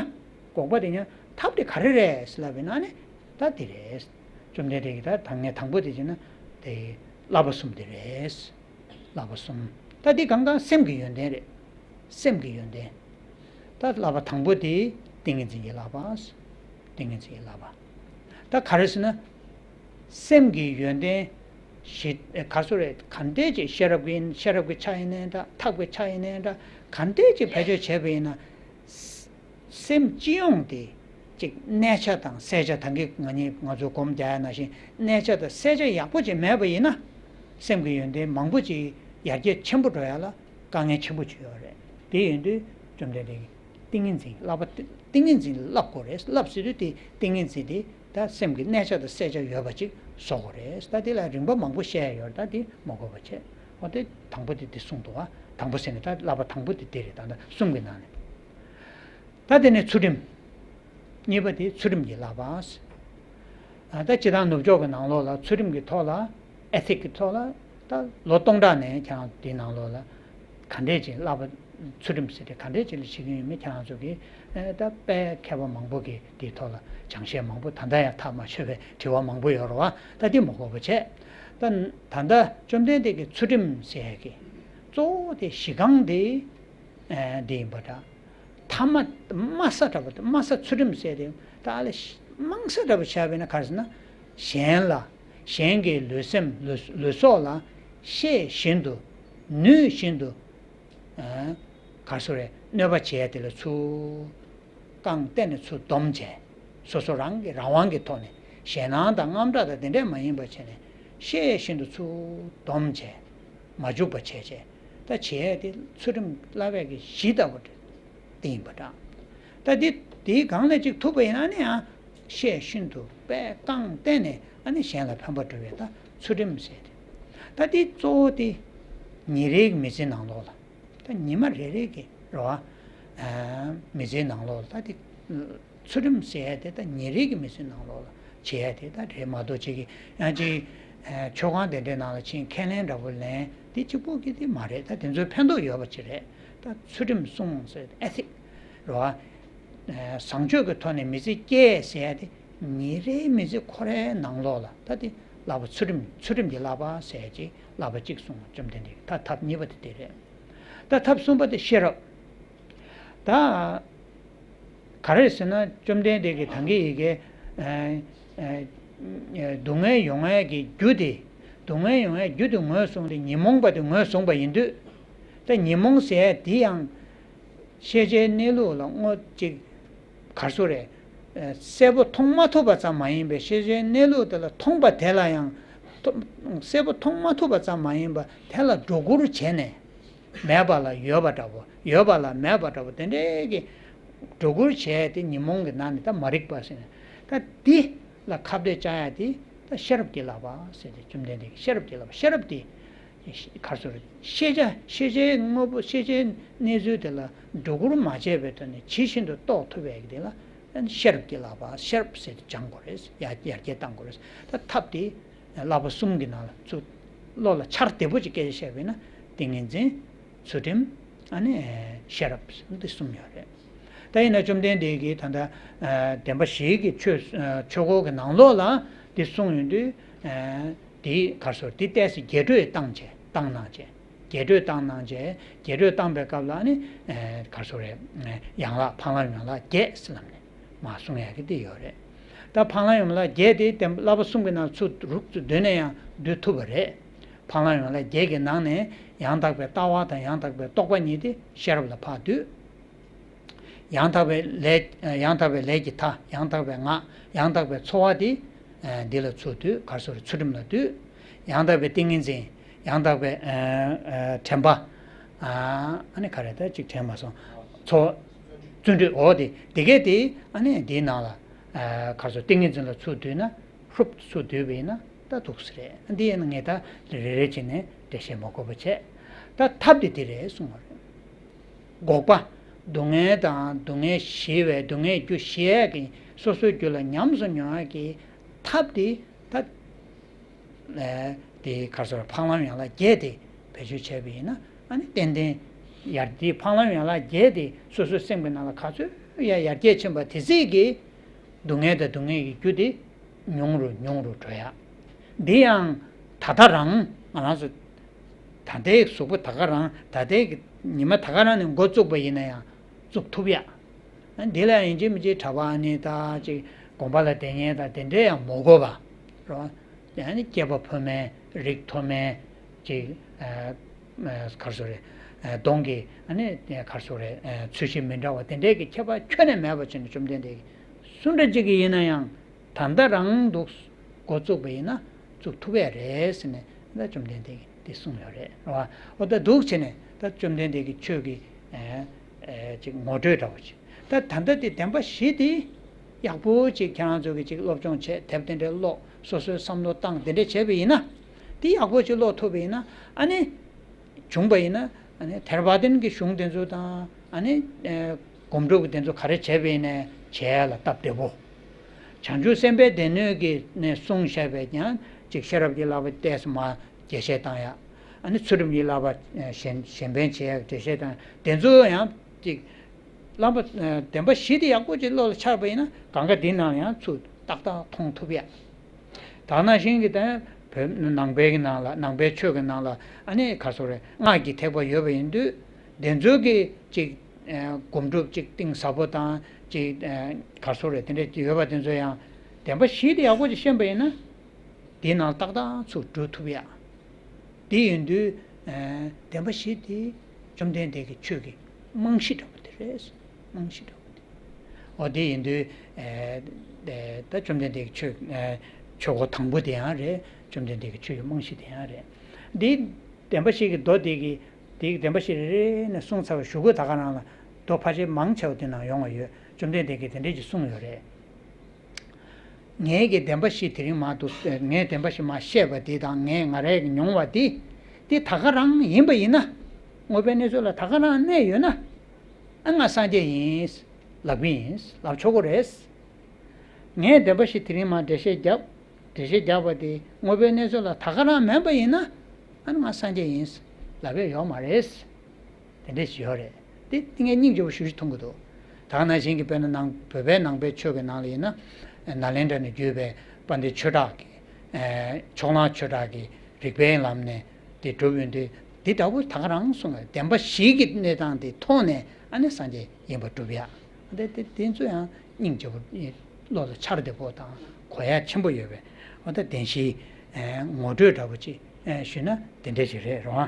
འགོག་པ་དེ་ཉམས་ཐབས་དེ་ག་རེ་རེད་ཟེར་ལབ་པ་ཡིན་ན་ཨ་ནི་ད་དེ་རེད། བཅོམ་ལྡན་འདས་ཀྱིས་ད་ད་ངས་དང་པོ་དེ་བྱས་ན་དེ་བསླབ་པ་གསུམ་དེ་རེད། བསླབ་པ་གསུམ། ད་འདི་གང་གང་སེམས་ཀྱི་ཡོན་ཏན་རེད། སེམས་ཀྱི་ཡོན་ཏན། ད་བསླབ་པ་དང་པོ་དེ་ཏིང་ངེ་འཛིན་གྱི་བསླབ་པ། ཏིང་ངེ་འཛིན་གྱི་བསླབ་པ། ད་ག་རེ་ཟེར་ན། སེམས་ཀྱི་ཡོན་ཏན་བཞི། ཨེ། ག་སུ་རེད། ག་འདྲས་ཅིག་ཤེས་རབ་ཀྱི་ཤེས་རབ་ཀྱི་ཆ་ཡིན་ནའི་འདྲ། ཐབས་ཀྱི་ཆ་ཡིན་ནའི་འདྲ། ག་འདྲས་ཅིག་བེད་སྤྱོད་བྱས་པ་ཡིན་ན། སེམས་སྤྱི་ཡོངས་དེ་གཅིག་གནས་ཆ་དང་གསལ་ཆ། ད་གིན་ང་གཉིས་ང་ཚོས་སྒོམ་རྒྱག་ཡ་ནང་བཞིན་གནས་ཆ་དང་གསལ་ཆ་ཡག་པོ་ཅིག་མེད་པ་ཡིན་ན། སེམས་ཀྱི་ཡོན་ཏན་མང་པོ་ཅིག་ཡར་རྒྱས་ཆེན་པོ་འགྲོ་ཡ་ལ་དཀའ་ངལ་ཆེན་པོ་ཅིག་ཡོད་རེད། དེ་ཡིན་དུས་བཅོམ་ལྡན་འདས་ཀྱིས་ཏིང་ངེ་འཛིན་བསླབ་པ། ཏིང་ངེ་འཛིན་བསླབ་དགོས་རེད། བསླབ་ཟེར་དུས་དེ་ཏིང་ངེ་འཛིན་དེ་ད་སེམས་ཀྱི་གནས་ཆ་དང་གསལ་ཆ་ཡོད་པ་ཅིག་བཟོ་དགོས་རེད། ད་དེ་ལ་རིམ་པ་མང་པོ་བཤད་ཡ་ཡོད་རེད། ད་དེ་མ་དགོས་པ་བྱས། འོ་དེ་དང་པོ་དེ་དེ་གསུངས་འདུག་བ། དང་པོ་ཟེར་ནས་ད་བསླབ་པ་དང་པོ་དེ་དེ་རེད། ད་ལྟ་གསུམ་གྱི་ནང་ནས། ད་དེ་ནས་ཚུལ་ཁྲིམས། གཉིས་པ་དེ་ཚུལ་ཁྲིམས་ཀྱི་བསླབ་པ། ད་སྤྱིར་བཏང་ནུབ་ཕྱོགས་ཀྱི་ནང་ལོགས་ལ་ཚུལ་ཁྲིམས་ཀྱི་ཐོག་ལ། ཨེ་ཐིག་གི་ཐོག་ལ། ད་ལོ་སྟོང་ཕྲག་ནས་ཁྱེད་རང་དེའི་ནང་ལོགས་ལ་ག་འདྲས་ཅིག་བསླབ་པ། ཚུལ་ཁྲིམས་ཟེར་དེ་ག་འདྲས་ཅིག་ལ་བྱེད་ཀྱི་ཡོད་མེད་ཁྱེད་རང་ཚོ་གིས་ད་དཔེ་མཁས་པ་མང་པོ་གིས་དེའི་ཐོག་ལ་སྦྱང་བཤད་མང་པོ། ད་ལྟ་ཡང་ཐག་མ་ཆོད་པའི་དྲི་བ་མང་པོ་ཡོད་རེད་བ། ད་དེ་མ་གོ་བ་བྱས། ད་ད་ལྟ་བཅོམ་ལྡན་འདས་ཀྱིས་ཚུལ་ཁྲིམས་ཟེར་ཡ་གི་གཙོ་བོ་དེ་གཞི་རྐང་དེ་འདི་ཡིན་པ་འདྲ། ཐ་མ་དམའ་ས་འདྲ་པོ། དམའ་ས་ཚུལ་ཁྲིམས་ཟེར་དེ་ད་ཨ་ལས་མང་ས་འདྲ་པོ་བྱས་པས་ན། ག་རེ་ཟེར་ན། གཞན་ལ། གཞན་གྱི་ལུས་སེམས་ལུས་ལུས་སྲོག་ལ་ཤེས་བཞིན་དུ། ནུས་བཞིན་དུ། ག་རེ་ཟེར་རེད། གནོད་པ་བྱས་དེ་ལ་ཚུར་རྐང་བརྟེན་ནས་ཚུར་སྡོམ་བྱས། སོ་སོ་རང་གི་རང་དབང་གི་ཐོག་ནས། ཞེད་སྣང་དང་དངངས་སྐྲག་དང་དེ་འདྲས་མ་ཡིན་པ་བྱས་ནས། ཤེས་བཞིན་དུ་ཚུར་སྡོམ་བྱས། མ་འཇུག་པ་བྱས་བྱས། ད་བྱས་དེ་ཚུལ་ཁྲིམས་བསླབ་པའི་གི་གཞི་ལྟ་བུ་དེ་ཡིན་པ་འདྲ། ད་འདི་འདིའི་སྒང་ལ་ཅིག་ཐུག་པ་ཡིན་ན་ནི་ཡང་ཤེས་བཞིན་དུ་དཔེ་རྐང་བརྟེན་ནས་ཨ་ནི་གཞན་ལ་ཕན་པ་སྒྲུབ་པའི་ད་ཚུལ་ཁྲིམས་ཟེར་དེ། ད་འདི་གཙོ་བོ་དེ་ཉིན་རེའི་མི་ཚེའི་ནང་ལོགས་ལ། ད་ཉི་མ་རེ་རེ་གི་རེད་བ། མི་ཚེའི་ནང་ལོགས་ལ་ད་དེ་ཚུལ་ཁྲིམས་ཟེར་ཡ་དེ་ད་ཉིན་རེ་གི་མི་ཚེའི་ནང་ལོགས་ལ་བྱེད་ཡ་དེ་ད་རེད་མ་གཏོགས། ཅིག་གི་ཡང་ཅིག་མཆོད་ཁང་དེ་འདྲའི་ནང་ལ་ཕྱིན་ཁས་ལེན་འདྲ་པོ་ལེན་དེ་གཅིག་པོ་གི་དེ་མ་རེད། ད་དེ་ཚོའི་ཕན་ཐོགས་ཡོད་པ་ཅིག་རེད། ད་ཚུལ་ཁྲིམས་སྲུང་ཟེར་ཨེ་ཐིག་རེད་བ། བཟང་སྤྱོད་ཀྱི་ཐོག་ནས་མི་ཚེ་སྐྱེལ་ཟེར་ཡ་དེ་ཉིན་རེའི་མི་ཚེ་ཁོ་རའི་ནང་ལོགས་ལ་ད་དེ་བསླབ་པ། ཚུལ་ཁྲིམས། ཚུལ་ཁྲིམས་ཀྱི་བསླབ་པ་ཟེར་ཡ་ཅིག་བསླབ་པ་གཅིག་གསུངས། བཅོམ་ལྡན་འདས་ཀྱིས། ད་ཐབས་གཉིས་པ་དེ་དེ་རེད། ད་ཐབས་གསུམ་པ་དེ་ཤེས་རབ། ད་ག་རེ་ཟེར་ན། བཅོམ་ལྡན་འདས་ཀྱིས་ད་གིན་ཡི་གེ་ཨ་ཨ་སྡུག་བསྔལ་ཡོང་ཡས་ཀྱི་རྒྱུ་དེ། སྡུག་བསྔལ་ཡོང་ཡས་རྒྱུ་དེ་ངོས་བཟུང་སྟེ་ཉོན་མོངས་པ་དེ་ངོས་བཟུང་པ་ཡིན་དུས། ད་ཉོན་མོངས་ཟེར་ཡས་དེ་ཡང་ཤེས་བྱའི་གནས་ལུགས་ལ་དངོས་གཅིག་ག་རེ་ཟེར་རེད། ཨ་གསལ་པོ་མཐོང་མ་ཐུབ་པ་ཙམ་མ་ཡིན་པའི་ཤེས་བྱའི་གནས་ལུགས་དེ་ལ་མཐོང་པ་དེ་ལ་ཡང་། གསལ་པོ་མཐོང་མ་ཐུབ་པ་ཙམ་མ་ཡིན་པ་དེ་ལ་སྒྲོ་བསྐུར་བྱས་ནས། མེད་པ་ལ་ཡོད་པ་འདྲ་པོ། ཡོད་པ་ལ་མེད་པ་འདྲ་པོ་དེ་འདྲའི་གི་སྒྲོ་བསྐུར་བྱས་ཏེ་ཉོན་མོངས་ཀྱི་ནང་ནས་ད་མ་རིག་པ་ཟེར་ནས། ད་འདི་ལ་ཁ་གཏད་བཅག་ཡ་དེ་ད་ཤེས་རབ་ཀྱི་བསླབ་པ་ཟེར་ཏེ། བཅོམ་ལྡན་འདས་ཀྱིས་ཤེས་རབ་ཀྱི་བསླབ་པ། ཤེས་རབ་དེ་ག་རེ་ཟེར། ཤེས་བྱ། ཤེས་བྱའི་དངོས་པོ། ཤེས་བྱའི་གནས་ཚུལ་དེ་ལ་སྒྲོ་བསྐུར་མ་བྱས་པའི་ཐོག་ནས་ཇི་བཞིན་དུ་རྟོགས་ཐུབ་པའི་དེ་ལ་ཤེས་རབ་ཀྱི་བསླབ་པ། ཤེས་རབ་ཟེར་ཏེ་སྦྱང་དགོས་རེད། ཡར་ཡར་རྒྱས་གཏང་དགོས་རེད། ད་ཐབས་དེ། བསླབ་པ་གསུམ་གྱི་ནང་ལ་ཚུར་བློ་ལ་འཆར་བདེ་པོ་ཅིག་སྐད་ཆ་བཤད་པ་ཡིན་ན། ཏིང་ངེ་འཛིན། ཚུལ་ཁྲིམས། ཨ་ནི་ཤེས་རབ། འདི་གསུམ་ཡོད་རེད། ད་ཡིན་ན་བཅོམ་ལྡན་འདས་ཀྱིས་ད་ལྟ་བདེན་པ་བཞིའི་གི་ཆོས། ཆོས་འཁོར་གྱི་ནང་ལོགས་ལ་འདི་གསུངས་ཡོང་དུས། འདི་ག་རེ་ཟེར། འདི་ཏོག་ཙམ་རྒྱས་སྤྲོས་བཏང་བྱས། བཏང་གནང་བྱས། རྒྱས་སྤྲོས་བཏང་གནང་བྱས། རྒྱས་སྤྲོས་བཏང་པའི་སྐབས་ལ་ནི་ག་རེ་ཟེར་རེད། ཡན་ལག་འཕགས་ལམ་ཡན་ལག་བརྒྱད་ཟེར་ལབ་ནས་མར་གསུང་ཡག་གི་དེ་ཡོད་རེད། ད་འཕགས་ལམ་ཡན་ལག་བརྒྱད་དེ་བདེན་པ་བསླབ་པ་གསུམ་གྱི་ནང་ཚུར་རུག་ཙམ་བསྡུས་ན་ཡང་བསྡུ་ཐུབ་པ་རེད། འཕགས་ལམ་ཡན་ལག་བརྒྱད་ཀྱི་ནང་ནས་ཡང་དག་པའི་ལྟ་བ་དང་ཡང་དག་པའི་རྟོག་པ་གཉིས་དེ་ཤེས་རབ་ལ་ཕར་འདུས། ཡང་དག་པའི་ལས། ཡང་དག་པའི་ལས་ཀྱི་མཐའ། ཡང་དག་པའི་ངག། ཡང་དག་པའི་འཚོ་བ་དེ་འདི་ལ་ཚུར་འདུས། ག་རེ་ཟེར། ཚུལ་ཁྲིམས་ལ་འདུས། ཡང་དག་པའི་ཏིང་ངེ་འཛིན། ཡང་དག་པའི་དྲན་པ། ཨ་ནི་ག་རེ། ད་ཅིག་དྲན་མ་སོང་། ཚོར་བ། བརྩོན་འགྲུས། འོ་དེ་དེ་གས་དེ་ཨ་ནི་འདིའི་ནང་ལ་ག་རེ་ཟེར། ཏིང་ངེ་འཛིན་ལ་ཚུར་འདུས་ན། ཧྲུབ་ཚུར་བསྡུས་པ་ཡིན་ན་ད་འདུག་སེ་རེད། འདི་ཡིན་ན་ངས་ད་རེ་རེ་བྱས་ནས་འགྲེལ་བཤད་མ་དགོས་པ་བྱས། ད་ཐབས་དེ་འདི་རེད་གསུངས་པ་རེད། འགོག་པ། སྡུག་བསྔལ་དང་སྡུག་བསྔལ་ཞི་བའི། སྡུག་བསྔལ་རྒྱུ་ཞི་ཡས་ཀྱི། སོ་སོའི་རྒྱུད་ལ་ཉམས་སུ་མྱོང་ཡས་ཀྱི་ཐབས་དེ་ད། ཨ་དེ་ག་རེ་ཟེར། འཕགས་ལམ་ཡན་ལག་བརྒྱད་དེ་བེད་སྤྱོད་བྱས་པ་ཡིན་ན། ཨ་ནི་ཏན་ཏན་ཡར། དེ་འཕགས་ལམ་ཡན་ལག་བརྒྱད་དེ་སོ་སོའི་སེམས་ཀྱི་ནང་ལ་ག་ཚོད་ཡར་ཡར་རྒྱས་ཕྱིན་པ་དེ་ཙམ་གྱིས། སྡུག་བསྔལ་དང་སྡུག་བསྔལ་གྱི་རྒྱུ་དེ་ཉུང་རུ་ཉུང་རུ་འགྲོ་ཡ། འདི་ཡང་ད་ལྟ་རང་ང་རང་ཚོ་ད་ལྟའི་གཟུགས་པོ་ད་ག་རང་། ད་ལྟའི་གི་ཉི་མ་ད་ག་རང་ནས་འགོ་བཙུགས་པ་ཡིན་ན་ཡང་བཙུགས་ཐུབ་ཡ། འདི་ལ་ཡང་ཡིན་གཅིག་མིན་གཅིག་གྲྭ་པ་ཨ་ནི་ད་ཅིག་དགོན་པ་ལ་བསྡད་མཁན་ད་དེ་འདྲས་ཡང་མ་དགོས་པ་རེད། ཡང་ནི་སྐྱེས་པ་ཕོ་མོའི་རིགས་མཐོ་དམན་ཅིག་ཨ་ཨ་ག་རེ་ཟེར་རེད། གདོང་གི་ཨ་ནི་ག་རེ་ཟེར་རེད། ཚོས་གཞི་མི་འདྲ་བ་དེ་འདྲས་ཀྱི་ཁྱད་པར་ཁྱོན་ནས་མེད་པ་བྱས་ནས། བཅོམ་ལྡན་འདས་ཀྱིས་སུ་འདྲ་ཅིག་གིས་ཡིན་ན་ཡང་། ད་ལྟ་རང་འདུག་འགོ་བཙུགས་པ་ཡིན་ན་བཙུགས་ཐུབ་ཡ་རེད་ཟེར་ནས་ད་བཅོམ་ལྡན་འདས་ཀྱིས་དེ་གསུངས་ཡོད་རེད། རེད་བ། འོ་ད་འདུག་བྱས་ནས་ད་བཅོམ་ལྡན་འདས་ཀྱི་ཆོས་ཀྱི་ཨ་ཨ་ཅིག་ངོ་སྤྲོད་འདྲ་བོ་ཅིག་ད་ད་ལྟ་དེ་བདེན་པ་བཞི་དེ་ཡག་པོ་ཅིག་ཁྱེད་རང་ཚོ་གིས་ཅིག་སློབ་སྦྱོང་བྱས། དེབ་དེ་འདྲ་ཀློག་སོ་སོའི་བསམ་བློ་བཏང་དེ་འདྲ་བྱས་པ་ཡིན་ན། དེ་ཡག་པོ་ཅིག་ཀློག་ཐུབ་པ་ཡིན་ན། ཨ་ནི་བྱུང་པ་ཡིན་ན། ཨ་ནི་ཐེར་པ་ཏན་གྱི་གཞུང་དེ་ཚོ་དང་ཨ་ནི་སྒོམ་སྒྲུབ་ཀྱི་དེ་ཚོ་ག་རེ་བྱས་པ་ཡིན་ནའི་བྱེད་ཡ་ལ་སྟབས་བདེ་པོ། བྱང་ཆུབ་སེམས་དཔའི་སྡེ་སྣོད་ཀྱིས་ནས་གསུངས་བཞག་པའི་ཀྱང་ཅིག་ཤེས་རབ་ཀྱི་བསླབ་པ་ཏོག་ཙམ་མར་འགྲེལ་བཤད་བཏང་ཡ། ཨ་ནི་ཚུལ་ཁྲིམས་ཀྱི་བསླབ་པ་གཞན་གཞན་ཕན་བྱེད་ཡ་འགྲེལ་བཤད་བཏང་ཡ་དེ་ཚོ་ཡང་ཅིག་བསླབ་པ་བདེན་པ་བཞི་དེ་ཡག་པོ་ཅིག་བློ་ལ་འཆར་བ་ཡིན་ན་གང་ག་འདི་ནང་ཡང་ཚུར་ཏག་ཏག་མཐོང་ཐུབ་ཡ། ད་ག་ནང་བཞིན་གྱི་ད་བོད་ནང་པའི་གི་ནང་ལ་ནང་པའི་ཆོས་ཀྱི་ནང་ལ་ཨ་ནི་ག་སོ་རེད་སྔགས་ཀྱི་ཐེག་པ་ཡོད་པ་ཡིན་དུས་དེ་ཚོ་གི་ཅིག་སྒོམ་སྒྲུབ་ཅིག་གཏིང་ཟབ་པོ་དང་ཅིག་ག་སོ་རེད་དེ་འདྲ་ཡོད་པ་དེ་ཚོ་ཡང་བདེན་པ་བཞི་དེ་ཡག་པོ་ཅིག་ཤེས་པ་ཡིན་ན། དེའི་ནང་ཏག་ཏག་ཚུར་འགྲོ་ཐུབ་ཡ། དེ་ཡིན་དུས། ཨ། བདེན་པ་བཞི་དེ་བཅོམ་ལྡན་འདས་ཀྱི་ཆོས་ཀྱི་རྨང་གཞི་འདྲ་པོ་དེ་རེད། རྨང་གཞི་འདྲ་པོ་དེ། འོ་དེ་ཡིན་དུས། ཨ། ད་བཅོམ་ལྡན་འདས་ཀྱི་ཆོས། ཨ། ཆོས་སྒོ་དང་པོ་དེ་ཡང་རེད། བཅོམ་ལྡན་འདས་ཀྱི་ཆོས་ཀྱི་རྨང་གཞི་དེ་ཡང་རེད། འདི་བདེན་པ་བཞི་གི་མདོ་དེ་གི་དེ་གི་བདེན་པ་བཞི་རེ་རེ་ནས་གསུངས་ཚར་བ་གཞུག་གུ་ད་ག་རང་ལ་མདོ་ཕལ་ཆེར་མང་ཆེ་བ་དེ་ནང་ཡོང་བ་ཡོད། བཅོམ་ལྡན་འདས་ཀྱིས་དེ་འདྲས་ཀྱི་གསུངས་ཡོད་རེད། ངས་ཀྱི་བདེན་པ་བཞི་དེ་རིང་མ་འདུག་ངས་བདེན་པ་བཞི་མ་བཤད་པ་འདི་དང་ངས་ང་རས་ཀྱི་མྱོང་བ་འདི། འདི་ད་ག་རང་ཡིན་པ་ཡིན་ན། དངོས་པོའི་གནས་ཚུལ་ལ་ད་ག་རང་གནས་ཡོད་ན། ཨ་ང་སངས་རྒྱས་ཡིན། ལབ་ཀྱི་ཡིན། ལབ་ཆོག་གི་རེད། ངས་བདེན་པ་བཞི་དེ་རིང་མ་འགྲེལ་བཤད་བརྒྱབ། འགྲེལ་བཤད་བརྒྱབ་པ་དེ་དངོས་པོའི་གནས་ཚུལ་ལ་ད་ག་རང་མིན་པ་ཡིན་ན། ཨ་ང་སངས་རྒྱས་ཡིན། ལབ་ཡ་ཡོད་མ་རེད། དེ་འདྲས་ཞིག་ཡོད་རེད། དེ་ངས་སྙིང་རྗེ་པོ་ཞེ་པོ་ཅིག་མཐོང་གི་འདུག་ད་ག་ནང་བཞིན་གྱི་དཔེར་ན་ནང་བོད་པའི་ནང་པའི་ཆོས་ཀྱི་ནང་ལ་ཡིན་ན། ནཱ་ལེནྡྲ་ནས་བརྒྱུད་པའི་དཔལ་ལྡན་ཆོས་གྲགས་ཀྱི། ཕྱོགས་གླང་ཆོས་གྲགས་ཀྱི་རིག་པའི་ལམ་ནས་དེ་སྒྲུབ་ཡོང་དུས་དེ་འདྲ་པོ་ད་ག་རང་གསུངས་པའི་བདེན་པ་བཞི་གི་གནས་སྟངས་དེ་མཐོང་ནས་ཨ་ནི་སངས་རྒྱས་ཡིན་པ་སྒྲུབ་ཡ། དེ་དེ་དེ་ཚོ་ཡང་སྙིང་རྗེ་པོ་བློ་ལ་འཆར་བདེ་པོ་དང་གོ་ཡ་ཆེན་པོ་ཡོད་པའི་འོ་ད་བདེན་བཞིའི་ངོ་སྤྲོད་འདྲ་པོ་ཅིག་ཞུས་ན་དེ་འདྲ་ཞིག་རེད་རོ།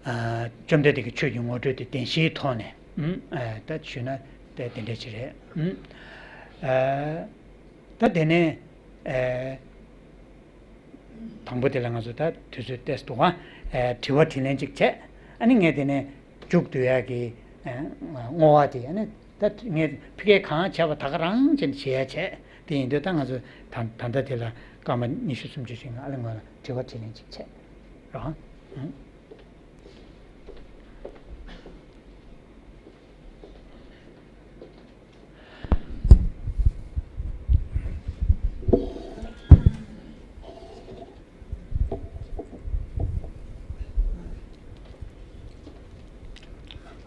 བཅོམ་ལྡན་འདས་ཀྱི་ཆོས་ཀྱི་ངོ་སྤྲོད་དེ་བདེན་བཞིའི་ཐོག་ནས་ད་ཞུས་ན་དེ་དེ་འདྲ་ཞིག་རེད། ད་དེ་ནས། དང་པོ་དེ་ལ་ང་ཚོ་ད་དུས་ཚོད་ཏོག་ཙམ་འདུག་ག་དྲི་བ་དྲིས་ལན་ཅིག་བྱས། ཨ་ནི་ངས་དེ་ནས་མཇུག་བསྡུ་ཡག་གི་བསྔོ་བ་དེ་ཨ་ནི་ད་ངས་ཕ་གིར་གང་བྱས་པ་ད་ག་རང་བྱས་ནས་བྱེད་ཡག་བྱས། དེ་ཡིན་དུས་ད་ང་ཚོ་ད་ད་ལྟ་དེ་ལ་སྐར་མ་ཉི་ཤུ་སུམ་ཅུ་ཞིག་ཨ་ལེ་ང་ལ་དྲི་བ་དྲིས་ལན་ཅིག་བྱས་རོགས།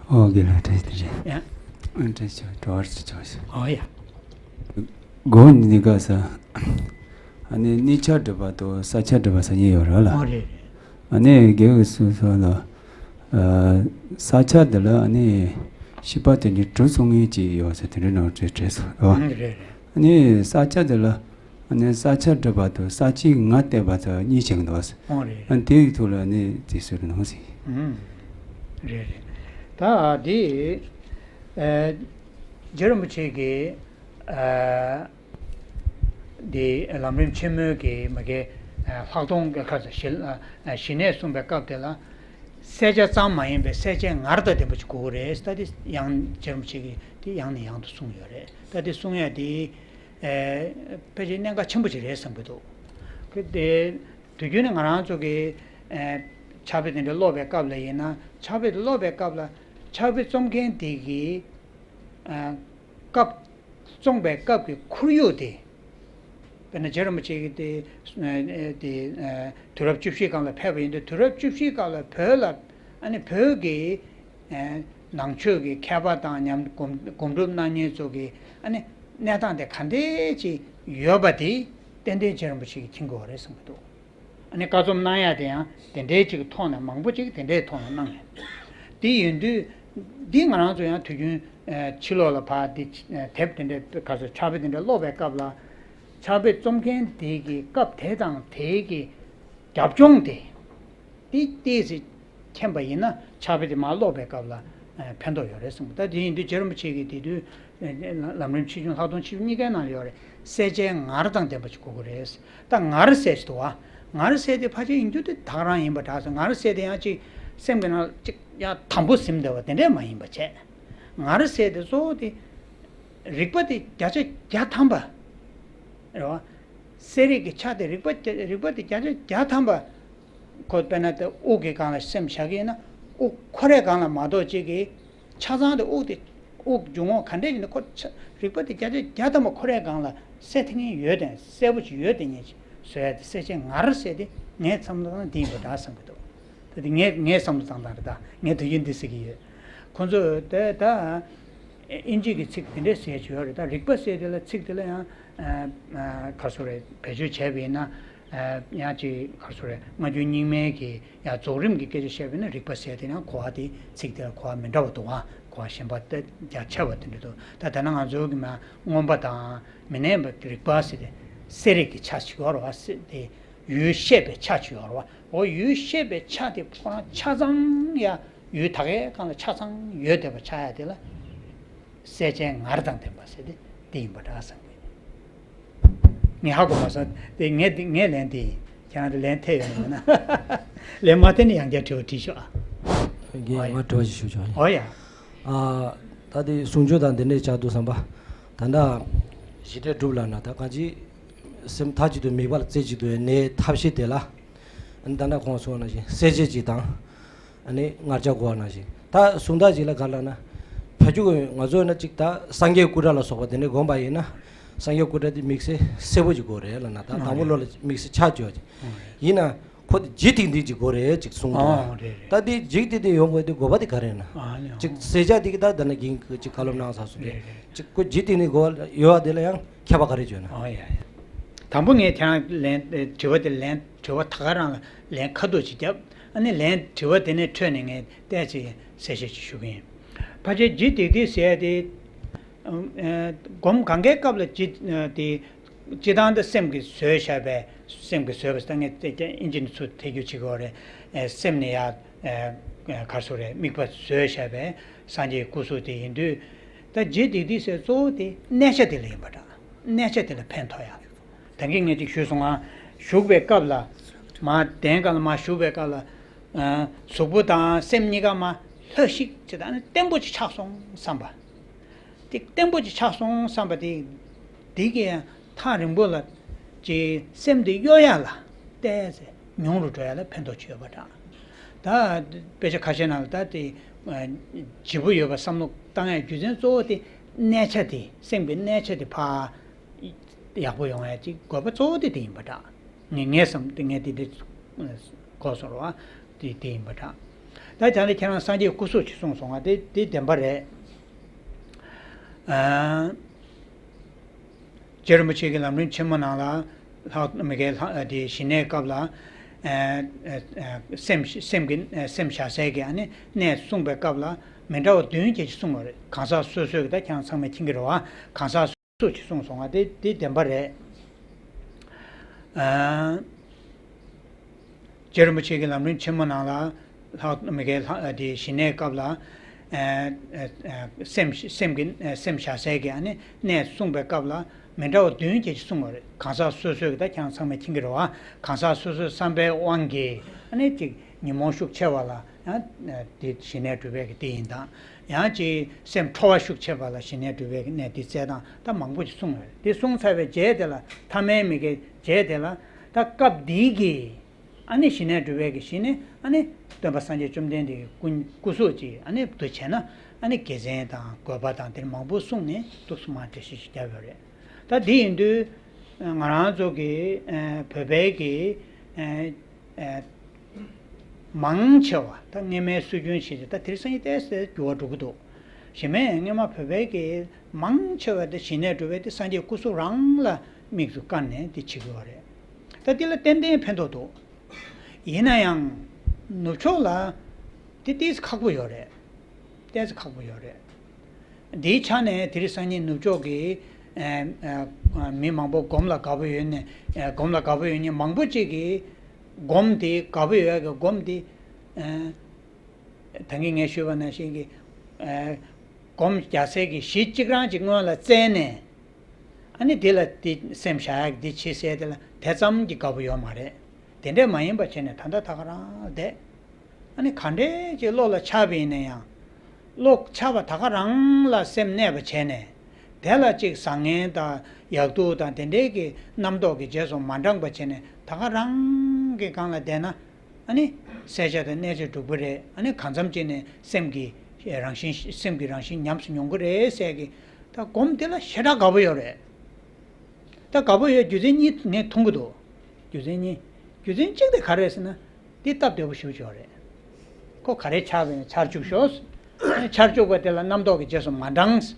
ཨོ་དགེ་ལགས་བཀྲ་ཤིས་བདེ་ལེགས། ཡ། ཨ་བཀྲ་ཤིས་ཆོག་གྲོགས་རེ་ཆོག་ཤིག་ཨོ་ཡ། སྒོ་འདི་ག་ས། ཨ་ནི་གནས་ཆ་སྒྲུབ་པ་དང་ས་ཆ་སྒྲུབ་པ་ཟེར་གཉིས་ཡོད་རེད་ལ། ཨོ་རེད་རེད། ཨ་ནི་དགེ་བའི་སོ་སོ་ལ། ས་ཆ་འདི་ལ་ཨ་ནི་ཤེས་པ་དེ་འདྲའི་གྲུ་གསུང་ངེས་ཅིག་ཡོད་ཟེར་དེ་འདྲའི་ནང་བྲིས་བྲིས་སོང་རེད་བ། ཨ་ནི་ས་ཆ་འདི་ལ་ཨ་ནི་ས་ཆ་སྒྲུབ་པ་དང་ས་བཅད་ལྔ་བསྟན་པ་དང་གཉིས་བྱས་འདུག་བ། ཨ་ནི་དེའི་ཐོག་ལ་ཨ་ནི་དེ་སུ་རེད་ནང་ཟིན། རེད་རེད། ད་དེ་རྗེ་རིན་པོ་ཆེ་གིས། འདི་ལམ་རིམ་ཆེན་མོའི་གི་མ་གི་ལྷག་མཐོང་གི་ཁ་ས་ཞི་ཞི་གནས་གསུངས་པའི་སྐབས་དེ་ལ། གསལ་ཆ་ཙམ་མ་ཡིན་པའི་གསལ་བྱེད་ངར་དང་ལྡན་པ་ཅིག་དགོས་ཀྱི་རེད། ད་དེ་ཡང་རྗེ་རིན་པོ་ཆེ་གིས་དེ་ཡང་ནས་ཡང་དུ་གསུངས་ཡོད་རེད། ད་དེ་གསུང་ཡ་དེ་ཕལ་ཆེར་གནད་འགག་ཆེན་པོ་ཅིག་རེད་བསམ་གྱི་འདུག་གི་དེ་དུས་རྒྱུན་ནས་ང་རང་ཚོ་གི་ཕྱག་དཔེ་དེ་འདྲ་ཀློག་པའི་སྐབས་ལ་ཡིན་ན་ཕྱག་དཔེ་དེ་ཀློག་པའི་སྐབས་ལ་ཕྱག་དཔེ་རྩོམ་མཁན་དེ་གིས། སྐབས། བཙོངས་པའི་སྐབས་ཀྱི་ཁོར་ཡུག་དེ། དཔེར་ན་རྗེ་རིན་པོ་ཆེ་གིས་དེ། དེ། དུས་རབས་བཅུ་བཞིའི་སྒང་ལ་ཕེབས་པ་ཡིན་དུས་དུས་རབས་བཅུ་བཞིའི་སྒང་ལ་བོད་ལ། ཨ་ནི་བོད་ཀྱི། ནང་ཆོས་ཀྱི་མཁས་པ་དང་མཉམ་སྒོམ་སྒོམ་སྒྲུབ་གནང་མཁན་ཚོ་གི་ཨ་ནི་གནས་སྟངས་དེ་ག་འདྲས་ཅིག་ཡོད་པ་དེ་ཏན་ཏན་རྗེ་རིན་པོ་ཆེ་གིས་མཁྱེན་དགོས་པ་རེད་བསམ་གྱི་འདུག་ཨ་ནི་བཀའ་རྩོམ་གནང་ཡ་དེ་ཡང་དེ་འདྲའི་ཅིག་ཐོག་ནས་མང་པོ་ཅིག་དེ་འདྲའི་ཐོག་ནས་གནང་ཡོད། དེ་ཡིན་དུས་འདི་ང་རང་ཚོ་ཡང་དུས་རྒྱུན་ཕྱི་ལོགས་ལ་ཕར་འདི་དེབ་དེ་འདྲའི་ག་ཚོད་ཕྱག་དཔེ་དེ་འདྲ་ཀློག་པའི་སྐབས་ལ་ཕྱག་དཔེ་རྩོམ་མཁན་དེ་གི་སྐབས་དེ་དང་དེ་གི་རྒྱབ་ལྗོངས་དེ་དེ་ཏོག་ཙམ་མཁྱེན་པ་ཡིན་ན་ཕྱག་དཔེ་དེ་མར་ཀློག་པའི་སྐབས་ལ་ཕན་ཐོགས་ཡོད་རེད་གསུངས། ད་དེ་ཡིན་དུས་རྗེ་རིན་པོ་ཆེ་གིས་དེ་དུས། ལམ་རིམ་ཆེ་ཆུང་ལྷག་མཐོང་ཆེ་ཆུང་གཉིས་ཀའི་ནང་ལ་ཡོད་རེད། གསལ་བྱེད་ངར་དང་ལྡན་པ་ཅིག་དགོས་ཀྱི་རེད། ད་ངར་གསལ་ཞིག་འདུག་བ། ངར་གསལ་དེ་ཕལ་ཆེར་ཡིན་རྒྱུ་དེ་ད་ག་རང་ཡིན་པ་འདྲ་སོང་། ངར་གསལ་དེ་ཡང་ཅིག་སེམས་ཀྱི་ནང་ཅིག་ཡང་དམ་པོ་ཟིན་བསྡད་པ་དེ་འདྲས་མ་ཡིན་པ་བྱས། ངར་གསལ་དེ་གཙོ་བོ་དེ་རིག་པ་དེ་བརྒྱ་ཆ་བརྒྱ་ཐམ་པ་རེད་བ། གསལ་རིག་གི་ཆ་དེ་རིག་པ་རིག་པ་དེ་བརྒྱ་ཆ་བརྒྱ་ཐམ་པ། ཁོ་དཔེར་ན་དེ་དབུགས་ཀྱི་སྒང་ལ་སེམས་བཞག་གི་ཡིན་ན། དབུགས་འཁོར་བའི་སྒང་ལ་མ་གཏོགས་གཅིག་གིས་ཆ་ཚང་དེ་དབུགས་དེ་དབུགས་འབྱུང་ཁུངས་ག་འདྲས་ཡིན་ན་ཁོ་ཆ་རིག་པ་དེ་བརྒྱ་ཆ་བརྒྱ་ཐམ་པ་འཁོར་བའི་སྒང་ལ་གསལ་ཐིང་ངེ་ཡོད་དེ་གསལ་པོ་ཅིག་ཡོད་དེ་ཉིད་ཅིག་བཟོ་ཡ་དེ་གསལ་བྱེད་ངར་ཟེར་དེ་ངའི་བསམ་བློ་བཏང་ན་འདི་ཡིན་པ་འདྲ་བསམ་གྱི་འདུག་ད་དེ་ངས་ངས་བསམ་བློ་བཏང་སྟངས་རེད། ད་ངས་དུས་རྒྱུན་འདི་ཟེར་གྱི་ཡོད། ཁོང་ཚོས་དེ་ད་ཨིན་ཇི་གི་ཚིག་དེ་འདྲས་ཟེར་གྱི་ཡོད་རེད། ད་རིག་པ་ཟེར་དེ་ལ་ཚིག་དེ་ལ་ཡང་ཨ་ཨ་ག་རེ་ཟེར་རེད། བེད་སྤྱོད་བྱས་པ་ཡིན་ན། ཡང་ཅིག་ག་རེ་ཟེར་རེད། སྔ་འགྱུར་རྙིང་མའི་གི་ཡང་རྫོགས་རིམ་གྱི་སྐད་ཆ་བཤད་པ་ཡིན་ན་རིག་པ་ཟེར་དེ་ཡང་གོ་བ་དེ་ཚིག་དེ་ལ་གོ་བ་མི་འདྲ་བ་འདུག་ཨ། གོ་བ་གཞན་པ་དེ་རྒྱ་ཆེ་བ་དེ་འདྲ་འདུག་ད་ད་ནང་ང་ཚོའི་གི་མ་མངོན་པ་དང་མི་གནས་པ་གི་རིག་པ་ཟེར་ཏེ་གསལ་རིག་གི་ཆ་ཞིག་ཡོད་རེད་བ་ཟེར་ཏེ་ཡུལ་ཤེས་པའི་ཆ་ཞིག་ཡོད་རེད་བ། འོ་ཡུལ་ཤེས་པའི་ཆ་དེ་ཁོ་རང་ཆ་ཚང་ཡ་ཡུལ་ད་གའི་སྒང་ལ་ཆ་ཚང་ཡོད་བསྡད་པ་ཆགས་ཡ་དེ་ལ། གསལ་བྱེད་ངར་དང་ལྡན་པ་ཟེར་ཏེ་འདི་ཡིན་པ་འདྲ་བསམ་གྱི། ངས་ཧ་གོ་མ་སོང་། དེ་ངས་འདི་ངས་ལན་དེ་ཡིན། ཁྱེད་རང་དེ་ལན་འཐད་ཡོད་ན་མེད་ན། ལན་མ་འཐད་ན་ཡང་བསྐྱར་དྲི་བ་དྲིས་ཤོག་ཨ། རྒན་ཨོ་ཡ། ང་དྲི་བ་ཞིག་ཞུ་ཆོག་ཨ། ཨོ་ཡ། ཨ། ད་དེ་ཟུང་འཇུག་དང་འདི་འདྲས་ཆགས་འདུག་བསམ་པ། ད་ལྟ་གཞི་འབྲས་སྒྲུབ་ལབ་ན་ད་གང་ཅི། སེམས་མཐའ་གཅིག་ཏུ་དམིགས་པ་ལ་རྩེ་གཅིག་ཏུ་གནས་ཐབས་ཤེས་དེ་ལ། ཨ་ནི་ད་ལྟ་ཁོང་གསུངས་པ་ནང་བཞིན་གསལ་བྱེད་ཅིག་དང་། ཨ་ནི་ངར་ཆ་གོ་བ་ནང་བཞིན། ད་གསུང་སྟངས་ཅིག་ལ་ག་ལབ་ན། ཕལ་ཆེར་ང་ཚོ་ན་ཅིག་ད་སངས་རྒྱས་སྐུ་འདྲ་ལ་སོགས་པ་དེ་འདྲ་བསྒོམ་པ་ཡིན་ན། སངས་རྒྱས་སྐུ་འདྲ་དེ་དམིགས་བསལ་གསལ་པོ་ཅིག་དགོས་རེད་ལབ་ན། ད་དང་པོ་བློ་ལ་དམིགས་བསལ་ཆ་བཅོས་ཅིག་ཡིན་ན། ཁོ་དེ་ལྗིད་ཏིག་ཏིག་ཅིག་དགོས་རེད་ཅིག་གསུངས་འདུག་ཨོ་རེད་རེད། ད་དེ་ལྗིད་ཏིག་ཏིག་ཡོང་དགོས་དེ་དགོས་པ་དེ་ག་རེ་ཡིན་ན། ཨ་ནི་ཅིག་ཨོ་གསལ་བྱ་དེ་གི་ད་ད་ནི་གིན་ཅིག་བཀའ་སློབ་གནང་ས་སུ་རེད། རེད་རེད། ཅིག་ཁོ་ལྗིད་ཏིག་ཏིག་དགོས་པ་ཡོད་པ་དེ་ལ་ཡང་ཁྱད་པར་ག་རེ་བརྗོད་ན། ཨོ་ཡ་ཡ། དང་པོ་ངས་ཁྱེད་རང་ལན་དྲི་བ་དེ་ལན་དྲི་བ་ད་ག་རང་ལ་ལན་ཁ་ཐུག་ཅིག་བརྒྱབ། ཨ་ནི་ལན་དྲི་བ་དེ་ནས་འཕྲོས་ནས་ངས་ཏོག་ཙམ་གསལ་བཤད་ཅིག་ཞུ་གི་ཡིན། ཕལ་ཆེར་ལྗིད་ཏིག་ཏིག་ཟེར་ཡ་དེ། ཨ། སྒོམ་གང་གའི་སྐབས་ལ་ལྗིད་དེ། སྤྱིར་བཏང་དུ་སེམས་ཀྱིས་བཟོས་བཞག་པའི། སེམས་ཀྱིས་བཟོས་པ་ཟེར་ད་ངས་ཏོག་ཙམ་ཨིན་ཇི་ནས་ཚུར་ཐད་རྒྱུ་བྱེད་ཀྱི་ཡོད་རེད། ཨ། སེམས་ནི་ཡ། ཨ། ག་རེ་ཟེར་རེད། དམིགས་པ་བཟོས་བཞག་པའི་སངས་རྒྱས་སྐུ་གཟུགས་དེ་ཡིན་དུས། ད་ལྗིད་ཏིག་ཏིག་ཟེར་གཙོ་བོ་དེ་གནས་ཆ་དེ་ལ་ཡིན་པ་འདྲ། གནས་ཆ་དེ་ལ་ཕན་ཐོགས་ཡ། ད་གིན་ངས་ཅིག་ཞུས་སོང་ང་། བཞུགས་པའི་སྐབས་ལ། མར་གདན་སྒང་ལ་མར་བཞུགས་པའི་སྐབས་ལ། ཨ། གཟུགས་པོ་དང་སེམས་གཉིས་ཀ་མར་ལྷ་ཤིག་ཅིག་དང་བརྟན་པོ་ཅིག་ཆགས་སོང་བསམ་པ། དེ་བརྟན་པོ་ཅིག་ཆགས་སོང་བསམ་པ་དེ། དེ་གིས་ཐག་རིང་པོ་ལ་ཅིག་སེམས་དེ་གཡོ་ཡ་ལ་ཏོག་ཙམ་ཉུང་རུ་འགྲོ་ཡ་ལ་ཕན་ཐོགས་ཅིག་ཡོད་པ་འདྲ། ད་དཔེ་ཆ་ཁ་ཤས་ནང་ལ་ད་དེ་ལྗིད་པོ་ཡོད་པ་བསམ་བློ་བཏང་ཡ་རྒྱུ་མཚན་གཙོ་བོ་དེ་གནས་ཆ་དེ། སེམས་ཀྱི་གནས་ཆ་དེ་ཕར་ཡག་པོ་ཡོང་ཡ་ཅིག་དགོས་པ་གཙོ་བོ་དེ་དེ་ཡིན་པ་འདྲ། ངས་ངས་བསམ་དེ་ངས་དེ་འདྲ་གོ་སོང་ར་བ། དེ་དེ་ཡིན་པ་འདྲ། ད་ད་ནི་ཁྱེད་རང་སངས་རྒྱས་སྐུ་གཟུགས་ཅིག་གསུངས་སོང་ང་། དེ་དེ་བདེན་པ་རེད། ཨ། རྗེ་རིན་པོ་ཆེ་གི་ལམ་རིམ་ཆེན་མོ་ནང་ལ། ལྷག་མི་དགེ་ལྷག་དེ་ཞི་གནས་སྐབས་ལ། ཨ། ཨ། ཨ། སེམས་སེམས་ཀྱི་སེམས་བཞག་སའི་གི་ཨ་ནི་གནས་གསུངས་པའི་སྐབས་ལ་མི་འདྲ་བ་བདུན་བརྒྱད་ཅིག་གསུངས་པ་རེད། གང་ཟག་སོ་སོའི་གི་ད་ཁྱེད་རང་ཚང་མས་མཁྱེན་གྱི་རེད་བ། གང་ཟག་སོ་སོ་ཅིག་གསུངས་སོང་ང་། དེ་དེ་བདེན་པ་རེད། ཨ། རྗེ་རིན་པོ་ཆེ་གི་ལམ་རིམ་ཆེན་མོ་ནང་ལ། ལྷག་མི་དགེ་ལྷག་དེ་ཞི་གནས་སྐབས་ལ། ཨ། ཨ། ཨ། སེམས་སེམས་ཀྱི་སེམས་བཞག་སའི་གི་ཨ་ནི་གནས་གསུངས་པའི་སྐབས་ལ་མི་འདྲ་བ་བདུན་བརྒྱད་ཅིག་གསུངས་པ་རེད། གང་ཟག་སོ་སོའི་གི་ད་ཁྱེད་རང་ཚང་མས་མཁྱེན་གྱི་རེད་བ། གང་ཟག་སོ་སོའི་བསམ་པའི་དབང་གིས་ཨ་ནི་ཅིག་ཉོན་མོངས་ཤུགས་ཆེ་བ་ལ་ཡང་། ཨ། དེ་ཞི་གནས་སྒྲུབ་པའི་གི་དེ་ཡིན་དང་། ཡང་ཅིག་སེམས་ཁྲོ་བ་ཤུགས་ཆེ་བ་ལ་ཞི་གནས་སྒྲུབ་པའི་གི་གནས་དེ་བཙལ་སྟངས་ད་མང་པོ་ཅིག་གསུངས་ཡོད་རེད། དེ་གསུངས་ཚར་བའི་རྗེས་དེ་ལ་ཐ་མལ་མི་དགེ་རྗེས་དེ་ལ་ད་སྐབས་འདིའི་གི་ཨ་ནི་ཞི་གནས་སྒྲུབ་པའི་གི་ཞི་གནས་ཨ་ནི་སྟོན་པ་སངས་རྒྱས་བཅོམ་ལྡན་འདས་ཀྱི་སྐུ་སྐུ་གཟུགས་ཅིག་ཨ་ནི་འདུ་བྱས་ན་ཨ་ནི་དགེ་མཚན་དང་དགོས་པ་དང་དེ་མང་པོ་གསུངས་ནས་འདུག་སེ་མར་འགྲེལ་བཤད་ཅིག་བརྒྱབ་ཡོད་རེད། ད་འདི་ཡིན་དུས་ང་རང་ཚོ་གི་ཨ་བོད་པའི་གི་ཨ་ཨ་མང་ཆེ་བ་ད་སྔ་མའི་སྲོལ་རྒྱུན་བྱས་ཏེ་ད་དེང་སང་ཡིན་ཏོག་ཙམ་འགྱུར་བ་འགྲོ་གི་འདུག་གཞི་མ་སྔ་མ་བོད་པའི་གི་མང་ཆེ་བ་དེ་ཞི་གནས་སྒྲུབ་པའི་དེ་སངས་རྒྱས་སྐུ་གཟུགས་རང་ལ་དམིགས་སུ་བཀར་ནས་དེ་བྱེད་ཀྱི་ཡོད་རེད། ད་དེ་ལ་ཏན་ཏན་ཕན་ཐོགས་འདུག་ཡིན་ན་ཡང་ནུབ་ཕྱོགས་ལ་དེ་ཏོག་ཙམ་ཁག་པོ་ཡོད་རེད། ཏོག་ཙམ་ཁག་པོ་ཡོད་རེད། འདིའི་ཆ་ནས་དེ་རིང་སང་ཉིན་ནུབ་ཕྱོགས་ཀྱི་ཨ་ཨ་མི་མང་པོ་སྒོམ་ལ་དགའ་པོ་ཡོད་ནས། ཨ་སྒོམ་ལ་དགའ་པོ་ཡོད་མཁན་མང་པོ་ཅིག་གིས་སྒོམ་དེ་དགའ་པོ་ཡོད་ཡག་གི་སྒོམ་དེ་ཨ་ད་གིན་ངས་ཞུས་པ་ནང་བཞིན་གྱི་ཨ་སྒོམ་རྒྱག་སའི་གི་གཞི་གཅིག་རང་ཅིག་སྔོན་ལ་བཙལ་ནས། ཨ་ནི་འདི་ལ་འདི་སེམས་བཞག་ཡག་འདི་བྱེད་ཟེར་དེ་ལ་དེ་ཙམ་གྱི་དགའ་པོ་ཡོད་མ་རེད། དེ་འདྲས་མ་ཡིན་པ་བྱས་ནས་ད་ལྟ་ད་ག་རང་བསྡད། ཨ་ནི་ག་འདྲས་ཀྱི་བློ་ལ་ཆགས་པ་ཡིན་ན་ཡང་། བློ་ཆགས་པ་ད་ག་རང་ལ་སེམས་གནས་པ་བྱས་ནས། དེ་ལ་ཅིག་བཟང་ངན་དང་ཡག་སྡུག་དང་དེ་འདྲས་ཀྱི་རྣམ་རྟོག་གི་རྗེས་སུ་མ་འབྲངས་པ་བྱས་ནས་ད་ག་རང་གི་སྒང་ལ་བསྡད་ན། ཨ་ནི་ གསལ་ཆ་དང་གནས་ཚད་འགྲུབ་ཀྱི་རེད། ཨ་ནི་གང་འཚམ་ཅིག་ནས་སེམས་ཀྱི་རང་བཞིན་སེམས་ཀྱི་རང་བཞིན་ཉམས་སུ་མྱོང་གི་རེད་ཟེར་གི། ད་སྒོམ་དེ་ལ་ཞེ་དྲག་དགའ་པོ་ཡོད་རེད། ད་དགའ་པོ་ཡོད་རྒྱུ་མཚན་གཉིས་ངས་མཐོང་གི་འདུག་རྒྱུ་མཚན་གཉིས། རྒྱུ་མཚན་གཅིག་དེ་ག་རེ་རེད་ཟེར་ན། འདི་སྟབས་བདེ་པོ་ཞེ་པོ་ཅིག་ཡོད་རེད། ཁོ་ག་རེ་ཆགས་པ་ཡིན་ཆར་བཅུག་ཤོག་ཆར་བཅུག་པ་དེ་ལ་རྣམ་རྟོག་གི་རྗེས་སུ་མ་འབྲངས།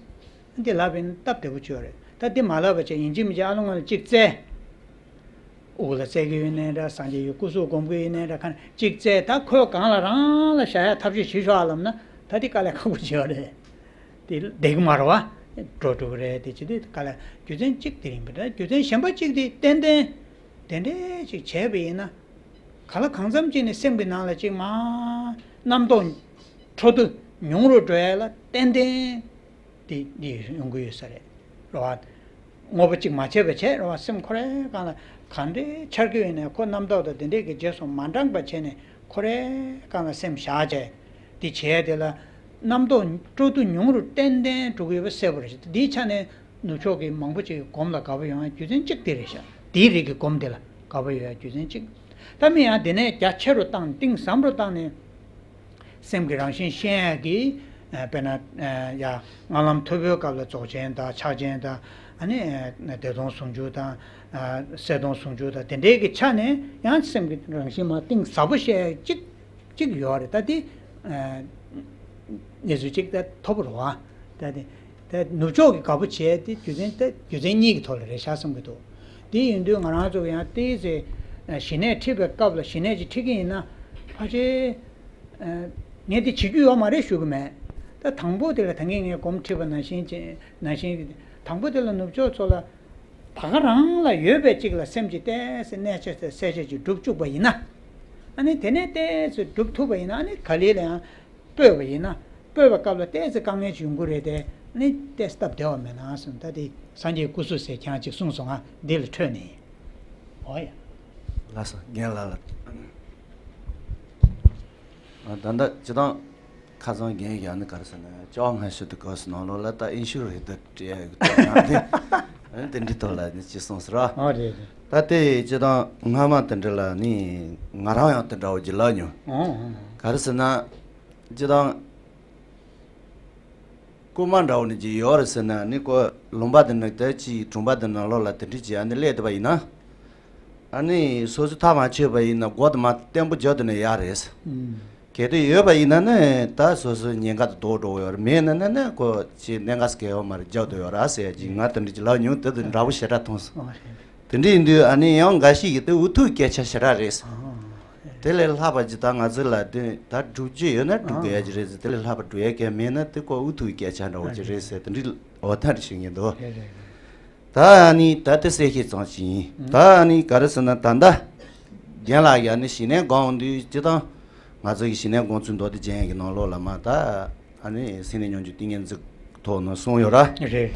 འདི་ལབ་པ་ཡིན་ན་སྟབས་བདེ་པོ་ཅིག་ཡོད་རེད། ད་འདི་མ་ལབ་པ་བྱས་ཡིན་གཅིག་མིན་གཅིག་ཨ་ལོ་ང་ལ་གཅིག་བཙལ། དབུ་ལ་བཙལ་གི་ཡོད་ནའི་འདྲ། སངས་རྒྱས་ཀྱི་སྐུ་གཟུགས་སྒོམ་གི་ཡོད་ནའི་འདྲ། ག་ནས་གཅིག་བཙལ། ད་ཁོས་གང་ལ་རང་ལ་བཞག་ཡ་ཐབས་ཤེས་བྱེད་ཤོག་ཨ་ལབ་ན། ད་འདི་དཀའ་ལས་ཁག་པོ་ཅིག་ཡོད་རེད། དེ་བསྡད་ཀྱི་མ་རེད་བ། འགྲོ་འགྲོ་གི་རེད། དེ་ཅི་སྟེ་ག་ལ་རྒྱུ་མཚན་གཅིག་དེ་ཡིན་པ་རེད། རྒྱུ་མཚན་གཞན་པ་གཅིག་དེ་ཏན་ཏན་དེ་འདྲས་ཅིག་བྱས་པ་ཡིན་ན། ག་ལ་གང་འཚམ་ཅིག་ནས་སེམས་ཀྱི་ནང་ལ་ཅིག་མ་རྣམ་རྟོག་འཕྲོ་འདུ་ཉུང་རུ་འགྲོ་ཡ་ལ་ཏན་ཏན་དེ་འདི་ཡོང་གི་ཡོད་ས་རེད། རེད་བ། དངོས་པོ་གཅིག་མ་བྱས་པ་བྱས་རེད་བ། སེམས་ཁོ་རའི་སྒང་ལ་གང་འདྲའི་འཆར་གི་ཡོད་ནའི་ཁོ་རྣམ་རྟོག་དང་དེ་འདྲས་ཀྱི་རྗེས་སུ་མ་འབྲངས་པ་བྱས་ནས་ཁོ་རའི་སྒང་ལ་སེམས་བཞག་བྱས། དེ་བྱས་དེ་ལ་རྣམ་རྟོག་སྤྲོ་བསྡུ་ཉུང་རུ་ཏན་ཏན་འགྲོ་གི་ཡོད་པ་གསལ་པོ་རེད། དེའི་ཆ་ནས་ནུབ་ཕྱོགས་ཀྱི་མང་པོ་ཅིག་གིས་སྒོམ་ལ་དགའ་པོ་ཡོང་ཡ་རྒྱུ་མཚན་གཅིག་དེ་རེད་ཤག་དེའི་རིགས་ཀྱི་སྒོམ་དེ་ལ་དགའ་པོ་ཡོད་ཡ་རྒྱུ་མཚན་གཅིག་ད་མིན་ཡང་དེ་ནས་རྒྱ་ཆེ་རུ་བཏང་གཏིང་ཟབ་རུ་བཏང་ནས། སེམས་ཀྱི་རང་བཞིན་ཤེས་ཡ་གི། ཨ། དཔེར་ན། ཨ། ཡ། སྔགས་ལམ་མཐོ་པོའི་སྐབས་ལ་རྫོགས་ཆེན་དང་ཕྱག་ཆེན་དང་། ཨ་ནི། ཨ། བདེ་སྟོང་ཟུང་འཇུག་དང་། ཨ། གསལ་སྟོང་ཟུང་འཇུག་དང་དེ་འདྲའི་གི་ཆ་ནས་ཡང་སེམས་ཀྱི་རང་བཞིན་མར་གཏིང་ཟབ་པོ་བཤད་ཡ་གཅིག་གཅིག་ཡོད་རེད། ད་དེ། ཨ། གནས་ཚུལ་གཅིག་ད་ཐོབ་པ་རེད་བ། ད་དེ། ད་ནུབ་ཕྱོགས་ཀྱི་དགའ་པོ་བྱས་དེ་རྒྱུ་མཚན་ད་རྒྱུ་མཚན་གཉིས་ཀྱི་ཐོག་ལ་རེད་ཤག་བསམ་གྱི་འདུག་དེ་ཡིན་དུས་ང་རང་ཚོ་ཡང་ཏོག་ཙམ་ཞི་གནས་ཁྲིད་པའི་སྐབས་ལ་ཞི་གནས་ཅིག་ཁྲིད་ཀྱི་ཡིན་ན། ཕལ་ཆེར། ཨ། ངས་དེ་བྱེད་རྒྱུ་ཡོད་མ་རེད་ཞུ་གི་མེད། ད་དང་པོ་དེ་ལ་ད་གིན་ངས་སྒོམ་ཁྲིད་པ་ནང་བཞིན་བྱས་ནང་བཞིན། དང་པོ་དེ་ལ་ནུབ་ཕྱོགས་ཚོ་ལ་ད་ག་རང་ལ་ཡོད་པའི་གཅིག་ལ་སེམས་ཀྱི་ཏོག་ཙམ་གནས་ཆ་གསལ་ཆ་ཅིག་སྒྲུབ་བཅུག་པ་ཡིན་ན། ཨ་ནི་དེ་ནས་ཏོག་ཙམ་སྒྲུབ་ཐུབ་པ་ཡིན་ན། ཨ་ནི་ག་ལེར་ལ་ཡང་སྤོས་པ་ཡིན་ན། སྤོས་པའི་སྐབས་ལ་ཏོག་ཙམ་དཀའ་ངལ་ཅིག་ཡོང་གི་རེད་དེ། ཨ་ནི་ཏོག་ཙམ་སྟབས་བདེ་བ་མེད་ན་གསུངས། ད་དེ་སངས་རྒྱས་སྐུ་གཟུགས་ཟེར་ཁྱེད་རང་ཅིག་གསུངས་སོང་ང་འདི་ལ་འཕྲོས་ནས་ཡིན། འོ་ཡ། ལགས་སོ། རྒན་ལགས་ལ། ཨ། ད་ལྟ་སྤྱིར་བཏང་ཁ་སང་རྒན་གྱིས་ཨ་ནི་ག་རེ་ཟེར་ན། བཅོ་ལྔ་ཞིག་ཏུ་སྐབས་སུ་ནང་ལོགས་ལ་ད་ཨིན་ཤུ་རེད་ད་སྤྲད་ཡག་གི་ཐོག་ནས་དེ། ཨ་ནི་དེ་འདྲའི་ཐོག་ལ་ནི་ཅི་གསུངས་ཟེར་རོ། ཨ། རེད་རེད། ད་དེ་སྤྱིར་བཏང་སྔ་མ་དེ་འདྲ་ལ་ནི་ང་རང་ཡང་དེ་འདྲ་བོ་ཅིག་ལབ་མྱོང་། ཨོ་ཨོ། ག་རེ་ཟེར་ན། སྤྱིར་བཏང་རྐུན་མ་འདྲ་བོ་ནི་ཅིག་ཡོད་རེད་ཟེར་ན་ནི། ཁོ་ལུང་པ་དེ་ནང་དེ་ཅིག་གྲོང་པ་དེ་ནང་ལོགས་ལ་དེ་འདྲ་ཅིག་ཨ་ནི་སླེབས་བསྡད་པ་ཡིན་ན། ཨ་ནི་སོ་སོ་ཐག་མ་ཆོད་པ་ཡིན་ན་སྒོ་དེ་མར་བརྟན་པོ་རྒྱབ་བསྡད་ན་ཡག་རེད། ཨུམ། གལ་ཏེ་ཡོད་པ་ཡིན་ན་ནི་ད་སོ་སོ་ཉེན་ཁ་དེ་ལྡོག་འགྲོ་གི་ཡོད་རེད། མེད་ན་ནི་ནི་ཁོ་ཅིག་གནད་འགག་ག་ཡོད་མ་རེད། རྒྱབ་བསྡད་ཡོད་རེད་ཟེར་ཡ་ཅིག་ང་དེ་འདྲ་ཅིག་ལབ་མྱོང་། དེ་དེ་འདྲ་བོ་ཞེ་དྲག་མཐོང་སོང་། ཨོ་རེད། དེ་འདྲ་ཡིན་དུས་ཨ་ནི་ཡང་འགའ་ཞིག་གིས་དེ་འུ་ཐུག་སྐད་ཆ་ཞེ་དྲག་རེད། ཨོ། དེ་ལས་ལྷག་པ་ཅིག་ད་ང་ཚོ་ལ་དེ་ད་སྒྲུབ་རྒྱུ་ཡོད་ན་སྒྲུབ་དགོས་ཡ་ཅིག་རེད་ཟེར། དེ་ལས་ལྷག་པ་སྒྲུབ་ཡ་གང་མེད་ན་དེ་ཁོ་འུ་ཐུག་སྐད་ཆ་འདྲ་བོ་ཅིག་རེད་ཟེར། དེ་འདྲའི་འོ་ཐ་རེ་ཞིག་ཡིན་འདུག་རེད་རེད། ད་ཨ་ནི་ད་དེ་གསལ་བཤད་ཙམ་ཞིག་ཡིན། ཨུ། ད་ཨ་ནི་ག་རེ་ཟེར་ན། ད་ལྟ་རྒན་ལགས་ཀྱིས་ཨ་ནི་ཞི་གནས་སྒོམ་དུས་སྤྱིར་བཏང་ང་ཚོ་གི་ཞི་གནས་སྒོམ་ཚུལ་མདོ་སྡེ་རྒྱན་གྱི་ནང་ལོགས་ལ་མར་ད་ཨ་ནི་སེམས་ནི་སྙོམས་འཇུག་ཏིང་ངེ་འཛིན་ཐོག་ནས་གསུངས་ཡོད་ར། རེད།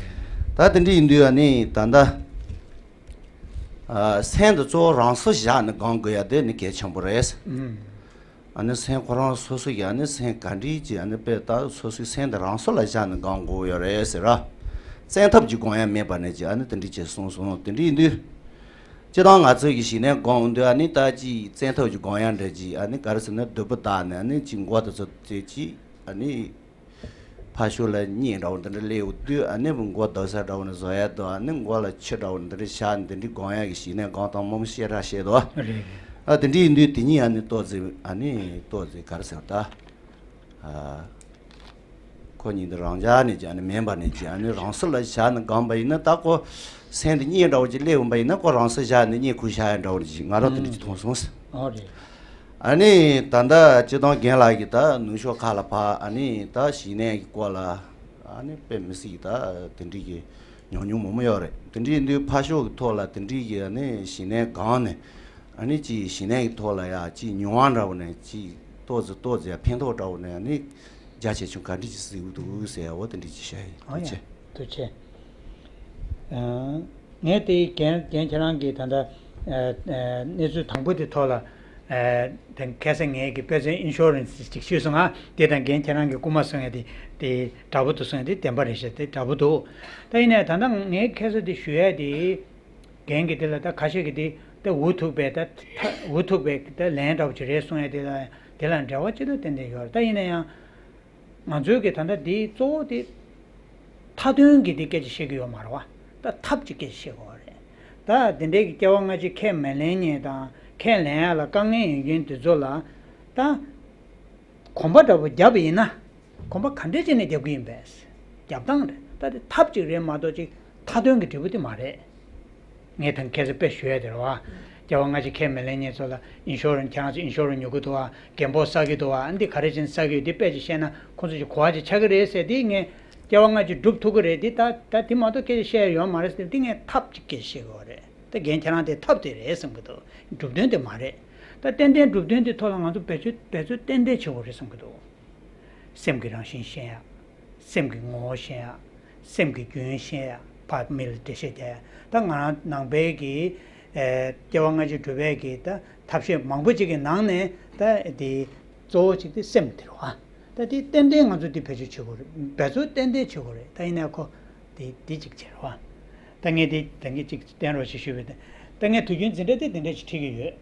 ད་དེ་འདྲ་ཡིན་དུས་ཨ་ནི་ད་ལྟ། ཨ། སེམས་དེ་གཙོ་བོ་རང་སོར་བཞག་ནས་སྒོམ་དགོས་ཡ་དེ་ནི་གལ་ཆེན་པོ་རེད། ཨུམ། ཨ་ནི་སེམས་ཁོ་རང་སོ་སོ་གི་ཨ་ནི་སེམས་ག་འདྲ་ཅིག་ཨ་ནི་དཔེ་ད་སོ་སོའི་སེམས་དེ་རང་སོར་ལ་བཞག་ནས་སྒོམ་དགོས་ཡོད་རེད་ཟེར་ར། བཙན་ཐབས་ཀྱིས་སྒོམ་ཡ་མེད་པ་ནས་ཅིག་ཨ་ནི་དེ་འདྲ་ཅིག་གསུངས་སོང་། དེ་འདྲ་ཡིན་དུས། སྤྱིར་བཏང་ང་ཚོ་གི་ཞི་གནས་སྒོམ་དུས་ཨ་ནི་ད་ཅིག་བཙན་ཐབས་ཀྱིས་སྒོམ་ཡ་འདྲ་ཅིག་ཨ་ནི་ག་རེ་ཟེར་ན་སྡོད་པ་བདག་ནས་ཨ་ནི་ཅིག་མགོ་དེ་ཚོ་དེ་ཅིག་ཨ་ནི། ཕར་ཕྱོགས་ལ་གཉིད་འདྲ་བོ་འདི་འདྲ་སླེབས་ཡོང་དུས་ཨ་ནི་མགོ་སྡོད་ས་འདྲ་བོ་ནས་བཟོ་ཡ་དང་། ཨ་ནི་མགོ་ལ་ཆུ་འདྲ་བོ་འདི་འདྲ་བཞག་ནས་འདི་འདྲའི་སྒོམ་ཡ་གི་ཞི་གནས་སྒོམ་སྟངས་མང་པོ་བཤད་ར་བཤད་དོ། རེད་རེད། ཨ་དེ་འདྲ་ཡིན་དུས་དེ་གཉིས་ཨ་ནི་ཏོག་ཙམ་ཨ་ནི་ཏོག་ཙམ་ག་རེ་ཟེར་ད། ཨ་ཁོ་གཉིས་འདི་རང་འཇགས་ནས་ཀྱི་ཨ་ནི་མེད་པ་ནས་ཀྱི་ཨ་ནི་རང་སོར་ལ་བཞག་ནས་སྒོམ་པ་ཡིན་ན། ད་ཁོ་སེམས་འདི་གཉིད་འདྲ་བོ་ཅིག་སླེབས་ཡོང་པ་ཡིན་ན་ཁོ་རང་སོར་བཞག་ནས་གཉིད་ཁུག་བཞག་ཡ་འདྲ་བོ་ཅིག་ང་རང་དེ་འདྲ་ཅིག་མཐོང་སོང་ཟེར། ཨོ་རེད། ཨ་ནི་ད་ལྟ་སྤྱིར་བཏང་རྒན་ལགས་ཀྱིས་ད་ནུབ་ཕྱོགས་ཁག་ལ་ཕར་ཨ་ནི་ད་ཞི་གནས་ཀྱི་སྐོར་ལ་ཨ་ནི་དཔེ་མི་སྲིད་ཀྱི་ད་དེ་འདྲའི་གི་ཉམས་མྱོང་མང་པོ་ཡོད་རེད། དེ་འདྲ་ཡིན་དུས་ཕར་ཕྱོགས་ཀྱི་ཐོག་ལ་དེ་འདྲའི་གི་ཨ་ནི་ཞི་གནས་སྒོམ་ནས་ཨ་ནི་ཅིག་ཞི་གནས་ཀྱི་ཐོག་ལ་ཡ་ཅིག་མྱོང་བ་འདྲ་བོ་ནས་ཅིག་ཏོག་ཙམ་ཏོག་ཙམ་ཡ་ཕན་ཐོགས་འདྲ་བོ་ནས་ཨ་ནི་རྒྱ་ཆེ་ཆུང་ག་འདྲ་ཅིག་གཟིགས་འདུག་ཟེར་ཡ་འོ་དེ་འདྲ་ཅིག་བཤད་ཡིན། ཨོ་ཡ། ཐུགས་རྗེ་ཆེ། ཐུགས་རྗེ་ཆེ། ཨ། ངས་དེ་རྒན་རྒན་ཁྱེད་རང་གིས་ད་ལྟ་ཨ་ཨ་གནས་ཚུལ་དང་པོ་དེ་ཐོག་ལ་ཨ་དེ་ཁ་སང་ངས་ཀྱི་དཔེ་མཚོན་ཨིན་ཤོ་རན་སི་ཅིག་ཞུས་སོང་ང་། དེ་དང་རྒན་ཁྱེད་རང་གིས་རྐུན་མ་གསུང་ཡ་དེ་དེ་འདྲ་པོ་འདུག་གསུང་ཡ་དེ་བདེན་པ་རེད་ཤག་དེ་འདྲ་པོ་འདུག་ད་ཡིན་ནའི་ད་ལྟ་ངས་ཁ་སང་དེ་ཞུ་ཡ་དེ་རྒན་གྱིས་དེ་ལ་ད་ཁ་ཤས་ཀྱིས་དེ་ད་འུ་ཐུག་པའི་ད་ད་འུ་ཐུག་པའི་ད་ལན་འདྲ་པོ་ཅིག་རེད་གསུང་ཡ་དེ་ལ། དེ་ལ་འབྲེལ་བ་ཅི་ལྟར་ཏན་ཏན་ཡོད་རེད། ད་ཡིན་ན་ཡང་ང་ཚོའི་གི་ད་ལྟ་འདི་གཙོ་བོ་དེ་མཐའ་དོན་གྱི་འདི་སྐད་ཆ་བཤད་ཀྱི་ཡོད་མ་རེད་བ། ད་ཐབས་ཀྱི་སྐད་ཆ་བཤད་དགོས་པ་རེད། ད་འདི་འདྲའི་གི་སྐྱེ་བ་སྔ་ཕྱི་ཁས་མི་ལེན་མཁན་དང་ཁས་ལེན་ཡ་ལ་དཀའ་ངལ་ཡོད་མཁན་དེ་ཚོ་ལ་ད་གོམ་པ་འདྲ་པོ་བརྒྱབ་པ་ཡིན་ན། གོམ་པ་ག་འདྲས་བྱས་ནས་རྒྱབ་ཀྱི་ཡིན་པས། རྒྱབ་སྟངས་རེད། ད་དེ་ཐབས་ཅིག་རེད་མ་གཏོགས་ཅིག་མཐའ་དོན་གྱི་འབྲས་བུ་དེ་མ་རེད། ངས་ད་ཁ་སང་དཔེ་ཞུ་ཡ་དེ་རེད་བ། སྐྱེ་བ་སྔ་ཕྱི་ཁས་མི་ལེན་མཁན་ཚོ་ལ་ཨིན་ཤོ་རན་སི། ཁྱེད་རང་ཚོ་ཨིན་ཤོ་རན་སི་ཉོ་གི་འདུག་བ། གན་པོ་བསགས་ཀྱི་འདུག་བ། འདི་ག་རེ་བྱས་ནས་བསགས་ཀྱི་ཡོད། འདི་དཔེ་ཅིག་བཤད་ན་ཁོང་ཚོ་ཅིག་གོ་བ་ཅིག་ཆགས་ཀྱི་རེད་ཟེར། འདི་ངས་སྐྱེ་བ་སྔ་ཕྱི་སྒྲུབ་ཐུབ་ཀྱི་རེད། འདི་ད་ད་འདི་མ་གཏོགས་སྐད་ཆ་བཤད་ཡ་ཡོད་མ་རེད་ཟེར། འདི་ངས་ཐབས་ཅིག་སྐད་ཆ་བཤད་དགོས་རེད། ད་རྒན་ཁྱེད་རང་དེ་ཐབས་དེ་རེད་བསམ་གྱི་འདུག་སྒྲུབ་དོན་དེ་མ་རེད། ད་ཏན་ཏན་སྒྲུབ་དོན་དེ་ཐོག་ལ་ང་ཚོ་འབད་རྩོལ་འབད་རྩོལ་ཏན་ཏན་བྱེད་དགོས་རེད་བསམ་གྱི་འདུག་སེམས་ཀྱི་རང་བཞིན་ཤེས་ཡ། སེམས་ཀྱི་ངོ་བོ་ཤེས་ཡ། སེམས་ཀྱི་རྒྱུན་ཤེས་ཡ། ཕར་མི་ལ་འགྲེལ་བཤད་རྒྱག་ཡ། ད་ང་རང་ནང་པའི་གི་ཨེ་སྐྱེ་བ་སྔ་ཕྱི་སྒྲུབ་པའི་གི་ད་ཐབས་ཤེས་མང་པོ་ཅིག་གི་ནང་ནས་ད་དེ་གཙོ་བོ་ཅིག་དེ་སེམས་དེ་རེད་བ། ད་དེ་ཏན་ཏན་ང་ཚོ་དེ་བེད་སྤྱོད་བྱེད་དགོས་རེད། འབད་རྩོལ་ཏན་ཏན་བྱེད་དགོས་རེད། ད་ཡིན་ནའི་ཁོ་དེ་དེ་ཅིག་བྱེད་རེད་བ། ད་ངས་དེ་ད་ངས་ཅིག་བསྟན་རོགས་ཞེས་ཞུས་པས། ད་ངས་དུས་རྒྱུན་འཛིན་གྲྭ་དེ་དེ་འདྲ་ཞིག་ཁྲིད་ཀྱི་ཡོད།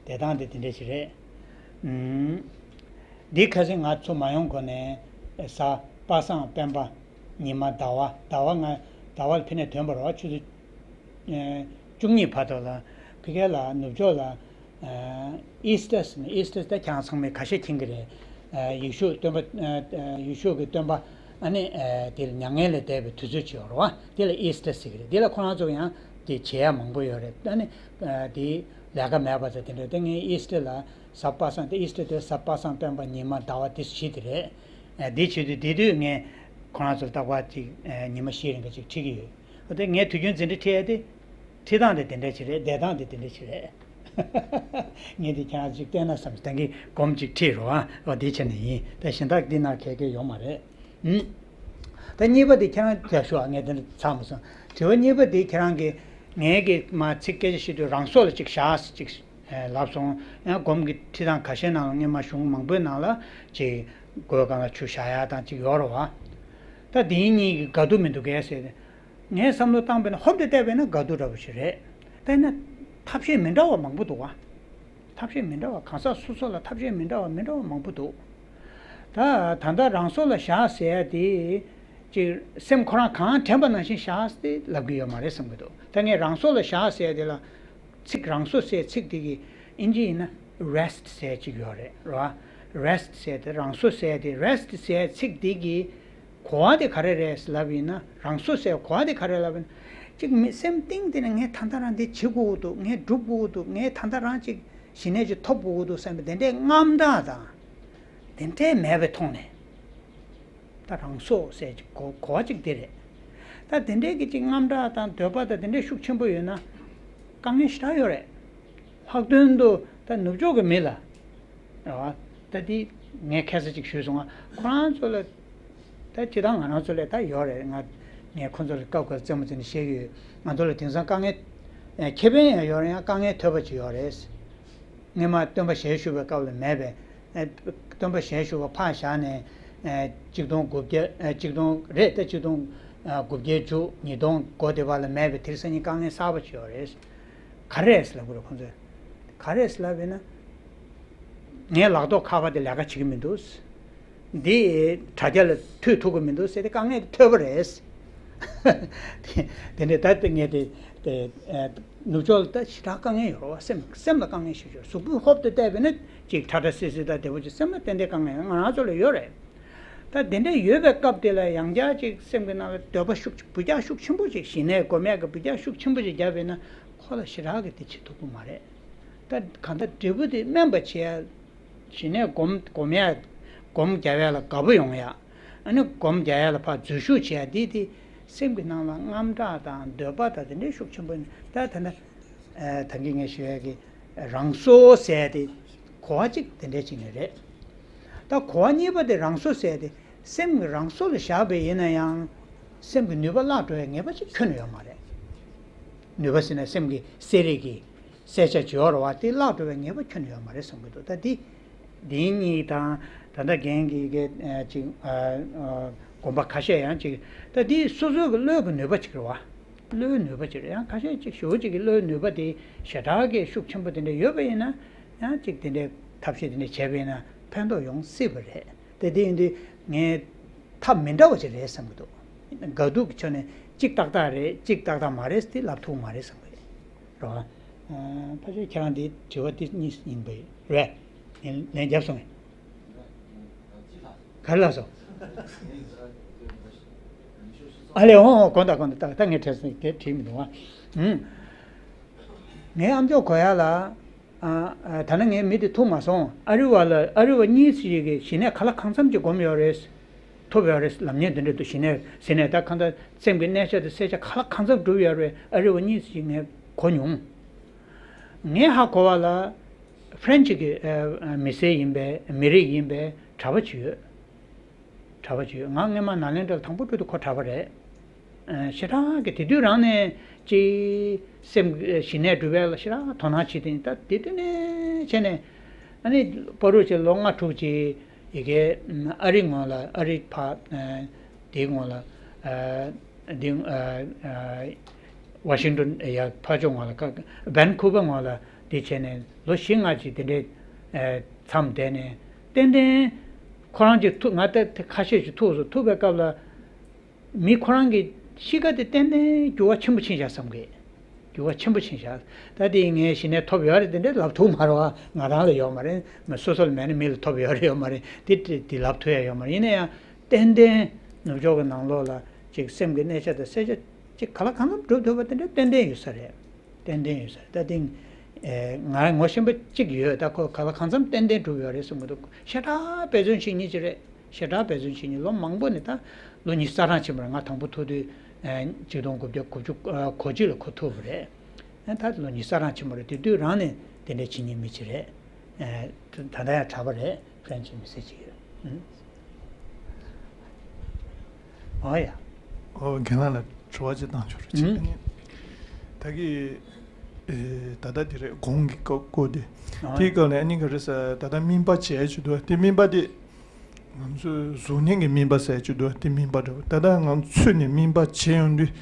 བསྡད་སྟངས་དེ་དེ་འདྲ་ཞིག་རེད། ཨུམ། འདི་ཁ་སང་ང་ཚོ་མ་ཡོང་གོང་ནས་གཟའ་པ་སངས་སྤེན་པ། ཉི་མ་ཟླ་བ། ཟླ་བ་ང་ཟླ་བ་ལ་ཕི་ནས་ཐོན་པ་རེད་བ། ཆུ་ཚོད་ཨེ་བཅུ་གཉིས་བར་དུ་ལ་ཕ་གི་ལ་ནུབ་ཕྱོགས་ལ་ཨེ་ཨི་སི་ཊར་ཟེར་ནས། ཨི་སི་ཊར་ཟེར་ད་ཁྱེད་རང་ཚང་མས་ཁ་ཤས་མཁྱེན་གྱི་རེད། ཨེ་ཡེ་ཤུ་སྟོན་པ། ཨེ་ཡེ་ཤུ་གི་སྟོན་པ་ཨ་ནི་ཨེ་དེ་ལ་མྱ་ངན་ལས་འདས་པའི་དུས་ཚོད་ཅིག་ཡོད་རེད་བ། དེ་ལ་ཨི་སི་ཊར་ཟེར་གྱི་རེད། དེ་ལ་ཁོ་རང་ཚོ་ཡང་དེ་བྱེད་ཡ་མང་པོ་ཡོད་རེད། ཨ་ནི་ཨེ་དེ་ལས་ཀ་མེད་པ་ཚོ་དེ་འདྲ། དེ་ངས་ཨི་སི་ཊར་ལ་གཟའ་པ་སངས། དེ་ཨི་སི་ཊར་དེ་གཟའ་པ་སངས་སྤེན་པ་ཉི་མ་ཟླ་བ་དེ་བྱེད་དེ་རེད། ཨ་དེ་བྱེད་དུས་དེ་དུས་ངས་ཁོ་རང་ཚོར་རྟག་པར་ཅིག་ཨ་ཉི་མ་བཞི་རིང་ག་ཅིག་ཁྲིད་ཀྱི་ཡོད། འོ་དེ་ངས་དུས་རྒྱུན་འཛིན་གྲྭ་ཁྲིད་ཡ་དེ། ཁྲིད་སྟངས་དེ་དེ་འདྲ་ཞིག་རེད། བསྡད་སྟངས་དེ་དེ་འདྲ་ཞིག་རེད། ངས་དེ་ཁྱེད་རང་ཅིག་བསྟན་ན་བསམ། ད་གིན་སྒོམ་ཅིག་ཁྲིད་རོགས་ཨ། འོ་དེ་བྱས་ནས་ཡིན། ད་གཞན་དག་འདི་ན་གལ་གལ་ཡོད་མ་རེད། ཨུམ། ད་གཉིས་པ་དེ་ཁྱེད་རང་རྒྱབ་ཤོག་ཨ། ངས་དེ་འདྲ་ཚར་མ་སོང་། དྲི་བ་གཉིས་པ་དེ་ཁྱེད་རང་གིས་ངའི་གི་མ་ཚིག་སྐད་ཆ་བཤད་དུས་རང་སྲོག་ལ་ཅིག་བཞག་ཅིག་ལབ་སོང་། ཡང་སྒོམ་གྱི་ཁྲིད་སྟངས་ཁ་ཤས་ནང་ལ། སྔོན་མ་གཞུང་མང་པོའི་ནང་ལ་ཅིག་མགོའི་སྒང་ལ་ཆུ་བཞག་ཡ་དང་ཅིག་ཡོད་རེད་བ། ད་དེ་གཉིས་ཀྱི་དགའ་སྡུག་མི་འདུག་གས་ཟེར་ཏེ། ངས་བསམ་བློ་བཏང་བས་ན་ཧོབ་ཏེ་བལྟས་པས་ན་དགའ་སྡུག་འདྲ་པོ་ཞིག་རེད། དཔེར་ན་ཐབས་ཤེས་མི་འདྲ་བ་མང་པོ་འདུག་བ། ཐབས་ཤེས་མི་འདྲ་བ། གང་ཟག་སོ་སོ་ལ་ཐབས་ཤེས་མི་འདྲ་བ་མི་འདྲ་བ་མང་པོ་འདུག་ད་ད་ལྟ་རང་སྲོག་ལ་བཞག་ཟེར་ཡ་དེ་ཅིག་སེམས་ཁོ་རང་གང་དྲན་པ་ནང་བཞིན་བཞག་སྟེ་ལབ་ཀྱི་ཡོད་མ་རེད་བསམ་གྱི་འདུག་ད་ངས་རང་སྲོག་ལ་བཞག་ཟེར་ཡ་དེ་ལ། ཚིག་རང་སྲོག་ཟེར་ཚིག་དེ་གི་ཨིན་ཇི་ཡིན་ན་རེ་སི་ཊི་ཟེར་ཅིག་ཡོད་རེད་ར། རེ་སི་ཊི་ཟེར་དེ་རང་སྲོག་ཟེར་དེ། རེ་སི་ཊི་ཟེར་ཚིག་དེ་གི་གོ་བ་དེ་ག་རེ་རེད་ལབ་ཡིན་ན། རང་སྲོག་ཟེར་གོ་བ་དེ་ག་རེ་ལབ་ཡིན་ན། ཅིག་མི་སེམས་གཏིང་དེ་ནས་ངས་ད་ལྟ་རང་འདི་བྱེད་དགོས་ཀྱི་འདུག་ངས་སྒྲུབ་དགོས་ཀྱི་འདུག་ངས་ད་ལྟ་རང་ཅིག་ཞི་གནས་ཅིག་ཐོབ་དགོས་ཀྱི་འདུག་བསམ་པའི་དེ་འདྲའི་རྔམ་སྐྲག་དང་དེ་འདྲའི་མེད་པའི་ཐོག་ནས། ད་རང་སྲོག་ཟེར་གྱི་གོ་གོ་བ་གཅིག་དེ་རེད། ད་དེ་འདྲའི་གི་གཅིག་རྔམ་སྐྲག་དང་འདོད་པ་དང་དེ་འདྲའི་ཤུགས་ཆེན་པོ་ཡོད་ན། དཀའ་ངལ་ཞེ་དྲག་ཡོད་རེད། ལྷག་དོན་དུ་ད་ནུབ་ཕྱོགས་ཀྱི་མི་ལ། རེད་བ། ད་དེ་ངས་ཁ་སང་གཅིག་ཞུས་སོང་ང་། ཁོ་རང་ཚོ་ལ། ད་སྤྱིར་བཏང་ང་རང་ཚོ་ལ་ད་ཡོད་རེད། ང་ངས་ཁོ་ཚོ་ལ་སྐབས་འགར་རྩེད་མོ་རྩེ་ནས་བཤད་ཀྱི་ཡོད། ང་ཚོ་ལ་དེང་སང་དཀའ་ངལ་ཁེ་ཕན་ཡང་ཡོད་རེད། ཡང་དཀའ་ངལ་ཐོལ་པ་ཅིག་ཡོད་རེད། སྔོན་མ་སྟོན་པ་ཞལ་བཞུགས་པའི་སྐབས་ལ་མེད་པས། ཨ་སྟོན་པ་ཞལ་བཞུགས་པ་ཕར་བཞག་ནས། ཨ་གཅིག་སྟོང་དགུ་བརྒྱ། ཨ་གཅིག་སྟོང་རེད། ད་གཅིག་སྟོང་དགུ་བརྒྱ་མཇུག་ཉིས་སྟོང་འགོ་དེ་བར་ལ་མེད་པའི་དེང་སང་ཉིན་དཀའ་ངལ་གསར་པ་ཅིག་ཡོད་རེད། ག་རེ་རེད་ལབ་དགོས་རེད་ཁོང་ཚོས། ག་རེ་རེད་ལབ་ཡིན་ན། ངའི་ལག་ཐོག་ཁ་པར་དེ་ལས་ཀ་བྱེད་ཀྱི་མི་འདུག་འདི་དྲ་རྒྱ་ལ་མཐུད་ཐུབ་ཀྱི་མི་འདུག་ཟེར་ཏེ་དཀའ་ངལ་ཐོལ་པ་རེད། དེ་ནས་ད་ལྟ་ངས་དེ་དེ་ཨ་ནུབ་ཕྱོགས་ལ་ད་ཞེ་དྲག་དཀའ་ངལ་ཡོད་རེད་བ། སེམས་སེམས་ལ་དཀའ་ངལ་ཞེ་པོ་ཡོད། གཟུགས་པོ་ཧོབ་ཏེ་བལྟས་པས་ན་ཅིག་ཁྲ་ཁྲ་སིལ་སིལ་དང་བདེ་པོ་ཅིག་སེམས་ལ་ཏན་ཏན་དཀའ་ངལ་ཡོད། ང་རང་ཚོ་ལ་ཡོད་རེད། ད་དེ་འདྲ་ཡོད་པའི་སྐབས་དེ་ལ་ཡང་བསྐྱར་ཅིག་སེམས་ཀྱི་ནང་ལ་འདོད་པ་ཤུགས་ཆེ་འབུད་རྒྱག་ཤུགས་ཆེན་པོ་ཅིག་ཞི་གནས་སྒོམ་ཡག་གི་འབུད་རྒྱག་ཤུགས་ཆེན་པོ་ཅིག་བརྒྱབ་པས་ན་ཁོ་ལ་ཞེ་དྲག་གི་དེ་བྱེད་ཐུབ་ཀྱི་མ་རེད། ད་གང་ལྟར་འབྲས་བུ་དེ་སྨིན་པ་བྱེད་ཡ། ཞི་གནས་སྒོམ་སྒོམ་ཡ། སྒོམ་རྒྱག་ཡ་ལ་དགའ་པོ་ཡོང་ཡ། ཨ་ནི་སྒོམ་རྒྱག་ཡ་ལ་ཕར་འཛུལ་ཞུགས་བྱེད་ཡ་འདི་དེ་སེམས་ཀྱི་ནང་ལ་རྔམ་སྐྲག་དང་འདོད་པ་དང་དེ་འདྲའི་ཤུགས་ཆེན་པོ་ནི། ད་ད་ནི་ཨ་ད་གིན་ངས་ཞུ་ཡ་གི་རང་སྲོག་ཟེར་ཡ་དེ་གོ་བ་གཅིག་དེ་འདྲ་གཅིག་ནི་རེད། ད་གོ་བ་གཉིས་པ་དེ་རང་སྲོག་ཟེར་ཡ་དེ་སེམས་ཀྱི་རང་སྲོག་ལ་བཞག་པ་ཡིན་ན་ཡང་སེམས་ཀྱི་ནུས་པ་བརླག་འགྲོ་ཡ་ངེས་པ་ཅིག་ཁྱོན་ནས་ཡོད་མ་རེད། ནུས་པ་ཟེར་ན་སེམས་ཀྱི་གསལ་རིག་གི་གསལ་ཆ་ཅིག་ཡོད་རེད་བ། དེ་བརླག་འགྲོ་བའི་ངེས་པ་ཁྱོན་ནས་ཡོད་མ་རེད་བསམ་གྱི་འདུག་ད་འདི་འདི་གཉིས་དང་ད་ལྟ་རྒན་གྱིས་གི་ཨ་ཅིག་ཨ་ཨ་དགོངས་པ་ཁ་ཤས་ཡང་ཅིག་ད་འདི་སོ་སོའི་གི་བློའི་གི་ནུས་པ་ཅིག་རེད་བ། བློའི་ནུས་པ་ཅིག་རེད། ཡང་ཁ་ཤས་ཅིག་ཞེ་པོ་ཅིག་གི་བློའི་ནུས་པ་དེ་ཞེ་དྲག་གི་ཤུགས་ཆེན་པོ་དེ་འདྲ་ཡོད་པ་ཡིན་ན་ཡང་ཅིག་དེ་འདྲའི་ ཐབས་ཤེས་དེ་འདྲ་བྱས་པ་ཡིན་ན་ཕན་ཐོགས་ཡོང་སྲིད་པ་རེད། དེ་དེ་ཡིན་དུས་ངས་ཐབས་མི་འདྲ་བ་ཅིག་རེད་བསམ་གྱི་འདུག། དགའ་སྡུག་གི་ཕྱོགས་ནས་གཅིག་ཏག་ཏག་རེད། གཅིག་ཏག་ཏག་མ་རེད་དེ་ལབ་ཐུབ་མ་རེད་བསམ་གྱི་རེད། རེད་བ། ཨ། ཕལ་ཆེར་ཁྱེད་རང་འདི་དྲི་བ་འདི་གཉིས་ཡིན་པ་རེད། ངས་ལན་བརྒྱབ་སོང་ངས། ག་རེ་ལབ་སོང་། ཨ་ལེ། འོང་འོང་། དགོངས་དག། དགོངས་དག། ད་ད་ངས་དྲན་སོང་། དེ་དྲིས་མི་འདུག་ཨ། ཨུམ། ངའི་ཨ་མཆོག་གོ་ཡ་ལ། ཨ། ཨ། ད་ནི་ངས་མི་དེ་ཐུག་མ་སོང་། ཨ་རི་བ་ལ། ཨ་རི་བ་གཉིས་ཤིག་གིས་ཞི་གནས་ག་ལ་གང་འཚམ་ཅིག་སྒོམ་ཡོད་རེད། ཐུབ་ཡོད་རེད། ལབ་མཁན་དེ་འདྲ་འདུག། ཞི་གནས་ཟེར་ནས་ད་གང་ལྟར་སེམས་ཀྱི་གནས་ཆ་དེ་སེལ་ཆ་ག་ལ་གང་འཚམ་གྲུབ་ཡོད་རེད། ཨ་རི་བ་གཉིས་ཤིག་ངས་གོ་མྱོང་། ངས་ཧ་གོ་བ་ལ་ཧྥ་རན་ཆི་གི། ཨ། མི་སེར་ཡིན་པའི། མི་རིགས་ཡིན་པའི་གྲྭ་པ་ཅིག་ཡོད། གྲྭ་པ་ཅིག་ཡོད། ང་སྔོན་མ་ནཱ་ལེནྡྲ་ལ་དང་པོ་འགྲོ་དུས་ཁོ་གྲྭ་པ་རེད། ཨ། ཞེ་དྲག་གི་དེ་དུས་རང་ནས་ཅིག་སེམས་ཞི་གནས་སྒྲུབ་པ་ལ་ཞེ་དྲག་དོ་སྣང་བྱེད་དེ། ད་དེ་དུས་ནས་བྱས་ནས། ཨ་ནི་བར་དུ་ཅིག་ལོ་ལྔ་དྲུག་ཅིག་ཡ་གི། ཨ་རི་ངོས་ལ། ཨ་རི་ཕར། ཨ། དེའི་ངོས་ལ། ཨ། དེ། ཨ། ཨ། ཝ་ཤིང་ཏོན་ཡ་ཕར་ཕྱོགས་ངོས་ལ། ཀ། ཝན་ཀུ་ཝར་ངོས་ལ་དེ་བྱས་ནས་ལོ་བཞི་ལྔ་ཅིག་དེ་འདྲའི། ཨ། མཚམས་བསྡད་ནས་ཏན་ཏན་ཁོ་རང་ཅིག་ཐུག། ང་ད་ཁ་ཤས་ཤིག་ཐུག་སོང་། ཐུག་པའི་སྐབས་ལ་མི་ཁོ་རང་གི་གཤིས་ཀ་དེ་ཏན་ཏན་འགྱུར་བ་ཆེན་པོ་ཕྱིན་བཞག་བསམ་གི། འགྱུར་བ་ཆེན་པོ་ཕྱིན་བཞག། ད་དེ་ངས་ཞི་གནས་ཐོབ་ཡོད་རེད་དེ་འདྲ་ལབ་ཐུབ་མ་རེད་བ། ང་རང་ལ་ཡོད་མ་རེད། མི་སོ་སོ་ལ་མེད་ན་མི་ལ་ཐོབ་ཡོད་རེད་ཡོད་མ་རེད། དེ་དེ་ལབ་ཐུབ་ཡ་ཡོད་མ་རེད། ཡིན་ན་ཡང་ཏན་ཏན་ནུབ་ཕྱོགས་ཀྱི་ནང་ལོགས་ལ་ཅིག་སེམས་ཀྱི་གནས་ཆ་དང་སེལ་ཆ་ཅིག་ག་ལ་གང་འཚམ་སྒྲུབ་ཐུབ་པ་དེ་འདྲ་ཏན་ཏན་ཡོད་ས་རེད། ཏན་ཏན་ཡོད་ས་རེད། ད་དེང་། ཨེ། ང་ངོ་ཤེས་པ་གཅིག་ཡོད། ད་ཁོ་ག་ལ་གང་འཚམ་ཏན་ཏན་སྒྲུབ་ཡོད་རེད་གསུང་གི་འདུག། ཞེ་དྲག་འབད་བརྩོན་བྱེད་མཁན་ཅིག་རེད། ཞེ་དྲག་འབད་བརྩོན་བྱེད་མཁན། ལོ་མང་པོ་ནས། ད་ལོ་ཉི་ཤུ་རྩ་གྲངས་ཕྱིན་པ་རེད། ང་དང་པོ་ཐུག་དུས། ཨེ། ཆིག་སྟོང་དགུ་བརྒྱ་དགུ་བཅུ་གོ་གཅིག་ལ་ཁོ་ཐུག་པ་རེད། ཨེ། ད་ལོ་ཉི་ཤུ་རྩ་གྲངས་ཕྱིན་པ་རེད། དེ་དུས་རང་ནས་དེ་འདྲ་བྱེད་མཁན་མི་ཅིག་རེད། ཨེ། ད་ལྟ་ཡང་གྲྭ་པ་རེད། ཧྥ་རན་ཆི་མི་སེར་ཅིག་ཡོད། ཨུ། ཨོ་ཡ། ཨོ། རྒན་ལགས་ལ་དྲི་བ་ཅིག་བཏང་ཆོག་རེད། ཨུ། ཅིག་ཨ་ནི། ད་གི། ཨེ། ད་ལྟ་དེ་རེད། གོང་གི་སྐོར་སྐོར་དེ། ཨོ་དེའི་ཡ། སྐབས་ལ་ཨ་ནི་ག་རེ་ཟེར། ད་ལྟ་སྨིན་པ་བྱས་ཅིག་འདུག། དེ་སྨིན་པ་དེ་ང་ཚོས་གཟུགས་བརྙན་གྱི་སྨིན་པ་ཟེར་ཅིག་འདུག། དེ་སྨིན་པ་འདྲ་པོ། ད་ལྟ་ང་ཚོས་ནས་སྨིན་པ་བྱས་ཡོང་དུས།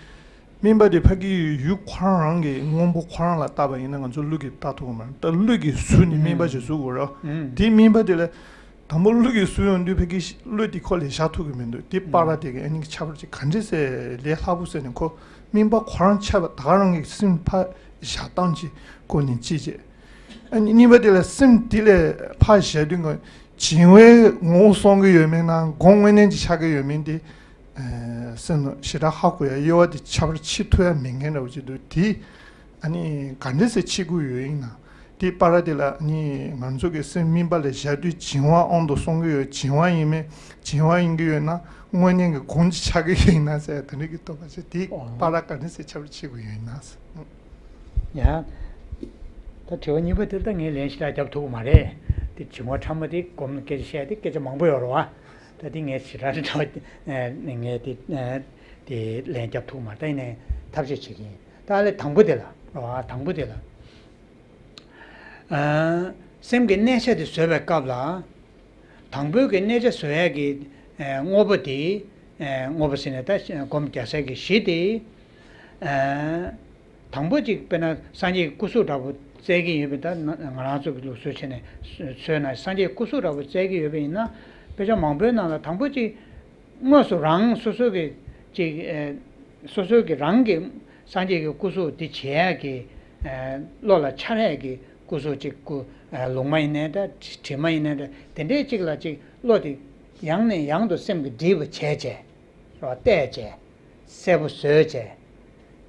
སྨིན་པ་དེ་ཕ་གི་ཡུལ་ཁོ་རང་རང་གི་སྔོན་པོ་ཁོ་རང་ལ་བལྟས་པ་ཡིན་ན་ང་ཚོ་ལུས་ཀྱིས་བལྟ་ཐུབ་ཀྱི་མ་རེད། ད་ལུས་ཀྱིས་གཟུགས་ནས་སྨིན་པ་ཞིག་གཟུགས་དགོས་རེད། ཨུམ། དེའི་སྨིན་པ་དེ་ལ་དང་པོ་ལུས་ཀྱིས་གཟུགས་ཡོང་དུས་ཕ་གི་བློས་དེ་ཁོ་ལས་བཞག་ཐུབ་ཀྱི་མི་འདུག། དེ་པ་ར་དེ་གི་ཨ་ནི་ཁྱད་པར་ཅིག་ག་འདྲ་ཟེར་ལས་སླ་པོ་ཟེར་ནས། ཁོ་སྨིན་པ་ཁོ་རང་ཆགས་པ་ད་ག་རང་གི་སེམས་ཕར་བཞག་སྟངས་ཀྱི་སྐོར་ནས་ཅིག་བྱས། ཨ་ནི་གཉིས་པ་དེ་ལ་སེམས་དེ་ལས་ཕར་བཞག་དུས་ང་བྱིང་བའི་ངོ་བོ་སོང་གི་ཡོད་མེད་ན། སྒོ་དངོས་གནས་ཅིག་ཆགས་ཀྱི་ཡོད་མེད་དེ། ཨེ། སེམས་ནང་ཞེ་དྲག་ཧ་གོ་ཡ་དབྱེ་བ་དེ་ཁྱད་པར་ཕྱེ་ཐུབ་ཡ་མེད་མཁན་འདྲ་པོ་ཅིག་འདུག། དེ་ཨ་ནི་ག་འདྲ་སེ་ཕྱེ་དགོས་ཡོད་ཡིན་ན། དེ་པ་ར་དེ་ལ་ཨ་ནི་ང་ཚོ་གི་སེམས་སྨིན་པ་ལ་བཞག་དུས་བྱིང་བ་དབང་དུ་སོང་གི་ཡོད། བྱིང་བ་ཡིན་མིན། བྱིང་བ་ཡིན་གྱི་ཡོད་ན་དངོས་གནས་ཀྱི་སྒོ་འདི་ཆགས་ཀྱི་ཡོད་ཡིན་ན་ཟེར། དེ་འདྲ་གི་རྟོག་པ་ཞིག། དེ་ཨོ། པ་ར་ག་འདྲ་སེ་ཁྱད་པར་ཕྱེ་དགོས་ཡོད་ཡིན་ན་ཟེར། ཡ། ད་དྲི་བ་གཉིས་པ་དེ་ད་ངས་ལན་ཞེ་དྲག་རྒྱབ་ཐུབ་ཀྱི་མ་རེད། དེ་བྱིང་བ་ཕྲ་མོ་དེ་སྒོམ་སྐད་ཆ་བཤད་དེ་སྐད་ཆ་མང་པོ་ཡོད་རེད་བ། ད་དེ་ངས་ཞེ་དྲག་རེ་དྲི་བ་ངས་དེ་དེ་ལན་རྒྱབ་ཐུབ་མ་རེད། ད་ཡིན་ནའི་ཐབས་ཤེས་བྱེད་ཀྱི་ཡིན། ད་ཨ་ལེ་དང་པོ་དེ་ལ་རེད་བ། དང་པོ་དེ་ལ། ཨ། སེམས་ཀྱི་གནས་ཆ་དེ་བཟོ་བའི་སྐབས་ལ། དང་པོའི་གི་གནས་ཆ་བཟོ་ཡས་ཀྱི། ཨ། དངོས་པོ་དེ། ཨ། དངོས་པོ་ཟེར་ནས་ད་སྒོམ་རྒྱག་སའི་གི་གཞི་དེ། ཨ། དང་པོ་གཅིག་དཔེར་ན་སངས་རྒྱས་ཀྱི་སྐུ་གཟུགས་འདྲ་པོ་བཙལ་གྱི་ཡོད་པ། ད་ང་རང་ཚོ་གི་ལུགས་སྲོལ་བྱས་ནས་མཚོན་ན་སངས་རྒྱས་ཀྱི་སྐུ་གཟུགས་འདྲ་པོ་བཙལ་གྱི་ཡོད་པ་ཡིན་ན། དཔེ་ཆ་མང་པོའི་ནང་ལ་དང་པོ་གཅིག་དངོས་སུ་རང་སོ་སོ་གི་གཅིག། ཨ། སོ་སོ་གི་རང་གི་སངས་རྒྱས་ཀྱི་སྐུ་གཟུགས་འདི་བྱེད་ཡས་ཀྱི། ཨ། བློ་ལ་འཆར་ཡས་ཀྱི་སྐུ་གཟུགས་གཅིག། སྐུ། ཨ། ལུང་མ་ཡིན་ནའི་འདྲ། དྲི་མ་ཡིན་ནའི་འདྲ། དེ་འདྲའི་གཅིག་ལ་གཅིག་བློ་དེ་ཡང་ནས་ཡང་དུ་སེམས་ཀྱིས་འདྲིས་པ་བྱས་བྱས། རེད་བ། བལྟས་བྱས། གསལ་པོ་བཟོས་བྱས།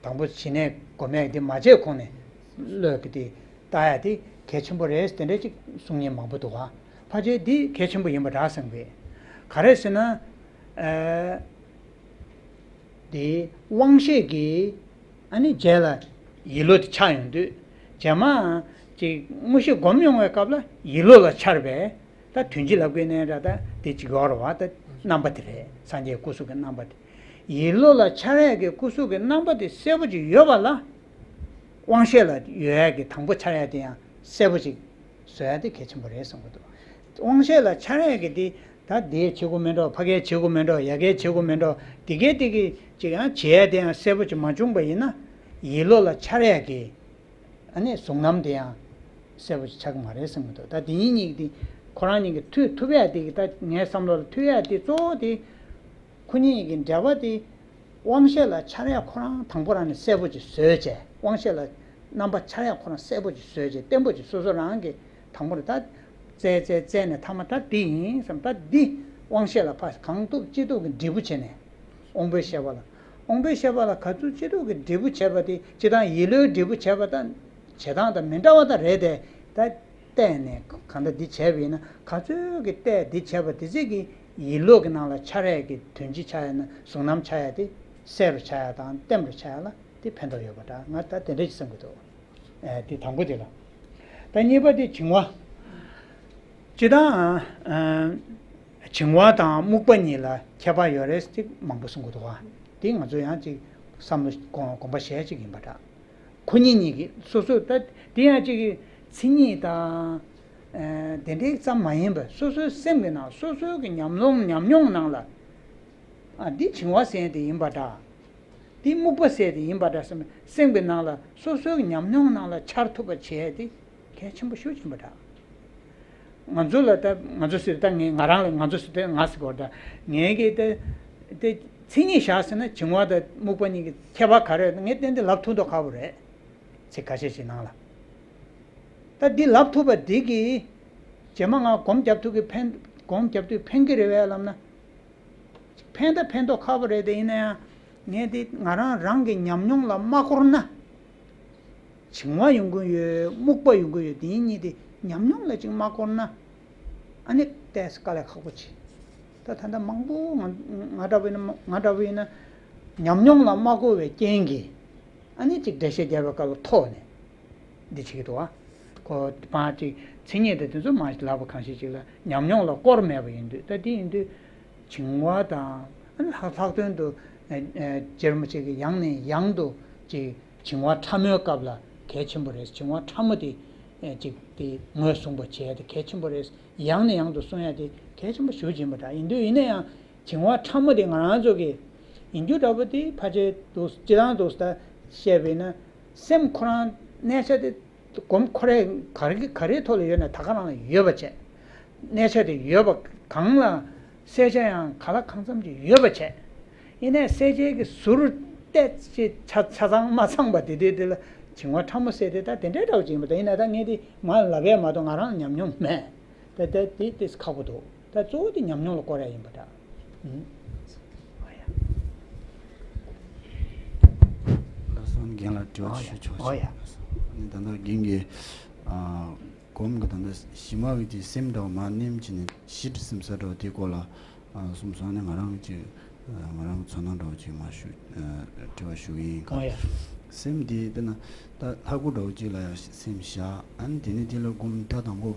དང་པོ་ཞི་གནས་སྒོམ་ཡས་འདི་མ་བྱས་གོང་ནས་བློས་ཀྱི་དེ་བལྟ་ཡ་དེ་གལ་ཆེན་པོ་རེད། དེ་འདྲ་ཅིག་གསུང་མཁན་མང་པོ་འདུག་ག། ཕལ་ཆེར་འདི་གལ་ཆེན་པོ་ཡིན་པ་འདྲ་བསམ་གི། ག་རེ་ཟེར་ན། ཨ། དེ་དབང་ཤེས་ཀྱིས་ཨ་ནི་རྗེས་ལ་ཡིད་བློ་དེ་འཆར་ཡོང་དུས། རྗེས་མ་ཅིག་དངོས་གཞི་སྒོམ་ཡོང་བའི་སྐབས་ལ་ཡིད་བློ་ལ་འཆར་བའི། ད་དོན་སྤྱི་ལབ་དགོས་ནའི་འདྲ། ད་དེ་གཅིག་ཡོད་རེད་བ། ད་རྣམ་པ་དེ་རེད། སངས་རྒྱས་སྐུ་གཟུགས་ཀྱི་རྣམ་པ་དེ། ཡིད་བློ་ལ་འཆར་ཡས་ཀྱི་སྐུ་གཟུགས་ཀྱི་རྣམ་པ་དེ་གསལ་པོ་ཅིག་ཡོད་པ་ལ། དབང་ཤེས་ལ་ཡོད་ཡས་ཀྱི་དང་པོ་འཆར་ཡས་དེ་ཡང་གསལ་པོ་ཅིག་བཟོ་ཡས་དེ་གལ་ཆེན་པོ་རེད་བསམ་གྱི་འདུག། དབང་ཤེས་ལ་འཆར་ཡས་ཀྱི་དེ། ད་འདི་བྱེད་དགོས་མེད་འགྲོ། ཕ་གིར་བྱེད་དགོས་མེད་འགྲོ། ཡ་གིར་བྱེད་དགོས་མེད་འགྲོ། དེ་གའི་དེ་གི་ཅིག་ཡང་བྱེད་ཡས་དེ་ཡང་གསལ་པོ་ཅིག་མ་བྱུང་པ་ཡིན་ན། ཡིད་བློ་ལ་འཆར་ཡས་ཀྱི། ཨ་ནི་གཟུང་རྣམ་དེ་ཡང་ གསལ་པོ་ཞིག་ཆགས་ཀྱི་མ་རེད་བསམ་གྱི་འདུག་ད་དེ་གཉིས་གཉིས་ཀྱི་དེ་ཁོ་རང་གཉིས་ཀྱི་མཐུད་ཐུབ་ཡ་དེ་གི་ད་ངའི་བསམ་བློ་ལ་མཐུད་ཡ་དེ་གཙོ་བོ་དེ། ཁོ་གཉིས་ཀྱི་འབྲེལ་བ་དེ་དབང་ཤེས་ལ་འཆར་ཡ་ཁོ་རང་དང་པོ་རང་ནས་གསལ་པོ་ཅིག་བཟོས་བྱས། དབང་ཤེས་ལ་རྣམ་པ་འཆར་ཡ་ཁོ་རང་གསལ་པོ་ཅིག་བཟོས་བྱས། བརྟན་པོ་ཅིག་སོ་སོ་རང་གི་དང་པོ་རེད། ད་བཙལ་བཙལ་བཙལ་ནས་མཐའ་མ་ད་འདི་ཡིན་བསམ། ད་འདི་དབང་ཤེས་ལ་ཕར་གང་ཐུབ་ཅི་ཐུབ་ཀྱི་འབྲས་བུ་བྱས་ནས། དབང་པོའི་ཤེས་པ་ལ། དབང་པོའི་ཤེས་པ་ལ་ག་ཚོད་ཅི་ཐུབ་ཀྱི་འབྲས་བུ་བྱས་པ་དེ་སྤྱིར་བཏང་ཡིད་བློའི་འབྲས་བུ་བྱས་པ་དང་བྱེད་སྟངས་དང་མི་འདྲ་བ་དང་རེད་དེ། ད་བལྟས་ནས་གང་ལྟར་འདི་བྱས་པ་ཡིན་ན། ག་ཚོད་ཀྱི་བལྟས་འདི་བྱས་པ་དེ་ཚོད་ཀྱི་ཡིད་བློ་གི་ནང་ལ་འཆར་ཡས་ཀྱི་དོན་སྤྱི་འཆར་ཡ་ན་གཟུང་རྣམ་འཆར་ཡ་དེ་གསལ་རུ་འཆར་ཡ་དང་བརྟན་པོར་འཆར་ཡ་ལ་དེ་ཕན་ཐོགས་ཡོད་པ་འདྲ། ང་ད་དེ་འདྲ་ཞིག་བསམ་གྱི་འདུག་ཨ། དེ་དང་པོ་དེ་ལ། ད་གཉིས་པ་དེ་བྱིང་བ། སྤྱིར་བཏང་། ཨ། བྱིང་བ་དང་རྨུགས་པ་གཉིས་ལ་ཁྱད་པར་ཡོད་རེད་ཅིག་མང་པོ་གསུང་གི་འདུག་ག་དེ་ང་ཚོ་ཡང་ཅིག་བསམ་བློ་དགོངས་པ་བཞེས་ཅིག་ཡིན་པ་འདྲ། ཁོ་གཉིས་གཉིས་ཀྱི་སོ་སོ་ད་དེ་ཡང་ཅིག་གི་མཚན་ཉིད་དང་། ཨ། དེ་འདྲའི་ཙམ་མ་ཡིན་པར་སོ་སོའི་སེམས་ཀྱི་ནང་སོ་སོའི་གི་ཉམས་མྱོང་ཉམས་མྱོང་ནང་ལ། ཨ། འདི་བྱིང་བ་ཟེར་དེ་ཡིན་པ་འདྲ། འདི་རྨུགས་པ་ཟེར་དེ་ཡིན་པ་འདྲ་བསམ། སེམས་ཀྱི་ནང་ལ་སོ་སོའི་གི་ཉམས་མྱོང་ནང་ལ་འཆར་ཐུབ་པ་བྱེད་དེ་གལ་ཆེན་པོ་ཞེ་པོ་ཡིན་པ་འདྲ། ང་ཚོ་ལ་ད་ང་ཚོ་ཟེར་ད་ངས་ང་རང་ལ་ང་ཚོ་ཟེར་ད་ང་ཟེར་གོ་ད་ངས་གི་ད་དེ་མཚན་ཉིད་བཞག་ཟེར་ན་བྱིང་བ་དང་རྨུགས་པ་གཉིས་ཀྱི་ཁྱད་པར་ག་རེ་ཡོད་ན་ངས་ཏན་ཏན་ལབ་ཐུབ་མདོག་ཁ་པོ་རེད། ཚིག་ཁ་ཤས་ཤིག་ནང་ལ། ད་འདི་ལབ་ཐུབ་པ་འདི་གིས་རྗེས་མ་ང་སྒོམ་རྒྱབ་ཐུབ་ཀྱི་ཕན་སྒོམ་རྒྱབ་དུས་ཕན་གྱི་རེད་པས་ལབ་ན། ཕན་ད་ཕན་ཐོགས་ཁ་པོ་རེད་དེ། ཡིན་ན་ཡང་ངས་འདི་ང་རང་རང་གི་ཉམས་མྱོང་ལ་མ་བསྐོར་ན། བྱིང་བ་ཡོང་གི་ཡོད། རྨུགས་པ་ཡོང་གི་ཡོད། དེ་གཉིས་དེ་ཉམས་མྱོང་ལ་ཅིག་མ་བསྐོར་ན། ཨ་ནི་ཏོག་ཙམ་དཀའ་ལས་ཁག་པོ་ཆེ། ད་ད་ལྟ་མང་པོ་ང་ང་འདྲ་བོ་ཡིན་ན་ང་འདྲ་བོ་ཡིན་ན་ཉམས་མྱོང་ལ་མ་བསྐོར་བའི་རྐྱེན་གྱིས། ཨ་ནི་ཅིག་འགྲེལ་བཤད་རྒྱབ་པའི་སྐབས་ལ་ཐོག་ནས་འདི་བྱེད་ཀྱི་འདུག་ཨ། ཁོ་མ་ཅིག་མཚན་ཉིད་དེ་དེ་ཚོ་མ་ལབ་པ་གང་ཞིག་ཅིག་ལ་ཉམས་མྱོང་ལ་བསྐོར་མེད་པ་ཡིན་དུས། ད་དེ་ཡིན་དུས་བྱིང་བ་དང་། ཨ་ནི་ལྷག་ལྷག་དོན་དུ་ཨ་ཨ་རྗེ་རིན་པོ་ཆེ་གིས་ཡང་ནས་ཡང་དུ་ཅིག་བྱིང་བ་ཕྲ་མོའི་སྐབས་ལ་གལ་ཆེན་པོ་རེད། བྱིང་བ་ཕྲ་མོ་དེ་ཨ་ཅིག་དེ་ངོས་བཟུང་པ་བྱས་ཏེ་གལ་ཆེན་པོ་རེད། ཡང་ནས་ཡང་དུ་གསུང་ཡ་དེ་གལ་ཆེན་པོ་ཞེ་པོ་ཡིན་པ་འདྲ། ཡིན་དུས་ཡིན་ན་ཡང་བྱིང་བ་ཕྲ་མོ་དེ་ང་རང་ཚོ་གི་ཡིན་རྒྱུ་འདྲ་པོ་དེ་ཕལ་ཆེར་འདུག་སྤྱིར་བཏང་འདུག་ད་བཤད་པས་ན་སེམས་ཁོ་རང་གནས་ཆ་དེ་སྒོམ་ཁོ་རང་ག་རེ་ག་རེའི་ཐོག་ལ་ཡོད་ན་ད་ག་རང་ལ་ཡོད་པ་བྱས། གནས་ཆ་དེ་ཡོད་པ་གང་ལ་གསལ་ཆ་ཡང་ག་ལ་གང་འཚམ་ཅིག་ཡོད་པ་བྱས། ཡིན་ནའི་གསལ་ཆའི་གི་ཟུར་ཏོག་ཙམ་ཆ་ཆ་ཚང་མ་ཚང་པ་དེ་དེ་དེ་ལ་བྱིང་བ་ཕྲ་མོ་ཟེར་དེ་ད་དེ་འདྲའི་འདྲ་བོ་ཅིག་ཡིན་པ། ད་ཡིན་ན་ད་ངས་དེ་མ་ལབ་ཡ་མ་གཏོགས་ང་རང་ལ་ཉམས་མྱོང་མེད། ད་ད་དེ་དེ་ཁག་པོ་འདུག་ད་གཙོ་བོ་དེ་ཉམས་མྱོང་ལ་བསྐོར་ཡ་ཡིན་པ་འདྲ། ཨུམ། ཨོ་ཡ། ལགས་སོ། རྒན་ལགས་དྲི་བ་ཨོ་ཡ། ཞུ་ཆོག་ཨོ་ཡ། ཨ་ནི་ད་ལྟ་རྒན་གྱིས་ཨ་སྒོམ་གྱི་ད་ལྟ་གཞི་མ་གི་དེ་སེམས་འདྲ་བ་མར་མནན་བྱས་ནས་གཞི་འདྲ་སེམས་གསལ་འདྲ་བ་དེའི་སྐོར་ལ་ཨ་གསུངས་སོང་། ཨ་ནི་ང་རང་གི་ཅིག་ཨ་ང་རང་གི་ཚོར་སྣང་འདྲ་བ་ཅིག་མར་ཞུ། ཨ་དྲི་བ་ཞུ་གི་ཡིན། ཨོ་ཡ། སེམས་དེ་དཔེར་ན་ད་ལྷ་སྐུ་འདྲ་བོ་ཅིག་ལ་ཡང་སེམས་བཞག་ཨ་ནི་དེ་ནས་དེ་ལ་སྒོམ་ད་དང་པོ།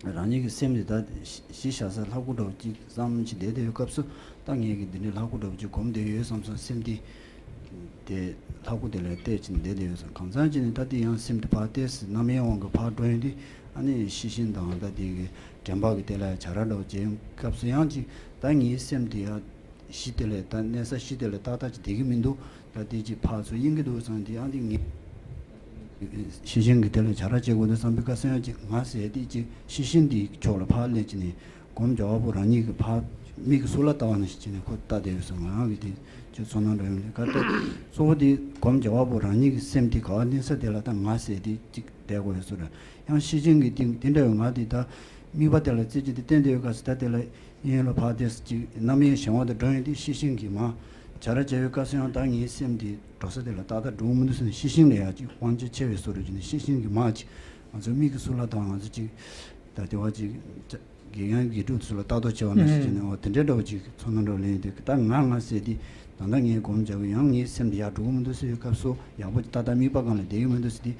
རང་ཉིད་ཀྱི་སེམས་དེ་ད་གཞི་བཞག་ས་ལྷ་སྐུ་འདྲ་བོ་ཅིག་བསམ་བྱས་བསྡད་བསྡད་ཡོད་སྐབས་སུ། ད་ངས་ཀྱི་འདི་འདྲའི་ལྷ་སྐུ་འདྲ་བོ་ཅིག་སྒོམ་བསྡད་ཡོད་བསམ་སོང་། སེམས་དེ་དེ་ལྷ་སྐུ་དེ་ལ་གཏད་བྱས་ནས་བསྡད་བསྡད་ཡོད་སོང་། གང་ཚང་བྱས་ནས་ད་དེ་ཡང་སེམས་དེ་ཕར་གཏད་ཟེར་རྣམ་གཡེང་དབང་གིས་ཕར་འགྲོ་ཡོང་དུས། ཨ་ནི་ཤེས་བཞིན་དང་ད་དེ་གི་དྲན་པ་གི་དེ་ལ་བྱ་ར་འདྲ་བོ་བྱེད་ཡོང་སྐབས་སུ་ཡང་ཅིག་ད་ངའི་སེམས་དེ་ཡང་གཞི་དེ་ལ་ད་གནས་ས་གཞི་དེ་ལ་ཏག་ཏག་ཅིག་བསྡད་ཀྱི་མི་འདུག་ད་དེ་ཅིག་ཕར་ཚུར་གཡེང་གི་འདུག་བསམ་དེ། ཨ་ནི་ངས་ཤེས་བཞིན་གྱི་དེ་ལ་བྱ་ར་བྱེད་དགོས་འདུག་བསམ་པའི་སྐབས་སུ་ཡང་ཅིག་ང་ཟེར་དེ་ཅིག་ཤེས་བཞིན་དེའི་ཕྱོགས་ལ་ཕར་སླེབས་བྱས་ནས་སྒོམ་རྒྱག་པ་པོ་རང་ཉིད་ཀྱི་ཕར་མིག་གིས་ཟུར་ལ་ལྟ་བ་ནང་བཞིན་བྱས་ནས་ཁོ་ལྟ་བསྡད་ཡོད་སོང་། ང་རང་གི་དེ་ཅིག་ཚོར་སྣང་འདྲ་ཡོང་ལེ། ག་ད་གཙོ་བོ་དེ་སྒོམ་རྒྱག་པ་པོ་རང་ཉིད་ཀྱི་སེམས་དེ་ག་བ་གནས་ས་དེ་ལ་ད་ང་ཟེར་དེ་ཅིག་བསྡད་དགོས་ཡོད་བཟོ་འདྲ། ཡང་ཤེས་བཞིན་གྱི་དེ་དེ་འདྲ་ཡོད། ང་དེ་ད་དམིགས་པ་དེ་ལ་རྩེ་གཅིག་ཏུ་བརྟན་བསྡད་ཡོད་སྐབས་སུ་ད་དེ་ལ་གཡས་གཡོན་ལ་ཕར་ཏོག་ཙམ་ཅིག་རྣམ་གཡེང་གཞན་དབང་དུ་འགྲོ་ཡོང་དུས་ཤེས་བཞིན་གྱིས་མར་བྱ་ར་བྱས་པའི་སྐབས་སུ་ཡང་ད་ངའི་སེམས་དེ་འགྲོ་ས་དེ་ལ་ཏག་ཏག་འགྲོ་གི་མི་འདུག་ཟེར་ནས་ཤེས་བཞིན་ལ་ཡང་ཅིག་དབང་ཆ་ཆེ་བའི་བཟོ་འདྲ་བྱས་ནས་ཤེས་བཞིན་གྱིས་མར་ཅིག་ང་ཚོ་མིག་གིས་ཟུར་ལ་ལྟ་བ། ང་ཚོ་ཅིག་ད་དེ་བ་ཅིག་དགེ་རྒན་དགེ་ཕྲུག་ཚོ་ལ་ལྟ་རྟོག་བྱས་པ་ནང་བཞིན་བྱས་ནས། འོ་དེ་འདྲའི་འདྲ་བོ་ཅིག་ཚོར་སྣང་འདྲ་བོ་ལེན་ཡོང་དུས། ད་ང་ང་ཟེར་དེ་ད་ལྟ་ངས་སྒོམ་རྒྱག་གི་ཡང་ངའི་སེམས་དེ་ཡར་འགྲོ་གི་མི་འདུག་ཟེར་བའི་སྐབས་སུ། ཡག་པོ་ཏག་ཏག་དམིགས་པ་སྒང་ལ་བསྡད་ཀྱི་མི་འདུག་ཟེར་དེ།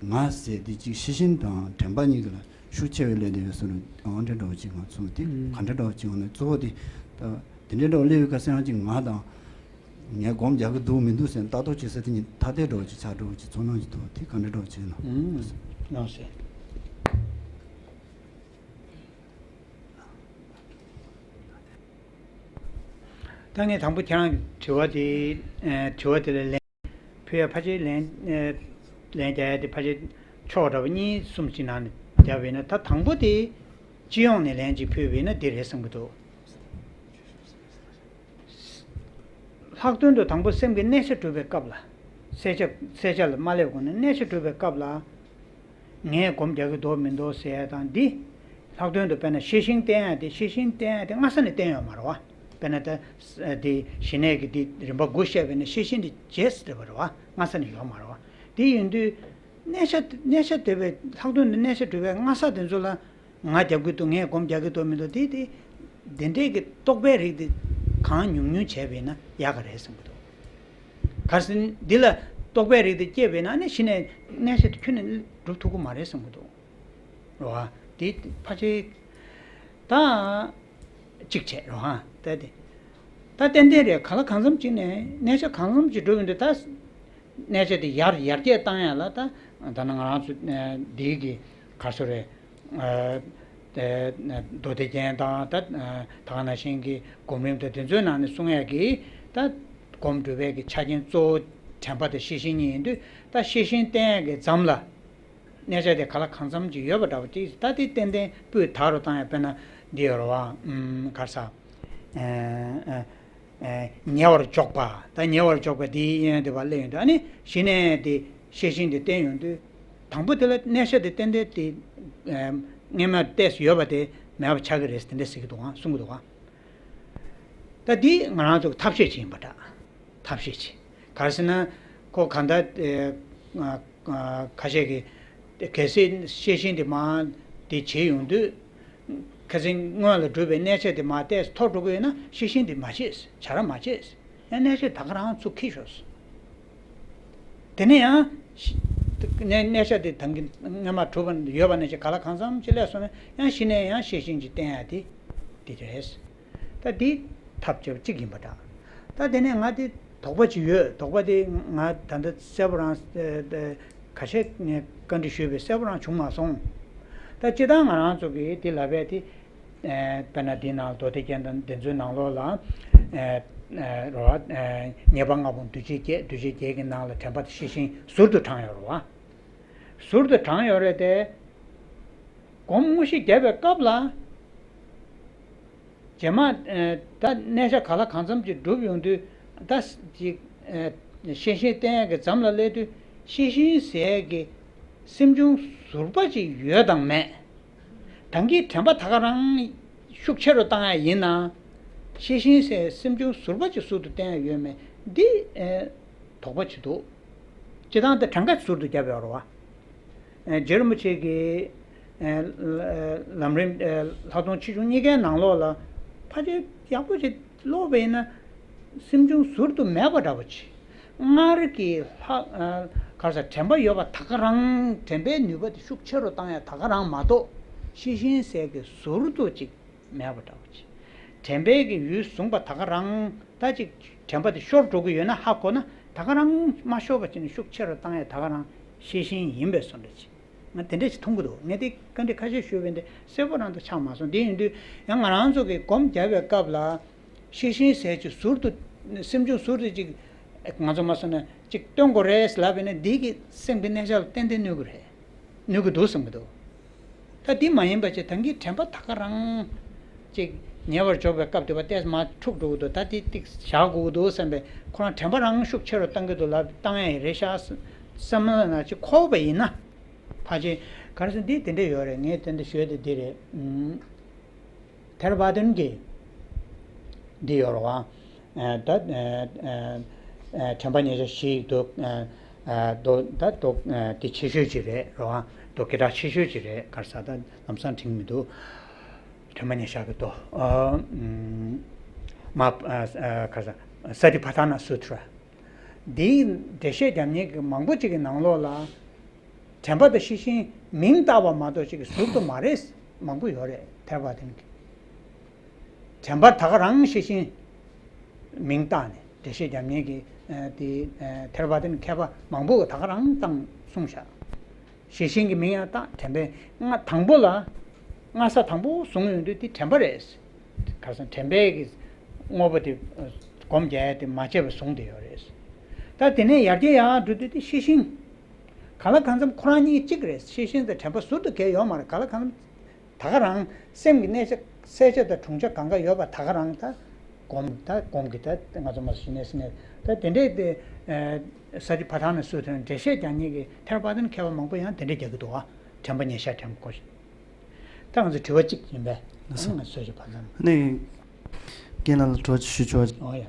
ང་ཟེར་དེ་ཅིག་ཤེས་བཞིན་དང་དྲན་པ་གཉིས་ཀྱི་ལ་ཤུགས་ཆེ་བའི་སླེབས་བསྡད་ཡོད་བཟོ་འདྲ། ཨང་འདྲ་འདྲ་བོ་ཅིག་ང་ཚོ་དེ་ཨང་ག་འདྲ་འདྲ་བོ་ཅིག་ཡོང་ནས་གཙོ་བོ་དེ་ད་དེ་འདྲ་འདྲ་བོ་སླེབས་པའི་སྐབས་སུ་ཡང་ཅིག་ང་དང་ངས་སྒོམ་རྒྱག་གི་འདུག་མི་འདུག་ཟེར་ནས་ལྟ་རྟོག་བྱེད་ས་དེ་གཉིས་ཐ་དད་འདྲ་བོ་ཅིག་ཆགས་འགྲོ་བ་ཅིག་ཚོར་སྣང་ཅིག་འདུག་དེ་ག་འདྲ་འདྲ་བོ་ཅིག་ཡིན་ནམ། ཨང་། ལགས་སོ། ད་ངས་དང་པོ་ཁྱེད་རང་གི་དྲི་བ་དེ། ཨ། དྲི་བ་དེ་ལ་ལན་ཕུལ་ཡ་ཕལ་ཆེར་ལན། ཨ། ལན་རྒྱག་ཡ་དེ་ཕལ་ཆེར་ ཕྱོགས་འདྲ་བ་གཉིས་གསུམ་གྱི་ནང་ནས་བརྒྱབ་པས་ན། ད་དང་པོ་དེ་སྤྱི་ཡོངས་ནས་ལན་ཅིག་ཕུལ་བས་ན་འདི་རེད་བསམ་གྱི་འདུག། ལྷག་དོན་དུ་དང་པོ་སེམས་ཀྱི་གནས་ཆ་གྲུབ་པའི་སྐབས་ལ། གསལ་ཆ་གསལ་ཆ་ལ་མ་སླེབས་གོང་ནས་གནས་ཆ་གྲུབ་པའི་སྐབས་ལ། ངས་སྒོམ་རྒྱག་གི་འདུག་མི་འདུག་ཟེར་ཡ་དང་འདི། ལྷག་དོན་དུ་དཔེར་ན་ཤེས་བཞིན་བསྟེན་ཡ་དེ། ཤེས་བཞིན་བསྟེན་ཡ་དེ་སྔ་ས་ནས་བསྟེན་ཡོད་མ་རེད་བ། དཔེར་ན་ད་འདི་ཞི་གནས་ཀྱི་འདི་རིམ་པ་དགུ་བཤད་པས་ན་ཤེས་བཞིན་དེ་རྗེས་སུ་རེད་པ་རེད་བ། སྔ་ས་ནས་ཡོད་མ་རེད་བ། དེ་ཡིན་དུས་གནས་ཆ་གནས་ཆ་དེ་བས་ལྷག་དོན་དུ་གནས་ཆ་གྲུབ་པའི་སྔ་ས་དེ་ཚོ་ལ། ང་རྒྱབ་ཀྱི་འདུག། ངས་སྒོམ་རྒྱག་གི་འདུག་མི་འདུག། དེ་དེ་དེ་འདྲས་ཀྱི་རྟོག་པའི་རིགས་དེ་གང་ཉུང་ཉུང་བྱས་པས་ན་ཡག་ག་རེད་བསམ་གྱི་འདུག། གལ་སྲིད་འདི་ལ་རྟོག་པའི་རིགས་དེ་སྐྱེས་པས་ན་ནི་གཞི་ནས་གནས་ཆ་དེ་ཁྱོན་ནས་སྒྲུབ་ཐུབ་ཀྱི་མ་རེད་བསམ་གྱི་འདུག། རེད་བ། དེ་ཕལ་ཆེར་ད། གཅིག་བྱས་རོ་ཧ། ད་དེ། ད་ཏན་ཏན་རེད། གང་ལ་གང་འཚམ་གཅིག་ནས་གནས་ཆ་གང་འཚམ་གཅིག་འགྲོ་ཡོང་དུས་ད། གནས་ཆ་དེ་ཡར་ཡར་རྒྱས་བཏང་ཡ་ལ་ད། ད་ནི་ང་རང་ཚོ་འདིའི་གི་ག་སོ་རེད། མདོ་སྡེ་རྒྱན་དང་ད་ད་ག་ནང་བཞིན་གྱི་སྒོམ་རིམ་དང་དེ་ཚོའི་ནང་ནས་གསུང་ཡ་གི་ད། སྒོམ་སྒྲུབ་པའི་གི་ཆ་རྐྱེན་གཙོ་བོ་དྲན་པ་དང་ཤེས་བཞིན་གཉིས་ཡིན་དུས། ད་ཤེས་བཞིན་བསྟེན་ཡ་གི་མཚམས་ལ། གནས་ཆ་དེ་ག་ལ་གང་འཚམ་ཅིག་ཡོད་པ་འདྲ་པོ་ཅིག། ད་དེ་ཏན་ཏན་སྤུས་དག་རུ་བཏང་ཡ། དཔེར་ན་འདི་ཡོད་རེད་བ། ཨུམ། ག་རེ་ཟ། ཨེ་ཨེ་ཨེ་ཉེ་བར་འཇོག་པ། ད་ཉེ་བར་འཇོག་པ་དེའི་གཡས་གཡོན་དེ་བ་སླེབས་ཡོང་དུས། ཨ་ནི་གཞི་ནས་དེ་ཤེས་བཞིན་དེ་བསྟེན་ཡོང་དུས། དང་པོ་དེ་ལ་གནས་ཆ་དེ་ཏན་ཏན་དེ་ཨེ་སྔོན་མ་ཏོག་ཙམ་ཡོད་པ་དེ་མེད་པ་ཆགས་ཀྱི་རེད་ཟེར་དེ་འདྲ་ཟེར་གྱི་འདུག་ཨང་། གསུང་གི་འདུག་ཨང་། ད་འདི་ང་རང་ཚོ་གི་ཐབས་ཤེས་ཅིག་ཡིན་པ་འདྲ། ཐབས་ཤེས་ཅིག། ག་རེ་ཟེར་ན། ཁོ་གང་ལྟར་ཨེ་ཨ་ཨ་ཁ་ཤས་ཀྱིས་གལ་སྲིད་ཤེས་བཞིན་དེ་མ་དེ་བྱེད་ཡོང་དུས། ཁ་སང་སྔོན་ལ་བསྒྲུབས་པའི་གནས་ཆ་དེ་མ་ཏོག་ཙམ་མཐོ་འགྲོ་གི་ཡོད་ན། ཤེས་བཞིན་དེ་མ་བྱེད། བྱ་ར་མ་བྱེད། ཡང་གནས་ཆ་ད་ག་རང་ཚུགས་ཀྱི་ཤོག། དེ་ནས་ཡང་ཤི་གནས་གནས་ཆ་དེ་ད་གིན་སྔོན་མ་གྲུབ་པ་ཡོད་པ་ནས་ཅིག་ག་ལ་གང་འཚམ་ཅིག་སླེབས་སོང་ན། ཡང་གཞི་ནས་ཡང་ཤེས་བཞིན་ཅིག་བསྟེན་ཡ་དེ་དེ་རེད། ད་འདི་ཐབས་སྐྱོ་གཅིག་ཡིན་པ་འདྲ། ད་དེ་ནས་ང་དེ་དོགས་པ་ཅིག་ཡོད། དོགས་པ་དེ་ང་ད་ལྟ་གསལ་པོ་རང་ཨ་ཨ་ཁ་ཤས་ངས་བཀའ་འདྲི་ཞུས་པས་གསལ་པོ་རང་བྱུང་མ་སོང་། ད་སྤྱིར་བཏང་ང་རང་ཚོ་གིས་དེ་ལབ་པའི་དེ། ཨེ་དཔེར་ན་འདི་ནང་མདོ་སྡེ་རྒྱན་དང་འདི་ཚོའི་ནང་ལོགས་ལ། ཨེ་ཨེ་རོ། ཨེ་ཉེས་པ་ལྔ་པོ་འདུ་བྱེད་བརྒྱད། འདུ་བྱེད་བརྒྱད་ཀྱི་ནང་ལ་དྲན་པ་དང་ཤེས་བཞིན་ཟུར་དུ་དྲངས་ཡོད་རེད་བ། ཟུར་དུ་དྲངས་ཡོད་རེད་དེ། སྒོམ་དངོས་གཞི་བརྒྱབ་པའི་སྐབས་ལ། རྗེས་མ་ཨེ་ད་གནས་ཆ་ག་ལ་གང་འཚམ་ཅིག་སྒྲུབ་ཡོང་དུས། ད་ཅིག་ཨེ་ཤེས་བཞིན་བསྟེན་ཡག་གི་མཚམས་ལ་སླེབས་དུས། ཤེས་བཞིན་ཟེར་གྱི་སེམས་བྱུང་ཟུར་པ་ཅིག་ཡོད་དང་མེད། ད་གིན་དྲན་པ་ད་ག་རང་ཤུགས་ཆེ་རུ་བཏང་ཡ་ཡིན་ན། ཤེས་བཞིན་ཟེར་སེམས་བྱུང་ཟུར་པ་ཅིག་ཟུར་དུ་བསྟན་ཡ་ཡོད་མེད་འདི་ཨེ་དོགས་པ་ཅིག་འདུག། སྤྱིར་བཏང་དེ་གྲངས་ཀ་ཟུར་དུ་བརྒྱབ་ཡོད་རེད་བ། ཨེ་རྗེ་རིན་པོ་ཆེ་གི་ཨེ་ལམ་རིམ་ཨེ་ལྷག་མཐོང་ཆེ་ཆུང་གཉིས་ཀའི་ནང་ལོགས་ལ་ཕལ་ཆེར་ཡག་པོ་ཅིག་ཀློག་པ་ཡིན་ན། སེམས་བྱུང་ཟུར་དུ་མེད་པ་འདྲ་པོ་ཅིག། སྔར་གྱི་ལྷག་ཨ་ག་རེ་ཟ། དྲན་པ་ཡོད་པ་ད་ག་རང་། དྲན་པའི་ནུས་པ་དེ་ཤུགས་ཆེ་རུ་བཏང་ཡ་ད་ག་རང་མ་གཏོགས། ཤེས་བཞིན་ཟེར་གྱི་ཟུར་དུ་ཅིག་མེད་པ་འདྲ་པོ་ཅིག། དྲན་པའི་གི་ཡུལ་བཟུང་པ་ད་ག་རང་། ད་ཅིག་དྲན་པ་དེ་ཤོར་འགྲོ་གི་ཡོད་ན་ཧ་གོ་ན། ད་ག་རང་མ་ཤོར་བ་བྱས་ནས་ཤུགས་ཆེ་རུ་བཏང་ཡ་ད་ག་རང་ཤེས་བཞིན་ཡིན་པའི་བཟོ་འདྲ་ཅིག། ང་དེ་འདྲ་ཞིག་མཐོང་གི་འདུག། ངས་དེ་བཀའ་འདྲི་ཁ་ཤས་ཞུས་པ་ཡིན་ཏེ་གསལ་པོ་རང་དུ་ཆགས་མ་སོང་། དེ་ཡིན་དུས་ཡང་ང་རང་ཚོ་གིས་སྒོམ་རྒྱག་པའི་སྐབས་ལ། ཤེས་བཞིན་ཟེར་གྱི་ཟུར་དུ། སེམས་བྱུང་ཟུར་དུ་ཅིག་ང་ཚོ་མ་སོང་ན་ཅིག་སྟོན་དགོས་རེད་ལབ་པ་ཡིན་ན། འདི་གི་སེམས་ཀྱི་གནས་ཆ་ལ་ཏན་ཏན་གནོད་ཀྱི་རེད། གནོད་ཀྱི་འདུག་བསམ་གྱི་འདུག། ད་འདི་མ་ཡིན་པ་ཅིག་ད་གིན་དྲན་པ་ད་ག་རང་ཅིག་ཉེ་བར་འཇོག་པའི་སྐབས་དེ་བ་ཏོག་ཙམ་འཁྲུག་འགྲོ་གི་འདུག། ད་འདི་ཏིག་བཞག་དགོས་ཀྱི་འདུག་བསམ་པའི། ཁོ་རང་དྲན་པ་རང་ཤུགས་ཆེ་རུ་བཏང་གི་འདུག་ལབ། བཏང་ཡ་ཡི་རེད་ཤག་བསམ་བསམ་བློ་ནང་ཅིག་འཁོར་བ་ཡིན་ན། ཕལ་ཆེར་ག་རེ་ཟེར། འདི་དེ་འདྲ་ཡོད་རེད། ངས་དེ་འདྲ་ཞུས་ཏེ་འདི་རེད། ཨུམ། ཐེ་ར་བ་དན་གྱི་འདི་ཡོད་རེད་བ། ཨ་ད་ཨ་ཨ་དྲན་པ་ཉེར་བཞག་བཞི་འདུག། ཨ་ཨ་མདོ་ད་མདོ་ཨ་དེ་ཆེ་ཤོས་ཅིག་རེད་རེད་བ། མདོ་སྐད་གྲགས་ཆེ་ཤོས་ཅིག་རེད། ག་རེ་ཟ། ད་ལམ་སང་དྲན་གྱི་མི་འདུག། དྲན་པ་ཉེར་བཞག་གི་མདོ། ཨ་ཨུམ། མ་ཨ་ཨ་ག་རེ་ཟ། སཏི་པ་ཐ་ན་སུ་ཏྲ། འདིའི་འགྲེལ་བཤད་རྒྱབ་མཁན་གྱི་མང་པོ་ཅིག་གི་ནང་ལོགས་ལ། དྲན་པ་དང་ཤེས་བཞིན་མིང་བཏགས་པ་མ་གཏོགས་ཅིག་གི་ཟུར་དུ་མ་རེད། མང་པོ་ཡོད་རེད། ཐེ་ར་བ་དན་གྱི། དྲན་པ་ད་ག་རང་ཤེས་བཞིན་མིང་བཏགས་ནས་འགྲེལ་བཤད་རྒྱབ་མཁན་གྱི་ཨ་དེ་ཨ་ཐེ་ར་བ་དན་མཁས་པ་མང་པོ་གིས་ད་ག་རང་བཏང་གསུངས་ཤག། ཤེས་བཞིན་གྱི་མིང་ཡང་བཏགས། དྲན་པའི་སྔ་དང་པོ་ལ། སྔ་ས་དང་པོ་བཟུང་ཡོང་དུས་དེ་དྲན་པ་རེད། ག་རེ་ཟེར། དྲན་པའི་གི་དངོས་པོ་དེ་སྒོམ་རྒྱག་ཡ་དེ་མ་བྱས་པ་བཟུང་བསྡད་ཡོད་རེད། ད་དེ་ནས་ཡར་རྒྱས་ཡར་འགྲོ་དུས་དེ་ཤེས་བཞིན། ག་ལ་གང་འཚམ་ཁོ་རང་གཉིས་གཅིག་རེད། ཤེས་བཞིན་དང་དྲན་པ་ཟུར་དུ་གས་ཡོད་མ་རེད། ག་ལ་གང་འཚམ་ད་ག་རང་སེམས་ཀྱི་གནས་ཆ་གསལ་ཆ་དང་གྲུང་ཆ་གང་ག་ཡོད་པ་ད་ག་རང་ད་སྒོམ་ད་སྒོམ་གྱི་ད་ང་ཚོ་མ་ཞི་གནས་སི་གནས་ད་དེ་འདྲས་དེ་ས་ཏི་པ་ཐང་ནས་སུ་དོན་འགྲེལ་བཤད་རྒྱག་མཁན་གྱི་ཐེར་པ་དང་མཁས་པ་མང་པོ་ཡང་དེ་འདྲས་རྒྱག་གི་འདུག་ཨ། དྲན་པ་ཉེར་ཤར་དྲན་པ་སྐོར། ད་ང་ཚོ་དྲི་བ་གཅིག་ཡིན་པས། ལགས་སོ། ང་ཚོས་ཀྱི་བར་མཚམས། ནས་རྒན་ལགས་ལ་དྲི་བ་ཅིག་ཞུ་ཆོག་ཨ། ཨོ་ཡ།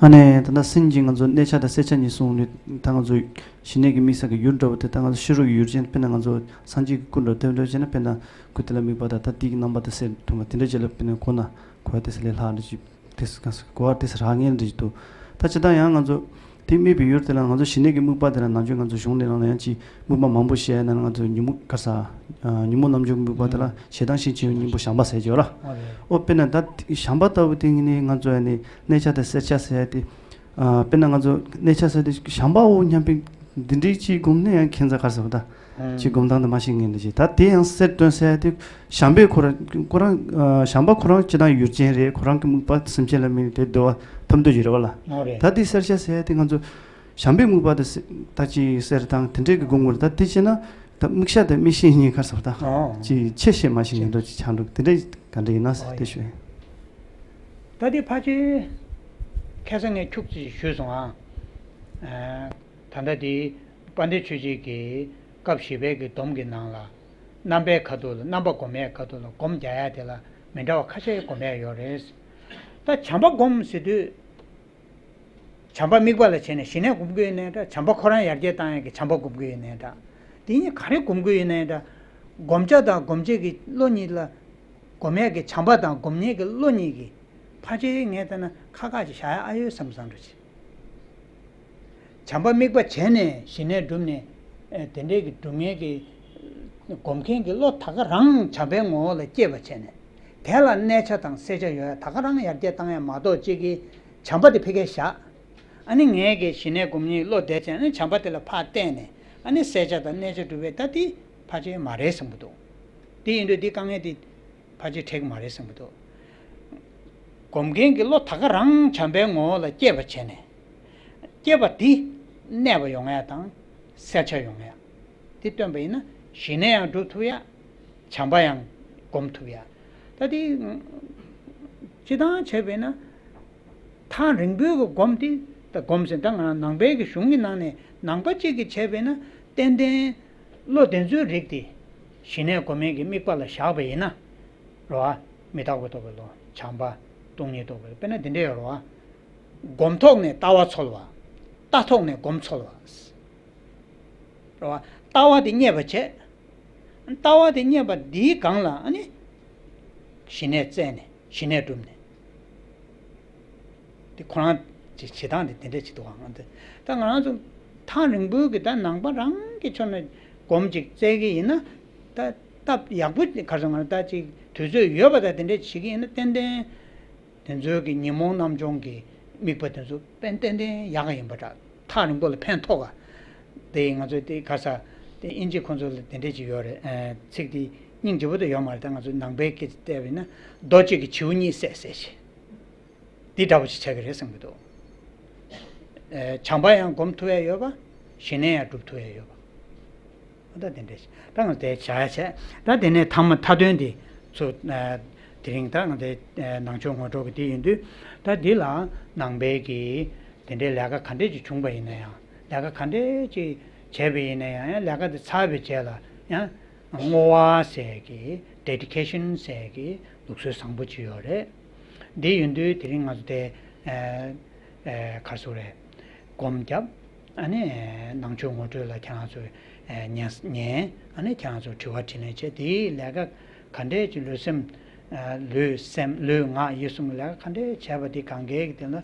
ཨ་ནས་ད་ལྟ་སེམས་ཀྱི་ང་ཚོ་གནས་ཆ་དང་གསལ་ཆ་གཉིས་གསུངས་ནས་ད་ང་ཚོ་ཞི་གནས་ཀྱི་དམིགས་བསལ་གྱི་ཡུལ་འདྲ་བོ་དེ་ད་ང་ཚོ་ཤེས་རབ་ཀྱི་ཡུལ་ཅན་དཔེར་ན་ང་ཚོ་སངས་རྒྱས་ཀྱི་སྐུ་འདྲ་བོ་དེ་འདྲ་བྱས་ན་དཔེར་ན་སྐུ་དེ་ལ་དམིགས་པ་དང་ད་དེའི་རྣམ་པ་དེ་གསལ་ཐུབ་པ་དེ་འདྲ་བྱས་ལ་དཔེར་ན་གོ་ན་གོ་བ་དེ་ཚོ་ལས་ལྷག་འདྲ་ཅིག་དེ་ཚོ་ག་ས་གོ་བ་དེ་ཚོ་རག་ངེས་འདྲ་ཅིག་འདུག་ད་ཅི་ད་ཡང་ང་ཚོ་དེ་དམིགས་པའི་ཡུལ་དེ་ལ་ང་ཚོ་ཞི་གནས་ཀྱི་དམིགས་པ་དེ་ལ་ནང་ཆོས་ང་ཚོ་གཞུང་ནས་ནང་ལ་ཡང་ཅིག་དམིགས་པ་མང་པོ་བཤད་ན་ང་ཚོ་ཉོན་མོངས་ག་ས་ཉོན་མོངས་རྣམ་འཇོམས་ཀྱི་དམིགས་པ་དེ་ལ་ཞེ་སྡང་ཤེས་བྱའི་སྙིང་པོ་བྱམས་པ་ཟེར་གྱི་ཡོད་ར། ཨོ་དཔེར་ན་ད་བྱམས་པ་ལྟ་བུ་དེ་ངེས་ནས་ང་ཚོ་ཡང་ནས་གནས་ཆ་དང་གསལ་ཆ་ཟེར་ཡ་དེ། དཔེར་ན་ང་ཚོ་གནས་ཆ་ཟེར་དེ་བྱམས་པའོ་སྙམ་པའི་འདི་འདྲའི་ཅིག་སྒོམ་ནས་ཡང་ཁྱད་མཚར་ག་ས་བ་ད། ཅིག་སྒོམ་སྟངས་དེ་མ་ཤེས་ངེས་འདྲ་ཅིག་ད་དེ་ཡང་གསལ་སྟོན་ཟེར་ཡ་དེ་བྱམས་པའི་ཁོ་རང་ཁོ་རང་བྱམས་པ་ཁོ་རང་སྤྱིར་བཏང་ཡུལ་ཅན་རེད། ཁོ་རང་གི་དམིགས་པ་སེམས་ཅན་ལ་དམིགས་ནས་དེ་འདོད་པ་ཐམས་ཅད་ཀྱི་རེད་བ་ལ། ད་དེ་གསལ་ཆ་ཟེར་ཡ་དེ་ང་ཚོ་བྱམས་པའི་དམིགས་པ་དེ་ད་ཅིག་གསལ་དང་དེ་འདྲའི་གི་སྒོམ་དགོས་རེད། ད་དེ་བྱས་ན་ད་དམིགས་བྱ་དང་དམིགས་ཤེས་གཉིས་ཁར་སོགས་དང་ཅིག་ཆེ་ཤེས་མ་ཤེས་ངེས་འདྲ་ཅིག་ཆགས་འདུག་དེ་འདྲ་ག་འདྲ་ཡིན་ན་ཟེར་དེ་ཞུ། ད་དེ་ཕལ་ཆེར་ཁ་སང་ངས་ཁྱུག་ཙམ་ཞུས་སོང་ཨ། ད་ལྟ་དེ་དཔལ་ལྡན་ཆོས་རྗེ་གི་སྐབས་བཞི་པའི་གི་སྡོམ་གྱི་ནང་ལ་རྣམ་པའི་ཁ་ཐུག་ལ་རྣམ་པ་སྒོམ་ཡས་ཁ་ཐུག་ལ་སྒོམ་རྒྱག་ཡས་དེ་ལ་མི་འདྲ་བ་ཁ་ཤས་སྒོམ་ཡས་ཡོད་རེད། ད་བྱམས་པ་སྒོམ་ཟེར་དུས། བྱམས་པ་དམིགས་པ་ལ་བྱས་ནས་ཞི་གནས་སྒོམ་གྱི་ཡོད་ནའི་འདྲ། བྱམས་པ་ཁོ་རང་ཡར་རྒྱས་བཏང་ཡག་གི་བྱམས་པ་སྒོམ་གྱི་ཡོད་ནའི་འདྲ། དེ་གཉིས་ག་རེ་སྒོམ་གྱི་ཡོད་ནའི་འདྲ། སྒོམ་བྱ་དང་སྒོམ་བྱེད་ཀྱི་བློ་གཉིས་ལ། སྒོམ་ཡག་གི་བྱམས་པ་དང་སྒོམ་ཉེས་ཀྱི་བློ་གཉིས་ཀྱི་ཕལ་ཆེར་ངས་བལྟས་ན་ཁག་ཁག་ཅིག་བཞག་ཡག་ཨ་ཡོད་བསམ་བསམ་འདྲ་ཅིག་བྱམས་པ་དམིགས་པ་བྱས་ནས་ཞི་གནས་བསྒྲུབས་ནས། ཨེ་དེ་འདྲའི་གི་སྒྲུབ་མཁན་གྱི་སྒོམ་མཁན་གྱི་བློ་ད་ག་རང་བྱམས་པའི་ངོ་བོ་ལ་སྐྱེས་པ་བྱས་ནས། དེ་ལ་གནས་ཆ་དང་གསལ་ཆ་ཡོད་ཡ་ད་ག་རང་ཡར་རྒྱས་བཏང་ཡ་མ་གཏོགས་གཅིག་གིས་བྱམས་པ་དེ་ཕ་གིར་བཞག་ཨ་ནི་ངས་ཀྱི་ཞི་གནས་སྒོམ་ཉེས་བློ་བདེ་ཅན་ཨ་ནི་བྱམས་པ་དེ་ལ་ཕར་བལྟས་ནས་ཨ་ནི་གསལ་ཆ་དང་གནས་ཆ་སྒྲུབ་པའི་ད་དེ་ཕལ་ཆེར་མ་རེད་བསམ་གྱི་འདུག་དེ་ཡིན་དུས་འདི་དཀའ་ངལ་དེ་ཕལ་ཆེར་འཕྲད་ཀྱི་མ་རེད་བསམ་གྱི་འདུག་སྒོམ་མཁན་གྱི་བློ་ད་ག་རང་བྱམས་པའི་ངོ་བོ་ལ་སྐྱེས་པ་བྱས་ནས། སྐྱེས་པ་དེ་གནས་པ་ཡོང་ཡ་དང་གསལ་ཆ་ཡོང་ཡ། དེ་སྟོན་པ་ཡིན་ན་ཞི་གནས་ཡང་སྒྲུབ་ཐུབ་ཡ། བྱམས་པ་ཡང་སྒོམ་ཐུབ་ཡ། ད་དེ་སྤྱི་བཏང་བྱས་པས་ན། ཐག་རིང་པོའི་གི་སྒོམ་དེ་ད་སྒོམ་ཟེར་ད་ང་རང་ནང་པའི་གི་གཞུང་གི་ནང་ནས་ནང་པ་གཅིག་གིས་བྱས་པས་ན་ཏན་ཏན་བློ་དེ་ཚོའི་རིགས་དེ་ཞི་གནས་སྒོམ་མེད་ཀྱི་དམིགས་པ་ལ་བཞག་པ་ཡིན་ན་རོ་ཨ། མི་རྟག་པ་རྟོགས་པའི་བློ། བྱམས་པ། སྟོང་ཉིད་རྟོགས་པའི་བློ། དཔེར་ན་འདི་འདྲ་ཡོད་རོ་ཨ། སྒོམ་ཐོག་ནས་ལྟ་བ་འཚོལ་བ། ལྟ་ཐོག་ནས་སྒོམ་འཚོལ་བ། རོ་ཨ། ལྟ་བ་དེ་རྙེད་པ་བྱས། ལྟ་བ་དེ་རྙེད་པ་འདིའི་སྒང་ལ་ཨ་ནི། ཞི་གནས་བཙལ་ནས་ཞི་གནས་བསྒྲུབས་ནས། དེ་ཁོ་རང་གི་བྱེད་སྟངས་དེ་དེ་འདྲ་བྱེད་འདུག་ཨང་། ད་ང་རང་ཚོ་ཐག་རིང་པོའི་གི་ད་ནང་པ་རང་གི་ཕྱོགས་ནས་སྒོམ་ཅིག་བཙལ་གི་ཡིན་ན། ད་སྟབས་ཡག་པོ་ག་རེ་ཟེར་ང་རང་ད་ཅིག་དུས་ཚོད་ཡོད་པ་ད་དེ་འདྲ་བྱེད་གི་ཡིན་ན་ཏན་ཏན། དེ་ཚོའི་གི་ཉོན་མོངས་རྣམ་སྦྱོང་གི་དམིགས་པ་དེ་ཚོ་ཏན་ཏན་ཏན་ཡག་ག་ཡིན་པ་འདྲ། ཐག་རིང་པོ་ལ་ཕན་ཐོགས་ག་དེ་ང་ཚོ་དེ་ག་ས་དེ་ཨིན་ཇི་ཁོང་ཚོ་ལ་དེ་འདྲས་ཅིག་ཡོད་རེད། ཨ་ཚིག་དེ་སྙིང་རྗེ་པོ་དེ་ཡོད་མ་རེད། ད་ང་ཚོ་ནང་པའི་སྐད་ཆ་བལྟས་པ་ཡིན་ན་རྡོ་གཅིག་གིས་བྱེའུ་གཉིས་བསད་ཟེར་ཞེས། འདི་འདྲ་པོ་ཞིག་ཆགས་ཀྱི་རེད་བསམ་གྱི་འདུག་ཨེ་བྱམས་པ་ཡང་སྒོམ་ཐུབ་ཡ་ཡོད་པ། ཞི་གནས་ཡང་སྒྲུབ་ཐུབ་ཡ་ཡོད་པ། ད་དེ་འདྲ་ཞིག་ད་ང་དེ་བྱ་ཡ་བྱས། ད་དེ་ནས་ཐ་མ་མཐའ་དོན་དེ་ཚོ་ཨེ་དེ་རིང་ད་ང་དེ་ཨེ་ནང་ཆོས་ངོ་སྤྲོད་ཀྱི་དེ་ཡིན་དུས། ད་འདི་ལ་ནང་པའི་གི་དེ་འདྲའི་ལས་ཀ་ག་འདྲས་ཅིག་བྱུང་པ་ཡིན་ན་ཡང་། ལས་ཀ་ག་འདྲས་ཅིག་བྱས་པ་ཡིན་ན་ཡང་། ཡང་ལས་ཀ་དེ་ཚར་བའི་རྗེས་ལ་ཡང་བསྔོ་བ་ཟེར་གི་dedication ཟེར་གི་ལུགས་སྲོལ་བཟང་པོ་ཅིག་ཡོད་རེད། འདི་ཡིན་དུས་དེ་རིང་ང་ཚོ་དེ་ཨེ་ཨེ་ག་རེ་ཟེར་རེད། སྒོམ་བརྒྱབ། ཨ་ནི་ནང་ཆོས་ངོ་སྤྲོད་ལ་ཁྱེད་རང་ཚོས་ཨེ་ཉན་ཉན། ཨ་ནི་ཁྱེད་རང་ཚོ་དྲི་བ་དྲིས་ལན་བྱས། དེའི་ལས་ཀ་ག་འདྲས་ཀྱི་ལུས་སེམས་ཨེ་ལུས་སེམས་ལུས་ངག་ཡིད་གསུམ་གྱི་ལས་ཀ་ག་འདྲས་བྱས་པ་དེ་གང་གའི་གི་དེ་ལ་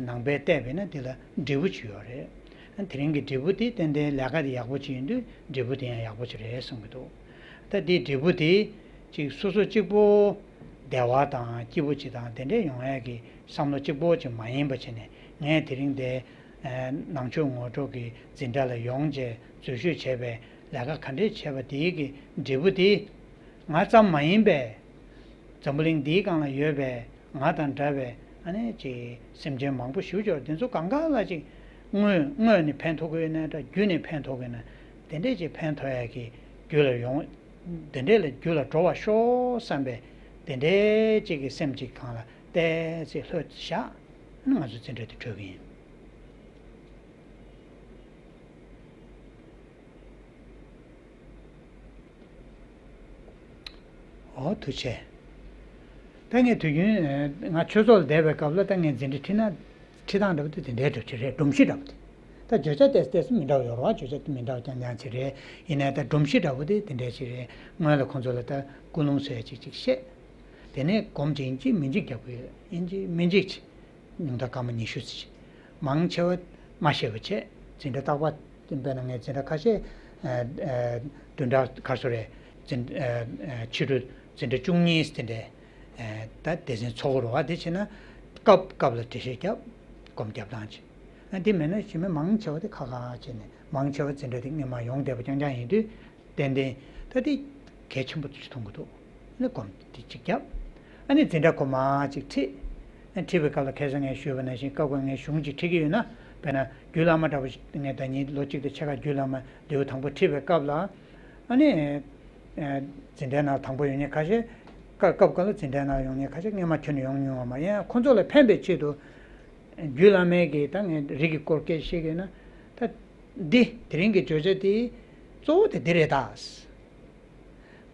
ནང་པས་བལྟས་པས་ན་འདི་ལ་འབྲས་བུ་ཅིག་ཡོད་རེད། དེ་རིང་གི་འབྲས་བུ་དེ་ཏན་ཏན་ལས་ཀ་དེ་ཡག་པོ་ཅིག་ཡིན་དུས་འབྲས་བུ་དེ་ཡང་ཡག་པོ་ཅིག་རེད་གསུང་གི་འདུག་ད་འདིའི་འབྲས་བུ་དེ་ཅིག་སོ་སོ་གཅིག་པོ་བདེ་བ་དང་སྐྱིད་པོ་ཅིག་དང་དེ་འདྲས་ཡོང་ཡས་ཀྱི་བསམ་བློ་གཅིག་པོ་ཅིག་མ་ཡིན་པ་བྱས་ནས། ངས་དེ་རིང་དེ་ནང་ཆོས་ངོ་སྤྲོད་ཀྱི་འཛིན་གྲྭ་ལ་ཡོང་བྱས་འཛུལ་ཞུགས་བྱས་པའི་ལས་ཀ་ག་འདྲས་བྱས་པ་དེའི་གི་འབྲས་བུ་དེ་ང་ཙམ་མ་ཡིན་པའི། འཛམ་བུ་གླིང་འདིའི་སྒང་ལ་ཡོད་པའི་ང་དང་འདྲ་བའི་ཨ་ནི་ཅིག་སེམས་ཅན་མང་པོ་ཞེ་པོ་ཅིག་ཡོད་རེད། དེ་ཚོ་གང་ག་ལ་ཅིག་དངོས་དངོས་ནས་ཕན་ཐོགས་ཀྱི་ཡོད་ན་འདྲ། བརྒྱུད་ནས་ཕན་ཐོགས་ཀྱི་ཡོད་ན། དེ་འདྲས་ཅིག་ཕན་ཐོགས་ཡ་གི་རྒྱུད་ལ་ཡོང་། དེ་འདྲས་ལ་རྒྱུད་ལ་འགྲོ་བར་ཤོག་བསམ་པའི་དེ་འདྲས་ཅིག་གི་སེམས་ཅིག་གང་ལ་བལྟས་ཚེ་ལྷོད་བཞག་ན་ང་ཚོ་འཛིན་གྲྭ་དེ་གྲོལ་གི་ཡིན། འོ་ཐུགས་རྗེ་ཆེ། ད་ངས་དུས་རྒྱུན་ང་ཆོས་ཚོགས་ལ་བསྡད་པའི་སྐབས་ལ་ད་ངས་འཛིན་གྲྭ་ཁྲིད་ན་ཁྲིད་སྟངས་འདྲ་པོ་དེ་དེ་འདྲའི་འདྲ་ཅིག་རེད། སྒྲོམ་གཞི་འདྲ་པོ་དེ། ད་བརྗོད་བྱ་ཏོག་ཙམ་ཏོག་ཙམ་མི་འདྲ་བ་ཡོད་རེད་བ། བརྗོད་བྱ་དེ་མི་འདྲ་བ་རྐྱང་རྐྱང་ཅིག་རེད། ཡིན་ནའི་ད་སྒྲོམ་གཞི་འདྲ་པོ་དེ་དེ་འདྲ་ཅིག་རེད། སྔོན་ལ་ཁོང་ཚོ་ལ་ད་ཀུན་སློང་བཟོ་ཡ་ཅིག་ཅིག་བཤད། དེ་ནས་སྒོམ་ཅིག་ཡིན་གཅིག་མིན་གཅིག་རྒྱག་དགོས་ཡོད། ཡིན་གཅིག་མིན་གཅིག་ཅིག་ཉུང་མཐའ་སྐར་མ་ཉི་ཤུ་ཙམ་ཞིག་མང་ཆེ་བ་མ་ཤེས་པ་བྱས། འཛིན་གྲྭ་རྟག་པར་དཔེར་ན་ངས་འཛིན་གྲྭ་ཁ་ཤས་ཨ་ཨ་བདུན་ཕྲག་ག་རེ་ཟེར་རེད། འཛིན་ཨ་ཨ་ཕྱི་དྲོ་འཛིན་གྲྭ་བཅུ་གཉིས་དེ་འདྲའི་ཨ་ད་སྡེ་ཚན་ཚོགས་ཀྱི་རེད་བ། དེ་བྱས་ན་སྐབས་སྐབས་ལ་འགྲེལ་བཤད་རྒྱབ། སྒོམ་རྒྱབ་སྟངས་བྱེད། ཨ་དེ་མེད་ན་གཞི་མེད་མང་ཆེ་བ་དེ་ཁག་ཁག་བྱས་ནས་མང་ཆེ་བ་འཛིན་གྲྭ་དེ་སྔོན་མ་ཡོང་བསྡད་པ་རྐྱང་རྐྱང་ཡིན་དུས། ཏན་ཏན་ད་དེ་གལ་ཆེན་པོ་ཅིག་མཐོང་གི་འདུག་ཨ་ནི་སྒོམ་དེ་གཅིག་བརྒྱབ། ཨ་ནི་འཛིན་གྲྭ་གོང་མ་གཅིག་ཁྲིད། ཨ་ཁྲིད་པའི་སྐབས་ལ་ཁ་སང་ངས་ཞུས་པ་ནང་བཞིན་སྐབས་འགའ་ངས་གཞུང་གཅིག་ཁྲིད་ཀྱི་ཡོད་ན། དཔེར་ན་རྒྱུད་བླ་མ་འདྲ་པོ་ཞིག་ངས་ཟླ་ཉིན་ལོ་གཅིག་དང་ཕྱེད་ཀ་རྒྱུད་བླ་མ་ལེའུ་དང་པོ་ཁྲིད་པའི་སྐབས་ལ། ཨ་ནི་ཨ་འཛིན་གྲྭའི་ནང་དང་པོ་ཡོང་མཁན་ཁ་ཤས། སྐབས་སྐབས་འགའ་ལ་འཛིན་གྲྭའི་ནང་ཡོང་མཁན་ཁ་ཤས་སྔོན་མ་ཁྱོན་ནས་ཡོང་མྱོང་བ་མ་ཡིན། ཁོང་ཚོ་ལ་ཕན་པའི་ཆེད་དུ། རྒྱུད་བླ་མའི་གི་ད་ངས་རིགས་ཀྱི་སྐོར་སྐད་ཆ་བཤད་ཀྱི་ཡོད་ན། ད་འདི་དེ་རིང་གི་བརྗོད་བྱ་དེ་གཙོ་བོ་དེ་འདི་རེད་ད།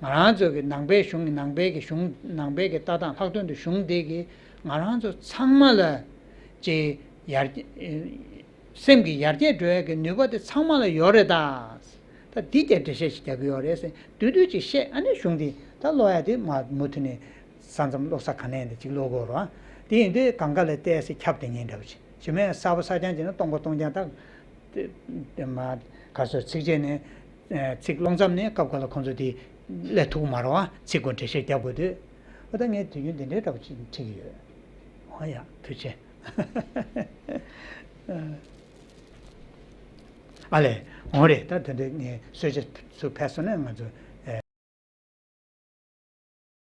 ང་རང་ཚོ་གི་ནང་པའི་གཞུང་གི་ནང་པའི་གི་གཞུང་ནང་པའི་གི་ལྟ་སྟངས་ལྷག་དོན་དུ་གཞུང་འདི་གི་ང་རང་ཚོ་ཚང་མ་ལ་ཅིག་ཡར་སེམས་ཀྱི་ཡར་རྒྱས་འགྲོ་ཡ་གི་ནུས་པ་དེ་ཚང་མ་ལ་ཡོད་རེད་ད། ད་འདི་རྒྱས་འགྲེལ་བཤད་ཞིག་རྒྱག་གི་ཡོད་རེད་ཟེར་བསྡུས་བསྡུས་ཅིག་བཤད། ཨ་ནི་གཞུང་འདི་ད་ཀློག་ཡ་དེ་མ་མུ་མཐུད་ནས་ས་མཚམས་ཀློག་ས་ག་ནས་འདི་ཅིག་ཀློག་དགོས་རེད་བ། དེ་ཡིན་དུས་གང་ག་ལ་བལྟས་སེ་ཁྱབ་བསྡད་མཁན་འདྲ་པོ་ཅིག་གཞི་མེད་གསར་པ་གསར་རྐྱང་བྱས་ན་སྟོང་པ་སྟོང་རྐྱང་ད། དེ་དེ་མ་ག་ཚོད་ཚིགས་བཅད་ནས་ཚིག་ཀློག་མཚམས་ནས་སྐབས་འགའ་ལ་ཁོང་ཚོ་དེ་སླེབས་ཐུབ་ཀྱི་མ་རེད་བ། ཚིག་མགོ་འགྲེལ་བཤད་རྒྱབ་དགོས་དུས། ཨོ་ད་ངས་དུས་རྒྱུན་འདི་འདྲའི་འདྲ་པོ་ཅིག་ཁྲིད་ཀྱི་ཡོད། ཨོ་ཡ་ཐུགས་རྗེ་ཆེ། ཨ་ལས། འོང་རེད། ད་དེ་འདྲའི་ངས་གསོལ་ཇ་ཚུར་ཕེབས་སོང་ན་ང་ཚོ་